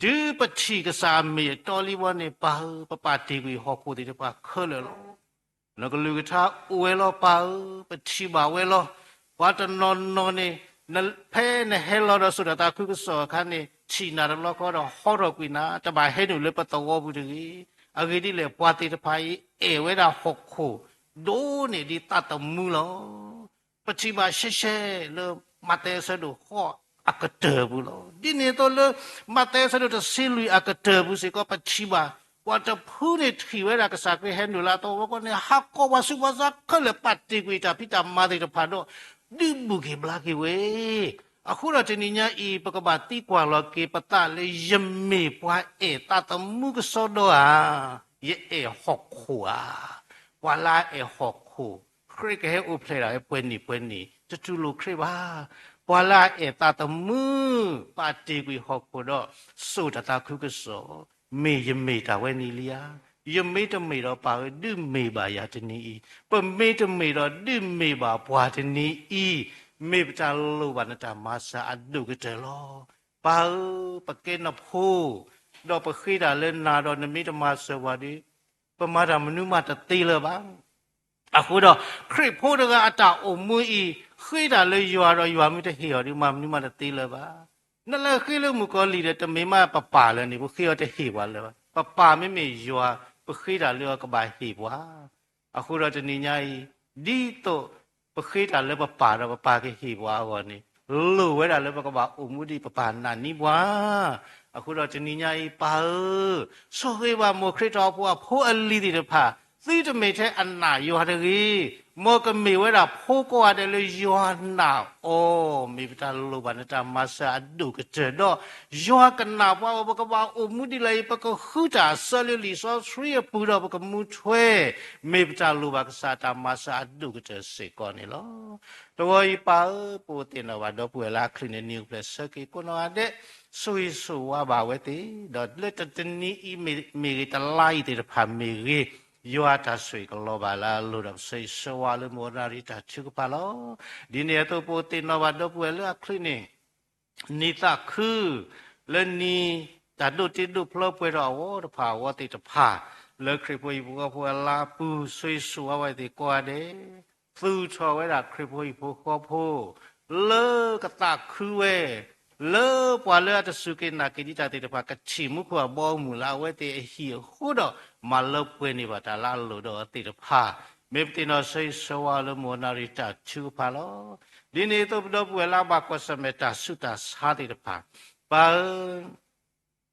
တုၤပထံၣ်ကစၢ်အမ့ၢ်အတီလံဝဲန့ၣ် ပၢ်ဧၢ, ပပာ်တ့ၢ်ကွံာ်ဟီၣ်ခိၣ်သ့ၣ်တဖၣ်ခဲလၢာ်လီၤ. နကလုၢ်ကထါအိၣ်ဝဲလီၤပၢ်ဧၢ, ပထံၣ်ဘၣ်ဝဲလီၤ. ပှၤတနီၤနီၤန့ၣ် ဖဲနဟဲလီၤဒီးစိာ်တၢ်သးခုကစီၣ်အခါန့ၣ် ထံၣ်နၤတဘျီဃီဒီးဟီထီၣ်ကွံာ်နၤ, တဘၣ်ဟဲနုာ်လၢပသဝီပူၤတဂ့ၤ. အဂ့ၢ်ဒ်လဲၣ်, ပှၤသ့ၣ်တဖၣ်အံၤအဲၣ်ဝဲဒၣ်ဟီၣ်ခိၣ် ဒိၣ်န့ၢ်ဒံးသးသမူလီၤ. ပထံၣ်ဘၣ်ရှဲရှဲလၢ မးသဲအဆၢဒိၣ်ဃိးအကတၢၢ်ပူၤလီၤ. ဒ်န့ၣ်အသိးလၢ မးသဲအဆၢဒိၣ်တဆံလွံၢ်အကတၢၢ်ပူၤစ့ၢ်ကီး ပထံၣ်ဘၣ် ပှၤတဖုန့ၣ်ထံၣ်ဝဲဒၣ်ကစၢ်ခရံာ်ဟဲနုာ်လၢအသဝီအဂီၢ်န့ၣ် ဟးကိးပှၤဆူးပှၤဆါခဲလၢာ် ပာ်တ့ၢ်ကွံာ်တၢ်ဖံးတၢ်မၤသ့ၣ်တဖၣ်ဒီး ဒုးဘူးက့ၤဘျါက့ၤဝဲ အဃိဒီးတနံၤညါအံၤ ပကဘၣ်သံကွၢ်လီၤက့ၤပသးလၢ ယမ့ၢ်ပှၤအဲၣ်သးသမူကစီဒီဧါ, ယအဲၣ်ဟီၣ်ခိၣ်ဧါ. ပှၤလၢအအဲၣ်ဟီၣ်ခိၣ် ခရံာ်ကဟဲအိၣ်ဖျဲၣ်ဒၣ်ဝဲပှဲၤနံၣ်ပှဲၤနံၣ် တတူၢ်လိာ်ခရံာ်ဘၣ်. ပှၤလၢအအဲၣ်သးသမူ ပာ်တ့ၢ်ကွံာ်ဟီၣ်ခိၣ်ဒီး စိာ်တၢ်သးခုကစီၣ် မ့ၢ်ယမ့ၢ်တၢ်ဝဲန့ၣ်လံဧါ. ယမ့ၢ်တမ့ၢ်ဒီးပၢ်ဧၢ ဒုးမ့ၢ်ဘၣ်ယၤတနံၤအံၤ, ပမ့ၢ်တမ့ၢ်ဒီးဒုးမ့ၢ်ဘၣ်ပှၤတနံၤအံၤ, မ့ၢ်ပတၢ်လိၣ်ဘၣ်နတၢ်မၤစၢၤအဒိၣ်ကတၢၢ်လီၤ. ပၢ်ဧၢ, ပကဲနဖိ, ဒီးပဃ့တၢ်လၢနၤဒီးနမ့ၢ်တမၤစၢၤပှၤဒီး ပမၤတၢ်မနုၤမးတသ့လၢၤဘၣ်. အဃိဒီး ခရံာ်ဖိတဂၤအတၢ်အိၣ်မူအံၤ ဃ့တၢ်လၢယွၤဒီးယွၤမ့ၢ်တဟ့ၣ်အီၤဒီး မၤမနုၤမးတသ့လၢၤဘၣ်. နလဲၤဃ့လၢမုၣ်ကီၤလံၢ်ဒီး တမ့ၢ်မးပပၢ်လၢၤန့ၣ် ပဃ့အီၤတဟ့ၣ်ပှၤလၢၤဘၣ်. ပပၢ်မ့မ့ၢ်ယွၤ ပဃ့တၢ်လၢအီၤကဘၣ်ဟ့ၣ်ပှၤ. အဃိဒီးတနံၤညါအံၤ ဒ်သိးပဃ့တၢ်လၢပပၢ်ဒီးပပၢ်ကဟ့ၣ်ပှၤအဂီၢ်န့ၣ် လိၣ်ဝဲဒၣ်လၢပကဘၣ်အိၣ်မူဒ်ပပၢ်နာ်န့ၢ်ပှၤ. အဃိဒီးတနံၤညါအံၤ ပၢ်ဧၢ, ဆိၣ်ဂ့ၤဘၣ်မိၢ်ခရံာ်တၢ်အိၣ်ဖှိၣ်အဖိအလံၤသ့ၣ်တဖၣ်, သုတမ့ၢ်ထဲအနာ်ယွၤတဂ့ၤ, မ်ကမ့ၢ်ဝဲဒၣ်ဖိကိးဂၤဒဲးလၢယွၤနာ်အီၤ, မ့ၢ်ပတၢ်လိၣ်ဘၣ်နတၢ်မၤစၢၤအဒိၣ်ကတၢၢ်ဒီး ယွၤကနာ်ပှၤအီၤ ပကဘၣ်အိၣ်မူဒ်လဲၣ်အံၤ ပကဃုတၢ်အစၢလၢလံာ်စီဆှံအပူၤဒီးပကမူထွဲ, မ့ၢ်ပတၢ်လိၣ်ဘၣ်ကစၢ်တၢ်မၤစၢၤအဒိၣ်ကတၢၢ်စ့ၢ်ကီးန့ၣ်လီၤ. တဂီၤအံၤပၢ်ဧၢ, ပအိၣ်သ့ၣ်နီၣ်ဘၣ်ဒီပုၢ်ဝဲၢ်လၢအချုးန့ၣ် နံၤအိၣ်ဖျဲၣ်ဆၢက့ၤကိးနီၢ်ဂၤဒဲး, ဆိၣ်ဂ့ၤဆိၣ်ဝါဘၣ်ဝဲသ့ၣ်, ဒီးလၢတနံၤအံၤမ့ၢ်ဂ့ၤ တလါအံၤသ့ၣ်တဖၣ်မ့ၢ်ဂ့ၤ, ယွၤတၢ်ဆိၣ်ဂ့ၤကလီၤဘၣ်လၢအလိၤဒီး ပဆိၣ်ဂ့ၤဆိၣ်ဝါလၢမုၢ်ဂီၤနၣ်ရံၣ်တၢ်ထုကဖၣ်လီၤ. ဒ်န့ၣ်အသိးပအိၣ်သ့ၣ်နီၣ်ဘၣ်ဒီပုၢ်ဝဲၢ်လၢအချုးန့ၣ် နံၣ်သးခု လၢနံၤတၢ်ဒိးတ့ဒိးဖျီပှဲၤထီၣ်အဝီတဖၣ်အဝီသ့ၣ်တဖၣ်, လၢခရံာ်ဖိဟံၣ်ဖိဃီဖိအလါပူၤ ဆိၣ်ဂ့ၤဆိၣ်ဝါဘၣ်သ့ၣ်ကိးဂၤဒဲး, သူၣ်ထီၣ်ဝဲဒၣ်ခရံာ်ဖိဟံၣ်ဖိဃီဖိ လၢကသးခုဝဲ, လၢပှၤလၢအတစူၢ်က့ၤနာ်က့ၤဒံးတၢ်သ့ၣ်တဖၣ် ကထံၣ်မူခိၣ်အဘီအမုၢ်လၢအဝဲသ့ၣ်အဟံၣ်အဃိဒီး မၤလၢပှဲၤန့ၢ်ဘၣ်တၢ်လၢအလိၣ်ဒီးအီၤသ့ၣ်တဖၣ်, မ့ၢ်ပသ့ၣ်နီၣ်ဆိၣ်ဂ့ၤဆိၣ်ဝါလၢမုၢ်ဂီၤနၣ်ရံၣ်တၢ်ထုကဖၣ်လီၤ. ဒ်န့ၣ်အသိးပဒီပုၢ်ဝဲၢ်လၢအဘၣ်ကွၢ်ဆၢၣ်မဲာ်တၢ်ဆူးတၢ်ဆါသ့ၣ်တဖၣ်, ပၢ်ဧ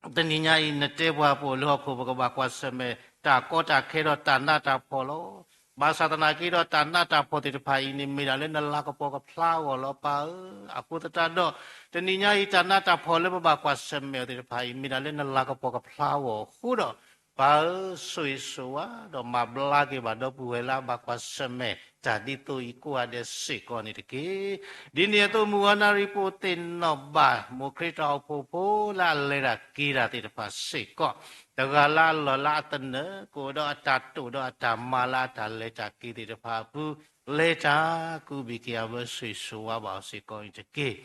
ၢ, တနံၤညါအံၤ နတဲပှၤပအိၣ်လၢဟီၣ်ခိၣ် ပကဘၣ်ကွၢ်ဆၢၣ်မဲာ်တၢ်ကီတၢ်ခဲဒီးတၢ်နးတၢ်ဖှီၣ်လီၤ. ဘၣ်ဆၣ်သနာ်က့ဒီးတၢ်နးတၢ်ဖှီၣ်သ့ၣ်တဖၣ်အံၤန့ၣ် မ့ၢ်ဒၣ်လၢနလၤကပီၤကဖျါအဂီၢ်လီၤ ပၢ်ဧၢ. အဃိသတးဒီး တနံၤညါအံၤ တၢ်နးတၢ်ဖှီၣ်လၢပဘၣ်ကွၢ်ဆၢၣ်မဲာ်အီၤသ့ၣ်တဖၣ်အံၤ မ့ၢ်ဒၣ်လၢနလၤကပီၤကဖျါအဂီၢ်အဃိဒီး ပၢ်ဧၢ, ဆိၣ်ဂ့ၤဆိၣ်ဝါ ဒီးမၤဘျါက့ၤဘၣ်ဒီပုၢ်ဝဲၢ်လၢအဘၣ်ကွၢ်ဆၢၣ်မဲာ် တၢ်ဒ်သိးအံၤကိးဂၤဒဲးစ့ၢ်ကီးန့ၣ်တက့ၢ်. ဒ်န့ၣ်အသိးမုၢ်ဂီၤနၣ်ရံၣ်ပအိၣ်သ့ၣ်နီၣ်ဘၣ် မိၢ်ခရံာ်တၢ်အိၣ်ဖှိၣ်ဖိလၢအလဲၤတၢ်က့ၤတၢ်သ့ၣ်တဖၣ်စ့ၢ်ကီး, တဂၤလၢအလီၢ်လၢအသနၢၣ် ကအိၣ်ဒီးအတၢ်တိာ်ဒီးအတၢ်မၤလၢအတၢ်လဲၤတၢ်က့ၤသ့ၣ်တဖၣ်အပူၤ, လဲၤတၢ်ကူးဘံၣ်က့ၤအဝဲ ဆိၣ်ဂ့ၤဆိၣ်ဝါဘၣ်အီၤစ့ၢ်ကီးန့ၣ်တက့ၢ်.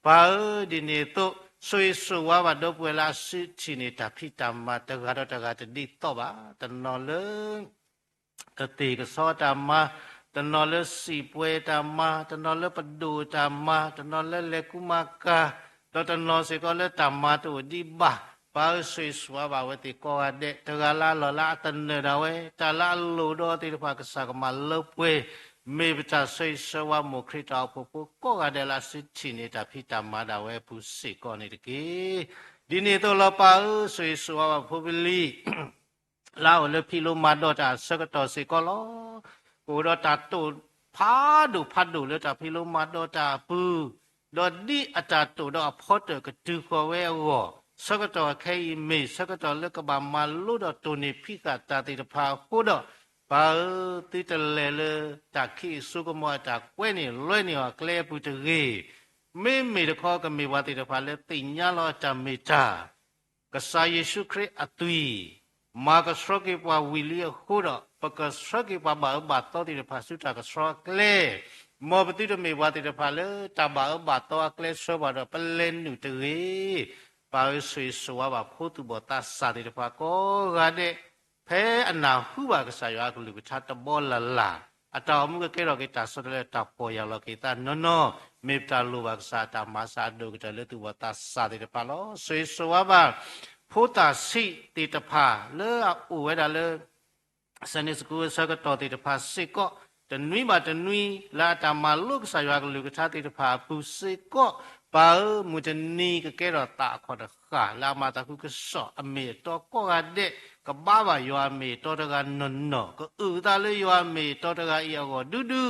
ပၢ်ဧၢ, ဒ်န့ၣ်အသိး ဆိၣ်ဂ့ၤဆိၣ်ဝါဘၣ်ဒီပုၢ်ဝဲၢ်လၢအစုထံၣ်န့ၢ်တၢ်ဖံးတၢ်မၤ တဂၤဒီးတဂၤတဒ်သိးဘၣ်, တနီၤလၢ ကသ့ၣ်ကဆီတၢ်မၤ, တနီၤလၢစံာ်ပှဲၤတၢ်မၤ, တနီၤလၢပဒိၣ်တၢ်မၤ, တနီၤလၢလဲၤကူမၤကၤ, ဒီးတနီၤစ့ၢ်ကီးလၢတၢ်မၤတအိၣ်ဒံးဘၣ်, ပၢ်ဧၢ ဆိၣ်ဂ့ၤဆိၣ်ဝါဘၣ်ဝဲသ့ၣ်ကိးဂၤဒဲး, တဂၤလၢအလီၢ်လၢအသနၢၣ်ဒၣ်ဝဲ, တၢ်လၢအလိၣ်ဒီးသ့ၣ်တဖၣ်ကစၢ်ကမၤလၢပှဲၤ, မ့ၢ်ပတၢ်ဆိၣ်ဂ့ၤဆိၣ်ဝါမိၢ်ခရံာ်တၢ်အိၣ်ဖှိၣ်ဖိကိးဂၤဒဲးလၢအစုထံၣ်န့ၢ်တၢ်ဖံးတၢ်မၤဒၣ်ဝဲအပူၤစ့ၢ်ကီးန့ၣ်တက့ၢ်. ဒ်န့ၣ်အသိးလီၤ ပၢ်ဧၢ ဆိၣ်ဂ့ၤဆိၣ်ဝါဘၣ်ဖိပလံၤ လၢအအိၣ်လၢဖံးလိမၤဒိးတၢ်အဆၢကတီၢ်စ့ၢ်ကီးလီၤ. ကအိၣ်ဒီးတၢ်တိာ်ဖးဒိၣ်ဖးဒိၣ်လၢတၢ်ဖံးလိမၤဒိးတၢ်အပူၤ, ဒီးဒ်အတၢ်တိာ်ဒီးအဖီတၢၣ်ကတုၤဃီၤဝဲအဂီၢ်, ဆၢကတီၢ်ခဲအံၤမ့ၢ် ဆၢကတီၢ်လၢကဘၣ်မၤလိဒီးတိၢ်န့ၢ်ဖံးဃာ်တၢ်သ့ၣ်တဖၣ်အဃိဒီး, ပၢ်ဧၢ သုတလဲၤလၢတၢ်ခံးအစိကမီၤအတၢ်ကွဲန့ၢ်လွဲန့ၢ်အီၤအကျဲအပူၤတဂ့ၤ. မ့မ့ၢ်တခီကမ့ၢ်ပှၤသ့ၣ်တဖၣ်လၢသ့ၣ်ညါလီၤအတၢ်မ့ၢ်တၢ် ကစၢ်ယ့ၣ်ၡူးခရံာ်အသွံၣ်, မၤကဆှီက့ၤပှၤဝံၤလံအဃိဒီး ပကဆှၢက့ၤပှၤဘၣ်အၢဘၣ်သီသ့ၣ်တဖၣ်ဆူတၢ်ကဆှီအကျဲ, မ်ပသုတမ့ၢ်ပှၤသ့ၣ်တဖၣ်လၢတၢ်ဘၣ်အၢဘၣ်သီအကျဲဆှၢပှၤဒီးပလဲၤနုာ်တဂ့ၤ. ပၢ်ဧၢ ဆိၣ်ဂ့ၤဆိၣ်ဝါဘၣ်ဖိသူၣ်ဘီၣ်သးစၢ်သ့ၣ်တဖၣ်ကိးဂၤဒဲး, ဖဲအနၢ်ဟူဘၣ်ကစၢ်ယွၤအကလုၢ်ကထါတဘီလၢ်လၢ်, အတၢ်အိၣ်မူကကဲထီၣ်က့ၤတၢ်ဆီတလဲတၢ်ပီၢ်ယၢ်လီၤက့ၤသးနီၢ်နီၢ်, မ့ၢ်ပတၢ်လိၣ်ဘၣ်ကစၢ်တၢ်မၤစၢၤအဒိၣ်ကတၢၢ်လၢသူၣ်ဘီၣ်သးစၢ်သ့ၣ်တဖၣ်လီၤ. ဆိၣ်ဂ့ၤဆိၣ်ဝါဘၣ် ဖိသၣ်ဆံးသ့ၣ်တဖၣ်လၢအအိၣ်ဝဲဒၣ်လၢ Sunday School အဆၢကတီၢ်သ့ၣ်တဖၣ်စ့ၢ်ကီး, တနွံဘၣ်တနွံလၢအတၢ်မၤလိကစၢ်ယွၤကလုၢ်ကထါသ့ၣ်တဖၣ်အပူၤစ့ၢ်ကီး, ပၢ်ဧၢ မုၢ်တနံၤကကဲထီၣ်သးအခီၣ်တဃၣ် လၢအမၤသးခုကစီၣ်အမ့ၢ်အတီကိးဂၤဒဲး, ကဘါဘၣ်ယွၤအမ့ၢ်အတီတဂၤနီၢ်နီၢ်, ကအုၣ်အသးလၢယွၤအမ့ၢ်အတီတဂၤအံၤအဂီၢ်ဒူဒူ,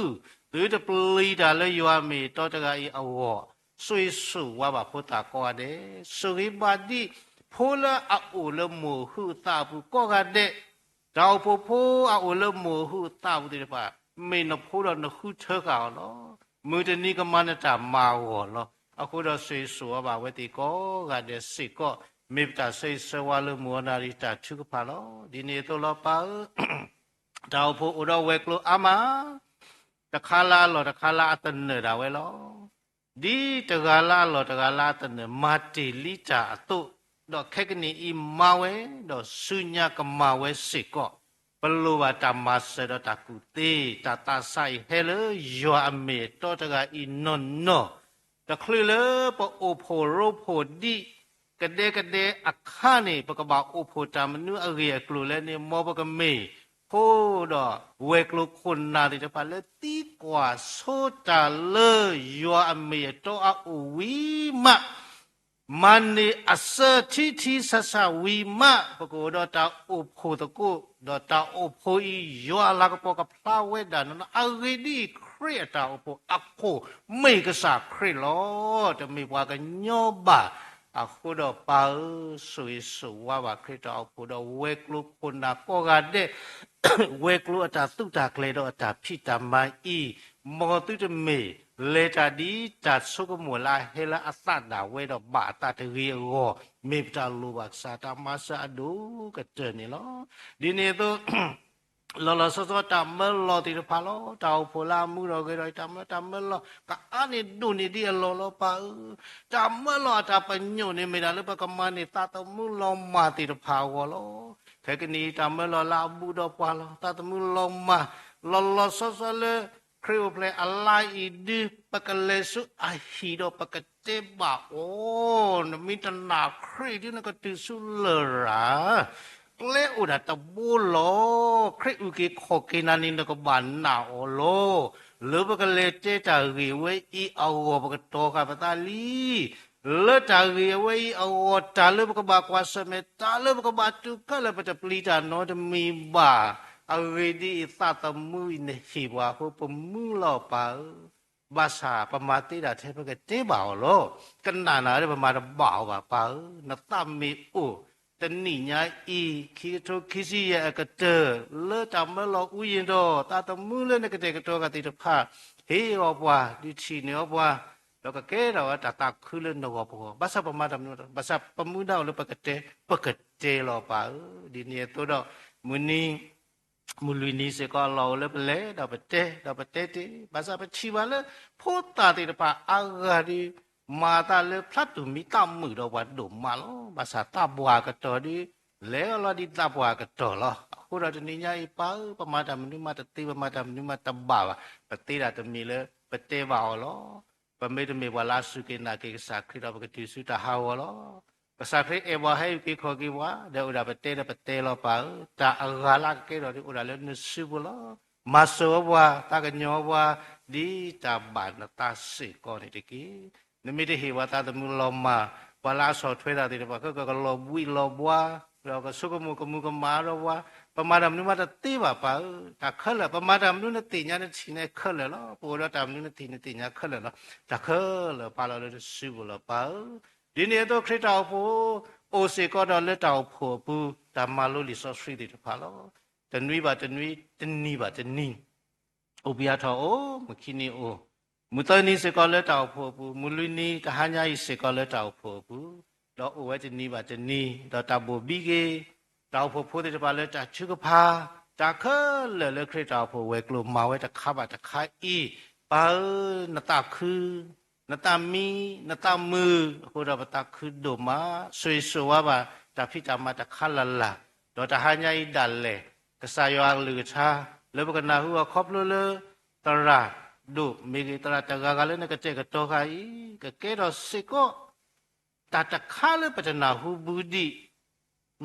သုတပျံၤတၢ်လၢယွၤအမ့ၢ်အတီတဂၤအံၤအဂီၢ်, ဆိၣ်ဂ့ၤဆိၣ်ဝါဘၣ်ဖိသၣ်ကိးဂၤဒဲး, ဆိၣ်ဂ့ၤဘၣ်ဒံး ဖိလၢအအိၣ်လၢမိၢ်ဟုးအသးအပူၤကိးဂၤဒဲး, တၢ်အိၣ်ဖှိၣ်ဖိအအိၣ်လၢမိၢ်ဟုးအသးအပူၤသ့ၣ်တဖၣ်, မ့ၢ်နဖိဒီးနဃုထၢဃာ်အီၤလီၤ. မုၢ်တနံၤကမၤနတၢ်မၤအဂီၢ်လီၤ. အဃိဒီးဆိၣ်ဂ့ၤဆိၣ်ဝါဘၣ်ဝဲသ့ၣ်ကိးဂၤဒဲးစ့ၢ်ကီး, မ့ၢ်ပတၢ်ဆိၣ်ဂ့ၤဆိၣ်ဝါလၢမုၢ်ဂီၤနၣ်ရံၣ်တၢ်ထုကဖၣ်လီၤ. ဒ်န့ၣ်အသိးလီၤပၢ်ဧၢ, တၢ်အိၣ်ဖှိၣ်အိၣ်ဒီးဝဲၤကျိၤအါမး, တခါလၢအလီၢ်တခါလၢအသနၢၣ်ဒၣ်ဝဲလီၤ. ဒ်တဂၤလၢအလီၢ်တဂၤလၢအသနၢၣ် မၤတ့ၢ်လံတၢ်အသိး, ဒီးခဲကနံၣ်အံၤမၤဝဲ, ဒီးဆူညါကမၤဝဲစ့ၢ်ကီး, ပလိၣ်ဘၣ်တၢ်မၤစၢၤဒီးတၢ်ကူၣ်သ့, တၢ်သးစၢ်အံၤဟဲလၢယွၤအမ့ၢ်အတီတဂၤအံၤနီၢ်နီၢ်, တချုးလၢပအိၣ်ဖှိၣ်ရိဖှိၣ်ဒံး ကဒဲကဒဲအခါန့ၣ် ပကဘၣ်အိၣ်ဖှိၣ်တၢ်မနုၤအဂ့ၢ်အကျိၤလဲၣ်န့ၣ် မ်ပကမ့ၢ်ဖိဒီး ဝဲၤကျိၤခိၣ်နၢ်သ့ၣ်တဖၣ်လၢသံကွၢ်ဆိတၢ်လၢယွၤအမ့ၢ်အတီအအိၣ်ဝံၤမး မၤန့ၢ်အဆၢထံထံဆးဆးဝံၤမး ပကအိၣ်ဒီးတၢ်အိၣ်ဖှိၣ်သကိး ဒီးတၢ်အိၣ်ဖှိၣ်အံၤ ယွၤအလၤကပီၤကဖျါဝဲဒၣ်နီၢ်နီၢ် အဂ့ၢ်ဒ်အံၤ ခရံာ်အတၢ်အိၣ်ဖှိၣ်အခိၣ် မ့ၢ်ကစၢ်ခရံာ်လီၤ. တမ့ၢ်ပှၤကညီဘၣ်. အဃိဒီးပၢ်ဧၢ, ဆိၣ်ဂ့ၤဆိၣ်ဝါဘၣ်ခရံာ်တၢ်အိၣ်ဖှိၣ်ဒီးဝဲၤကျိၤခိၣ်နၢ်ကိးဂၤဒဲး ဝဲၤကျိၤအတၢ်သူၣ်တၢ်ကျဲၤဒီးအတၢ်ဖံးတၢ်မၤအံၤ, မ်သုတမ့ၢ်လဲၤတၢ်ဒ်တၢ်ဆိကမိၣ်လၢအဟဲလၢအသးဒၣ်ဝဲဒီးဘၣ်အသးတဂ့ၤအဂီၢ်, မ့ၢ်ပတၢ်လိၣ်ဘၣ်ကစၢ်တၢ်မၤစၢၤအဒိၣ်ကတၢၢ်န့ၣ်လီၤ. ဒ်န့ၣ်အသိး လီၤလီၤဆီဆီတၢ်မၢလီၤသ့ၣ်တဖၣ်လီၤ. တၢ်အိၣ်ဖှိၣ်လၢအမူဒီးဂဲၤဒီး တၢ်မၢ တၢ်မၢလီၤ ကအါန့ၢ်ဒိၣ်န့ၢ်ဒ်အလီၢ်လီၤပၢ်ဧၢ. တၢ်မၢလီၤအတၢ်ပညိၣ်န့ၣ်မ့ၢ်ဒၣ်လၢပကမၤန့ၢ်သးသမူလီၤမၢ်သ့ၣ်တဖၣ်အဂီၢ်လီၤ. ခဲကနံၣ်အံၤတၢ်မၢလီၤလၢအဘူးဒီးပှၤလီၤ. သးသမူလီၤမၢ် လီၤလီၤဆီဆီလၢ ခရံာ်အိၣ်ဖျဲၣ်အလါအံၤဒု ပကလဲၤဆူအဟံၣ်ဒီးပကတဲဘၣ်အီၤ, နမ့ၢ်တနာ်ခရံာ်ဒု နကတုၤဆူလရာ် ကျဲအိၣ်ဒၣ်တဘိလီၤ. ခရံာ်အုၣ်က့ၤခီၣ်က့ၤနၤန့ၣ် နကဘၣ်နာ်အီၤလီၤ. လၢပကလဲၤတဲတၢ်ဂ့ၢ်ဝဲအံၤအဂီၢ် ပကတီၤဃာ်ပသးလံ. လၢတၢ်ဂ့ၢ်အဝဲအံၤအဂီၢ် တၢ်လၢပကဘၣ်ကွၢ်ဆၢၣ်မဲာ် တၢ်လၢပကဘၣ်တူၢ်ခဲလၢာ် ပတပျံၤတၢ်နီတမံၤဘၣ်. အဂ့ၢ်ဒ်အံၤ သးသမူအံၤနဟ့ၣ်ပှၤအဃိ ပမူလီၤပၢ်ဧၢ. ဘၣ်ဆၣ်ပမၤသ့ဒၣ်ထဲပကတဲဘၣ်အီၤလီၤ. ကနၣ်နၤဒီးပမၤတဘၣ်အီၤဘၣ်ပၢ်ဧၢ. နသးမ့ၢ်အိၣ် တနံၣ်ညါအံၤ ခံကထိခံဆံယဲၢ်အကတၢၢ် လၢတၢ်မၢလီၤအူယံၤဒီး သးသမူလၢနကတဲာ်ကတီၤဂၤသ့ၣ်တဖၣ် ဟ့ၣ်အီၤပှၤ ဒုးထံၣ်န့ၢ်အီၤပှၤ ဒီးကကဲထီၣ်ဝဲတၢ်သးခုလၢနဂီၢ်ပဂီၢ် ဘၣ်ဆၣ်ပမၤတၢ်မနုၤ ဘၣ်ဆၣ်ပမူဒါအိၣ်လၢပကတဲ ပကတဲလီၤပၢ်ဧၢ. ဒ်န့ၣ်အသိးဒီး မုၢ်နံၤ မုၢ်လွံၢ်နံၤစ့ၢ်ကီးအလီၢ်အိၣ်လၢပလဲၤဒီးပတဲ ဒီးပတဲတ့ၢ် ဘၣ်ဆၣ်ပထံၣ်ဘၣ်လၢ ဖိသၣ်သ့ၣ်တဖၣ်အါဂၤဒီး မၤသးလၢဖျါတုၤမံသးမုာ်ဒီးပှၤဒိၣ်မးလီၤ. ဘၣ်ဆၣ်သးပှၢ်အကတီၢ်ဒီး လဲၤအီၤလီၤဒ်သးပှၢ်အကတီၢ်လီၤ. အဃိဒီးတနံၤညါအံၤပၢ်ဧၢ ပမၤတၢ်မနုၤမးတသ့ ပမၤတၢ်မနုၤမးတဘၣ်ဘၣ် ပသ့ဒၣ်တမံၤလၢ ပတဲဘၣ်အီၤလီၤ. ပမ့ၢ်တမ့ၢ်ပှၤလၢအစူၢ်က့ၤနာ်က့ၤကစၢ်ခရံာ်ဒီးပကတုၤဆူတၢ်ဟးဂီၤလီၤ. ကစၢ်ခရံာ်အဲၣ်ပှၤဟဲအုၣ်က့ၤခီၣ်က့ၤပှၤ ဒီးအိၣ်ဒၣ်ပတဲဒီးပတဲလီၤပၢ်ဧၢ, တၢ်အဂၤလၢအကကဲထီၣ်ဒီးအိၣ်ဒၣ်လၢနစုပူၤလီၤ. မၤစၢၤအီၤပှၤ သးကညီၤအီၤပှၤ ဒ်တၢ်ဘၣ်နသးစ့ၢ်ကီးန့ၣ်တက့ၢ်. နမ့ၢ်တဟ့ၣ်ပှၤသးသမူလီၤမၢ်, ပှၤလၢအဆီၣ်ထွဲတၢ်သ့ၣ်တဖၣ် ကကလီၤဘှံးလီၤဘှါ ဒီးကဆိကမိၣ်ကမူၤကမၣ်ဒီးပှၤ, ပမၤတၢ်မနုၤမးတသ့ဘၣ်ပၢ်ဧၢ, တၢ်ခဲလၢာ် ပမၤတၢ်မနုၤနသ့ၣ်ညါနထံၣ်န့ၣ်ခဲလၢာ်လီၤ. ပအိၣ်ဒီးတၢ်မနုၤနထံၣ်နသ့ၣ်ညါခဲလၢာ်လီၤ. တၢ်ခဲလၢာ်ပာ်လီၤလၢနစုပူၤလီၤပၢ်ဧၢ. ဒ်န့ၣ်အသိးခရံာ်တၢ်အိၣ်ဖှိၣ် အိၣ်စ့ၢ်ကီးဒီးလၢတၢ်အိၣ်ဖှိၣ်အပူၤ တၢ်မၤလိလံာ်စီဆှံသ့ၣ်တဖၣ်လီၤ. တနွံဘၣ်တနွံ တနံၤဘၣ်တနံၤ အိၣ်ဘှံးအါထီၣ်အိၣ်, မုၢ်ခံနံၤအိၣ်, မုၢ်သၢနံၤစ့ၢ်ကီးလၢတၢ်အိၣ်ဖှိၣ်အပူၤ, မုၢ်လွံၢ်နံၤတဟါညါအံၤစ့ၢ်ကီးလၢတၢ်အိၣ်ဖှိၣ်အပူၤ, ဒီးအိၣ်ဝဲတနံၤဘၣ်တနံၤ, ဒီးတၢ်ဘိၣ်ဘံက့ၤ တၢ်အိၣ်ဖှိၣ်ဖိသ့ၣ်တဖၣ်လၢတၢ်ထုကဖၣ်, တၢ်ခဲလၢာ်လၢခရံာ်တၢ်အိၣ်ဖှိၣ်ဝဲၤကျိၤမၤဝဲတခါဘၣ်တခါအံၤ, ပၢ်ဧၢ, နသးခု နသးမံ, နသးမုာ်, အဃိဒီးပသးခုဒိၣ်မး, ဆိၣ်ဂ့ၤဆိၣ်ဝါဘၣ် တၢ်ဖံးတၢ်မၤတခါလၢ်လၢ်, ဒီးတဟါညါအံၤဒၣ်လဲာ်, ကစၢ်ယွၤအကလုၢ်ကထါ လၢပကနၢ်ဟူအီၤခီဖျိလၢ သရၣ်ဒိၣ်မ့ၢ်ဂ့ၤ, သရၣ်တဂၤဂၤလၢနကတဲာ်ကတီၤဃာ်အံၤ, ကကဲထီၣ်စ့ၢ်ကီး တၢ်တခါလၢပတနၢ်ဟူဘူးဒံး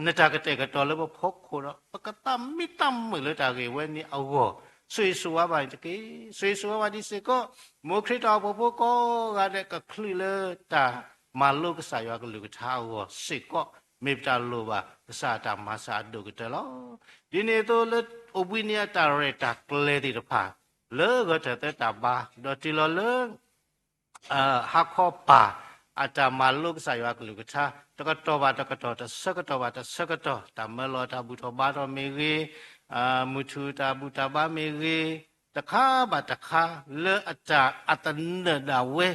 နတၢ်ကတဲာ်ကတီၤလၢပဖီခိၣ်ဒီး ပကသးမံသးမုာ်လၢတၢ်ဂ့ၢ်ဝဲန့ၣ်အဂီၢ်, ဆိၣ်ဂ့ၤဆိၣ်ဝါဘၣ်န့ၣ်တက့ၢ်. ဆိၣ်ဂ့ၤဆိၣ်ဝါဘၣ်ဒ်စ့ၢ်ကီး မိၢ်ခရံာ်တၢ်အိၣ်ဖှိၣ်ဖိကိးဂၤဒဲးကချုးလၢတၢ်မၤလိကစၢ်ယွၤကလုၢ်ကထါအဂီၢ်စ့ၢ်ကီး မ့ၢ်ပတၢ်လိၣ်ဘၣ်ကစၢ်တၢ်မၤစၢၤအဒိၣ်ကတၢၢ်လီၤ. ဒ်န့ၣ်အသိးလၢအိၣ်ဘှံးနံၤအတၢ်ရဲၣ်တၢ်ကျဲၤသ့ၣ်တဖၣ် လၢဂၢၢ်ထၢၣ်သၢတၢ်ဘါ ဒီးတုၤလီၤလၢ ဟါခီပၢ် အတၢ်မၤလိကစၢ်ယွၤကလုၢ်ကထါ တကတီၢ်ဘၣ်တကတီၢ် တဆၢကတီၢ်ဘၣ်တဆၢကတီၢ် တၢ်မၢလီၤတၢ်ဘူၣ်ထီၣ်ဘါထီၣ်မ့ၢ်ဂ့ၤ, မုၢ်ထူၣ်တၢ်ဘူၣ်တၢ်ဘါမ့ၢ်ဂ့ၤ, တခါဘၣ်တခါ လၢအတၢ်အသနၢၣ်ဒၣ်ဝဲ,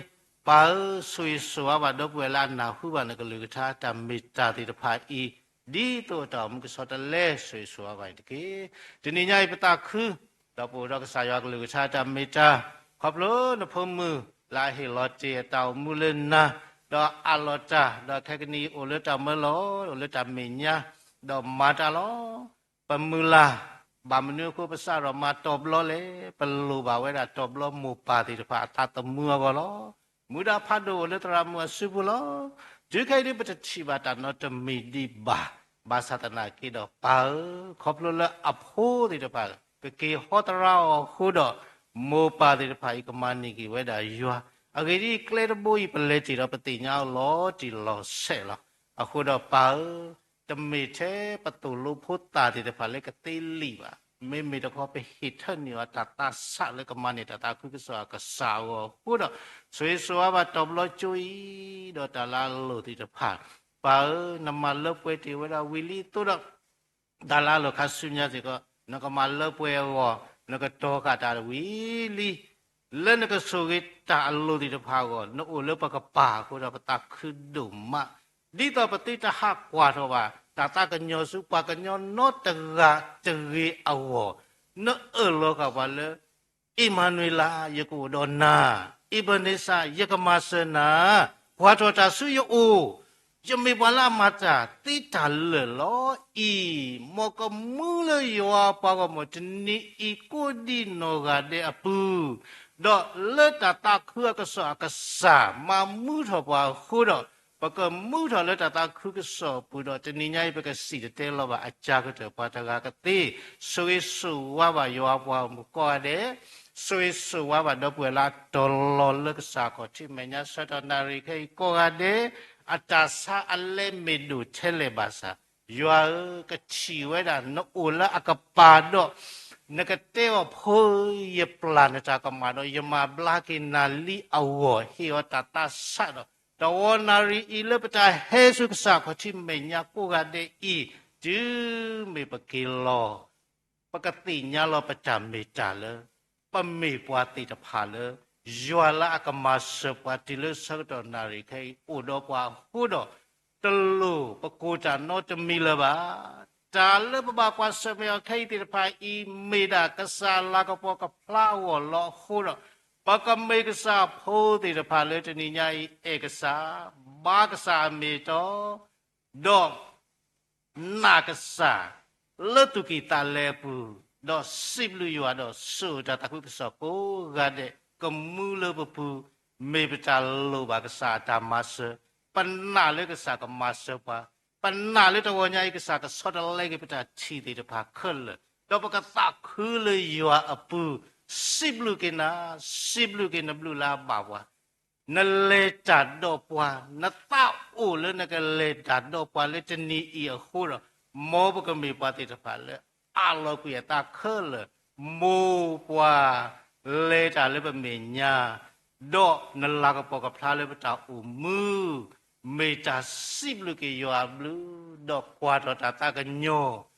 ပၢ်ဧၢ, ဆိၣ်ဂ့ၤဆိၣ်ဝါဘၣ်ဒီပုၢ်ဝဲၢ်လၢအနၢ်ဟူဘၣ်နကလုၢ်ကထါတၢ်မ့ၢ်တၢ်သ့ၣ်တဖၣ်အံၤ, ဒ်သိးအတၢ်အိၣ်မူကဆှီတလဲ ဆိၣ်ဂ့ၤဆိၣ်ဝါဘၣ်န့ၣ်တက့ၢ်. တနံၤညါအံၤပသးခု ဒီးပအိၣ်ဒီးကစၢ်ယွၤကလုၢ်ကထါတၢ်မ့ၢ်တၢ်, ခီဖျိနဖိမုၣ်လၢအဟ့ၣ်လီၤတ့ၢ်အတၢ်အိၣ်မူလၢနၤ, ဒီးအးလီၤတၢ်, ဒီးခဲကနံၣ်အံၤအိၣ်လၢတၢ်မၢလီၤ, အိၣ်လၢတၢ်မဲာ်ညါ, ဒီးမၤတၢ်လီၤ. ပမုၢ်လၢ်, ဘၣ်မနုၤအဃိပစးထီၣ်မၤတီၤဘျီလဲၣ်, ပလိၣ်ဘၣ်ဝဲဒၣ်တီၤဘျီမိၢ်ပၢ်သ့ၣ်တဖၣ်အသးသမူအဂီၢ်လီၤ. မူဒါဖးဒိၣ်အိၣ်လၢသရၣ်မုၣ်အစုပူၤလီၤ. တုၤခဲအံၤဒ်ပတထံၣ်ဘၣ်တၢ်နီတမံၤဒံးဘၣ်. ဘၣ်ဆၣ်သနာ်က့ဒီး ပၢ်ဧၢ, ခီဖျိလၢအဖိသ့ၣ်တဖၣ် ကက့ၤဟီသရၣ်အီၤအဃိဒီး, မိၢ်ပၢ်သ့ၣ်တဖၣ်အံၤကမၤန့ၢ်က့ၤဝဲဒၣ်ယွၤ, အဂ့ၢ်ဒ်အံၤ, ကျဲတဘိအံၤ ပလဲၤတ့ၢ်ဒီးပသ့ၣ်ညါအီၤလီၤတံၢ်လီၤဆဲးလီၤ. အဃိဒီးပၢ်ဧၢ, တမ့ၢ်ထဲပသိၣ်လိဖိသၣ်သ့ၣ်တဖၣ်လၢကသ့လံာ်ဘၣ်. မ့မ့ၢ်တခီ ပဟ့ၣ်ထၢနုာ်အီၤတၢ်သးဆးလၢကမၤန့ၢ်တၢ်သးခုကစီၣ်အကစၢ်အဂီၢ်အဃိဒီး, ဆိၣ်ဂ့ၤဆိၣ်ဝါဘၣ်တီၤဘျီကၠိအံၤ, ဒီးတၢ်လၢအလိၣ်သ့ၣ်တဖၣ်, ပၢ်ဧၢ, နမၤလၢပှဲၤတ့ၢ်ဝဲဒၣ်ဝံၤလံအသိးဒီး တၢ်လၢအလိၣ်ခါဆူညါစ့ၢ်ကီး နကမၤလၢပှဲၤအဂီၢ်, နကတီၤဃာ်တၢ်ဝံၤလံ. လၢနကဆိၣ်ဂ့ၤတၢ်အလိၣ်သ့ၣ်တဖၣ်အဂီၢ်, နအိၣ်လၢပကပၤအဃိဒီး ပသးခုဒိၣ်မး, ဒ်သိးပသုတဟးကွၢ်ထီၣ်ဘၣ် တၢ်သးကညီၤဆူပှၤကညီနီတဂၤတဂ့ၤအဂီၢ်, နအၢၣ်လီၤဃာ်ပှၤလၢ အ့မၤနွ့လး, ယကအိၣ်ဒီးနၤ, အ့ဘန့စၢ်, ယကမၤစၢၤနၤ, ကွၢ်ထီၣ်တၢ်ဆူယအိၣ်, ယမ့ၢ်ပှၤလၢအမၤတၢ်သ့တၢ်လၢာ်လီၤအံၤ, မ်ကမူလၢယွၤအပှၤဂီၢ်မုၢ် တနံၤအံၤကိးဒံးနီၢ်ဂၤဒဲးအပူၤ, ဒီးလၢတၢ်သးခုအကစီၣ်အကစၢ် မၤမူထီၣ်ပှၤအဃိဒီး, ပကမူထီၣ်လၢတၢ်သးခုကစီၣ်အပူၤဒီး တနံၤညါအံၤ ပကစံၣ်တဲၤတဲလီၤဘၣ် အစှၤကတၢၢ်ပှၤတဂၤကသ့, ဆိၣ်ဂ့ၤဆိၣ်ဝါဘၣ်ယွၤအပှၤဂီၢ်မုၢ်ကိးဂၤဒဲး, ဆိၣ်ဂ့ၤဆိၣ်ဝါဘၣ်ဒီပုၢ်ဝဲၢ်လၢအတီၤလီၤလၢကစၢ်ခီၣ်ထံးမဲာ်ညါ ဆၢကတီၢ်နၣ်ရံၣ်ခဲအံၤကိးဂၤဒဲး, အတၢ်ဆါအလဲမ့ၢ်ဒိၣ်ထဲလဲၣ်ဘၣ်ဆၣ်, ယွၤဧၢ, ကထံၣ်ဝဲဒၣ်နအိၣ်လၢအကပၤဒီး, နကတဲအီၤ ဖိဧၢ, ယပျၢ်နတၢ်ကမၣ်ဒီး ယမၤဘျါက့ၤနၤလံအဂီၢ် ဟ့ၣ်အီၤတၢ်သးဆးဒီး တဝီနၣ်ရံၣ်အံၤလၢပတၢ်ဟဲဆူကစၢ်ခီၣ်ထံးမဲာ်ညါကိးဂၤဒဲးအံၤ, တုၤမ့ၢ်ပက့ၤလီၤ ပကသ့ၣ်ညါလီၤပတၢ်မ့ၢ်တၢ်လၢ ပမ့ၢ်ပှၤသ့ၣ်တဖၣ်လၢ ယွၤလၢအကမၤစၢၤပှၤတုၤလၢဆၢကတီၢ်နၣ်ရံၣ်ခဲအံၤ အိၣ်ဒီးပှၤအဃိဒီး, တလိၣ်ပကိၢ်တၢ်နီတမံၤလၢၤဘၣ်. တၢ်လၢပဘၣ်ကွၢ်ဆၢၣ်မဲာ်အီၤခဲအံၤသ့ၣ်တဖၣ်အံၤ မ့ၢ်ဒၣ်ကစၢ်လၤကပီၤကဖျါအဂီၢ်လီၤအဃိဒီး, ပကမ့ၢ်ကစၢ်ဖိသ့ၣ်တဖၣ်လၢတနံၤညါအံၤ အဲၣ်ကစၢ်, ဘါကစၢ်အမ့ၢ်အတီ, ဒီး နာ်ကစၢ် လၢသူၣ်ကံၢ်သးလဲအပူၤ, ဒီးစံးဘျုးယွၤဒီးစိာ်တၢ်သးခုကစီၣ်ကိးဂၤဒဲး ကမူလၢပပူၤ, မ့ၢ်ပတၢ်လိၣ်ဘၣ်ကစၢ်အတၢ်မၤစၢၤ, ပနာ်လၢကစၢ်ကမၤစၢၤပှၤ, ပနာ်လၢတဂီၤညါအံၤ ကစၢ်ကဆီတလဲက့ၤပတၢ်ထံၣ်သ့ၣ်တဖၣ်ခဲလၢာ်, ဒီးပကသးခုလၢယွၤအပူၤ, စံးဘျုးက့ၤနၤ, စံးဘျုးက့ၤနဘျုးလၢအဘၣ်ပှၤ နလဲၤတၢ်ဒီးပှၤ, နသးအိၣ်လၢနကလဲၤတၢ်ဒီးပှၤလၢတနံၤအံၤအဃိဒီး, မ်ပကမ့ၢ်ပှၤသ့ၣ်တဖၣ်လၢအးလီၤကွံာ်အသးခဲလၢာ်, မိၢ်ပှၢ်လဲၤတၢ်လၢပမဲာ်ညါ, ဒီးနလၤကပီၤကဖျါလၢပတၢ်အိၣ်မူ, မ့ၢ်တၢ်စံးဘျုးက့ၤယွၤအဘျုး, ဒီးကွၢ်ထီၣ်တၢ်သးကညီၤ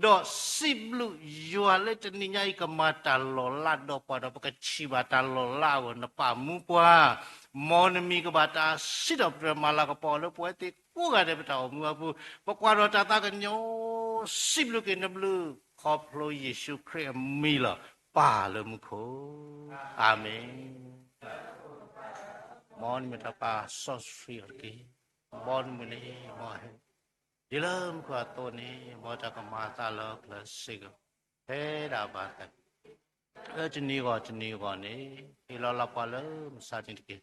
ဒီးစံးဘျုးယွၤလၢတနံၤညါအံၤ ကမၤတၢ်လီၤလးဒီးပှၤဒီး ပကထံၣ်ဘၣ်တၢ်လီၤလးအဂီၢ် နပာ်မူပှၤ, မ်နမံၤကဘၣ်တၢ်စံးထီၣ်ပတြၢၤ မၤလၤကပီၤအီၤလၢပဝဲသ့ၣ်ကိးဂၤဒဲးပတၢ်အိၣ်မူအပူၤ, ပကွၢ်ထီၣ်တၢ်သးကညီၤ, စံးဘျုးက့ၤနဘျုး, ခီဖျိယ့ၣ်ၡူးခရံာ်အမံၤလီၤ, ပၢ်လၢမူခိၣ်, အၤမ့ၣ်. မ်နမ့ၢ်တၢ်ပာ်စီဆှံအီၤတက့ၢ်, မ်နမုၢ်န့ၣ် မ်ဟဲ ဒ်လၢမူခိၣ်အသိးန့ၣ် မ်တၢ်ကမၤအသးလၢဟီၣ်ခိၣ်ချၢစ့ၢ်ကီး, ဖဲဒၣ်ဘၣ်သး, လၢတနံၤဂီၢ်တနံၤဂီၢ်န့ၣ် ဟ့ၣ်လီၤလၢပှၤလၢမုၢ်ဆါတနံၤတက့ၢ်.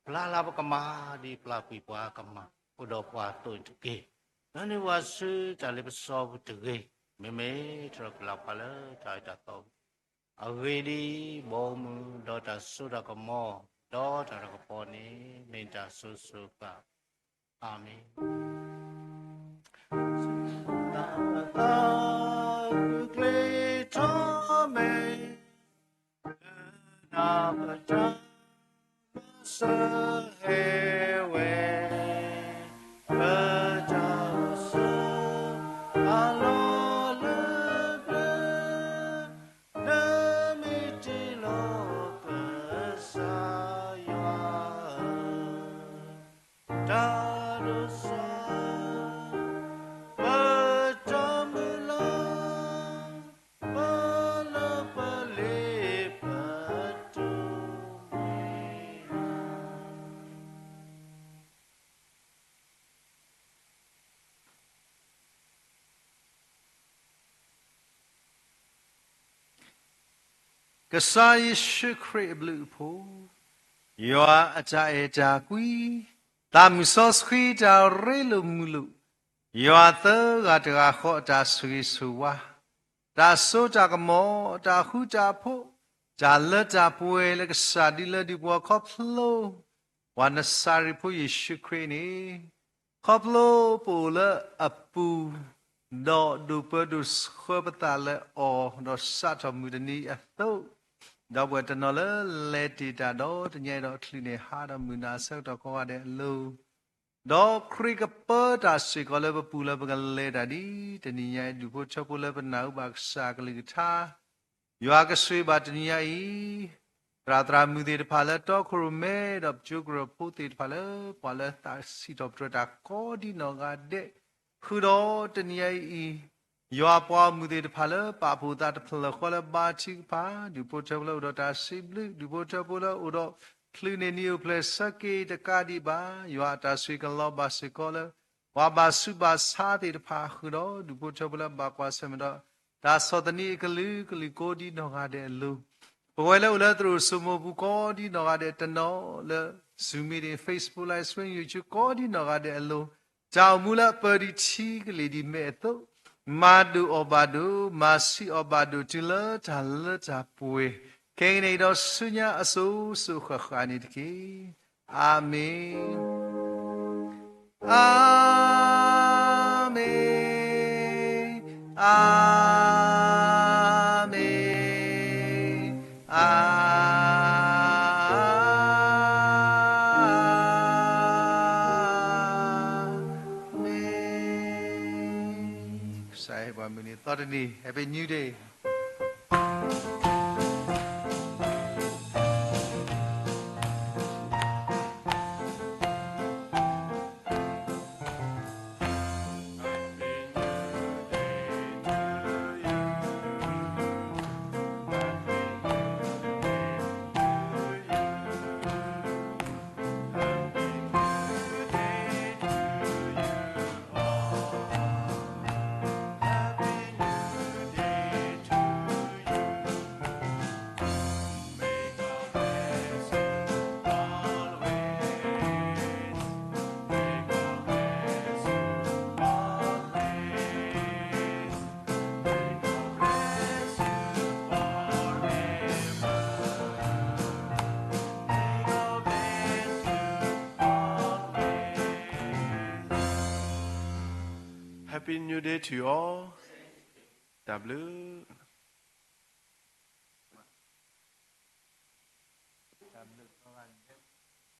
ပျၢ်လၢပကမၤ ဒ်ပျၢ်ကွံာ်ပှၤကမၤအိၣ်ဒီးပှၤအသိးန့ၣ်တက့ၢ်. လၢန့ၣ်ဝဲဆူတၢ်လ့ပစီပူၤတဂ့ၤ, မ့မ့ၢ်တြီကွံာ်လၢပှၤလၢတၢ်အၢတၢ်သီပူၤ, အဂ့ၢ်ဒ်အံၤ, ဘီမုၢ်ဒီးတၢ်စိတၢ်ကမီၤ ဒီးတၢ်တၢ်ကပီၤန့ၣ် မ့ၢ်တၢ်စိၤစိၤဃၣ် အၤမ့ၣ်. တၢ်သးခုချ့ထီၣ်မဲာ်, လၢနၤပတၢ်မၤစၢၤဟဲဝဲ, ပတၢ်အိၣ်ဆူအလီၢ်လၢပျၢၤ, နမ့ၢ်တ့လီၤကစၢ်ယွၤဧၢ တၢ်ဒိးစၢ်, ပတၢ်မုၢ်လၢ်, ပလၢပလ့ပတိၢ်မံၤလၢ ကစၢ်ယ့ၣ်ၡူးခရံာ်အဘျုးအဖှိၣ်, ယွၤအတၢ်အဲၣ်တၢ်ကွံ, သးမုၢ်စီဆှံတၢ်ရ့လိာ်မုာ်လိာ်, ယွၤသၢဂၤတဂၤဃီအတၢ်ဆိၣ်ဂ့ၤဆိၣ်ဝါ, တၢ်စိတၢ်ကမီၤ, တၢ်ဃူတၢ်ဖိး, တၢ်လၢတၢ်ပှဲၤလၢကစၢ်ဒုးလၢဒုးပှၤခီဖျိ ပှၤနစၤရ့းဖိယ့ၣ်ၡူးခရံာ်န့ၣ်, ခီဖျိပအိၣ်လၢအပူၤ, ဒီးဒိၣ်ပၢဒိၣ်ဆှၢပသးလၢအီၤ, ဒီးစးထီၣ်မုၢ်တနံၤအံၤအသိး, ဒီပုၢ်ဝဲၢ်တနီၤလၢလဲၤတ့ၢ်တၢ်ဒီးတနံၤအံၤဒီး အချုးန့ၢ်ဟးဒီးမုၢ်နၤဆၢကတီၢ်ကိးဂၤဒဲးအလိၤ, ဒီးခရံာ်ကပၢတၢ်စ့ၢ်ကီးလၢပပူၤလၢပကလဲၤတၢ်ဒ်တနံၤညါအံၤ ဒူၣ်ဖိထၢဖိလၢပနၢ်ဟူဘၣ်ကစၢ်အကလုၢ်ကထါ ယွၤကဆိၣ်ဂ့ၤဘၣ်တနံၤညါအံၤ, သရၣ်သရၣ်မုၣ်သ့ၣ်တဖၣ်လၢတီခိၣ်ရိၣ်မဲ ဒီးပကၠိကရၢၢ်ဖိသ့ၣ်တဖၣ်လၢ ပှၤလၢသးစံးထီၣ်ပတြၢၤတၢ်ကိးဒ်နီၢ်ဂၤဒဲး, ဃုာ်ဒီးတနံၤညါအံၤ, ယွၤပှၤဂီၢ်မုၢ်သ့ၣ်တဖၣ်လၢပာ်ဖှိၣ်သးတဖျၢၣ်ဃီလၢဘါထုကဖၣ်, ဒူၣ်ဖိထၢဖိလၢအိၣ်ဒီးတၢ်စံးဘျုး, ဒူၣ်ဖိထၢဖိလၢအိၣ်ဒီးချုးန့ၢ်နံၤအိၣ်ဖျဲၣ်ဆၢက့ၤတကးဒံးဘၣ်, ယွၤအတၢ်ဆိၣ်ဂ့ၤကလီၤဘၣ်စ့ၢ်ကီးလၢ ပှၤဘၣ်ဆူးဘၣ်ဆါသ့ၣ်တဖၣ်ဃုာ်ဒီး ဒူၣ်ဖိထၢဖိလၢဘၣ်ကွၢ်ဆၢၣ်မဲာ်ဒီး တၢ်ဆီၣ်သနံးအကလုာ်ကလုာ်ကိးဒ်နီၢ်ဂၤဒဲးအလိၤ, ပဝဲလၢအိၣ်လၢသရိာ်စိမိၤပူၤကိးဒ်နီၢ်ဂၤဒဲးတနီၤလၢ Zoom meeting, Facebook Live Stream, YouTube ကိးဒ်နီၢ်ဂၤဒဲးအလိၤ, တၢ်အိၣ်မူလၢအပၢၤဒံးထံကလ့ၢ်ဒံးမဲာ်အသိး, မၤဒိၣ်အီၣ်ဘၣ်ဒိၣ်, မၤဆံးအီၣ်ဘၣ်ဒိၣ် တုၤလၢတၢ်လၢတၢ်ပှဲၤ, ခဲကနံၣ်အံၤဒီးဆူညါအစိၤစိၤဃၣ်ဃၣ်န့ၣ်တက့ၢ်. အၤမ့ၣ်. အၤမ့ၣ်, အၤမ့ၣ်, အၤမ့ၣ်. ကစၢ်ဟ့ၣ်ပှၤမုၢ်နံၤသီတနံၤ, Happy New Day. Happy New Day to you all. တၢ်ဘျုး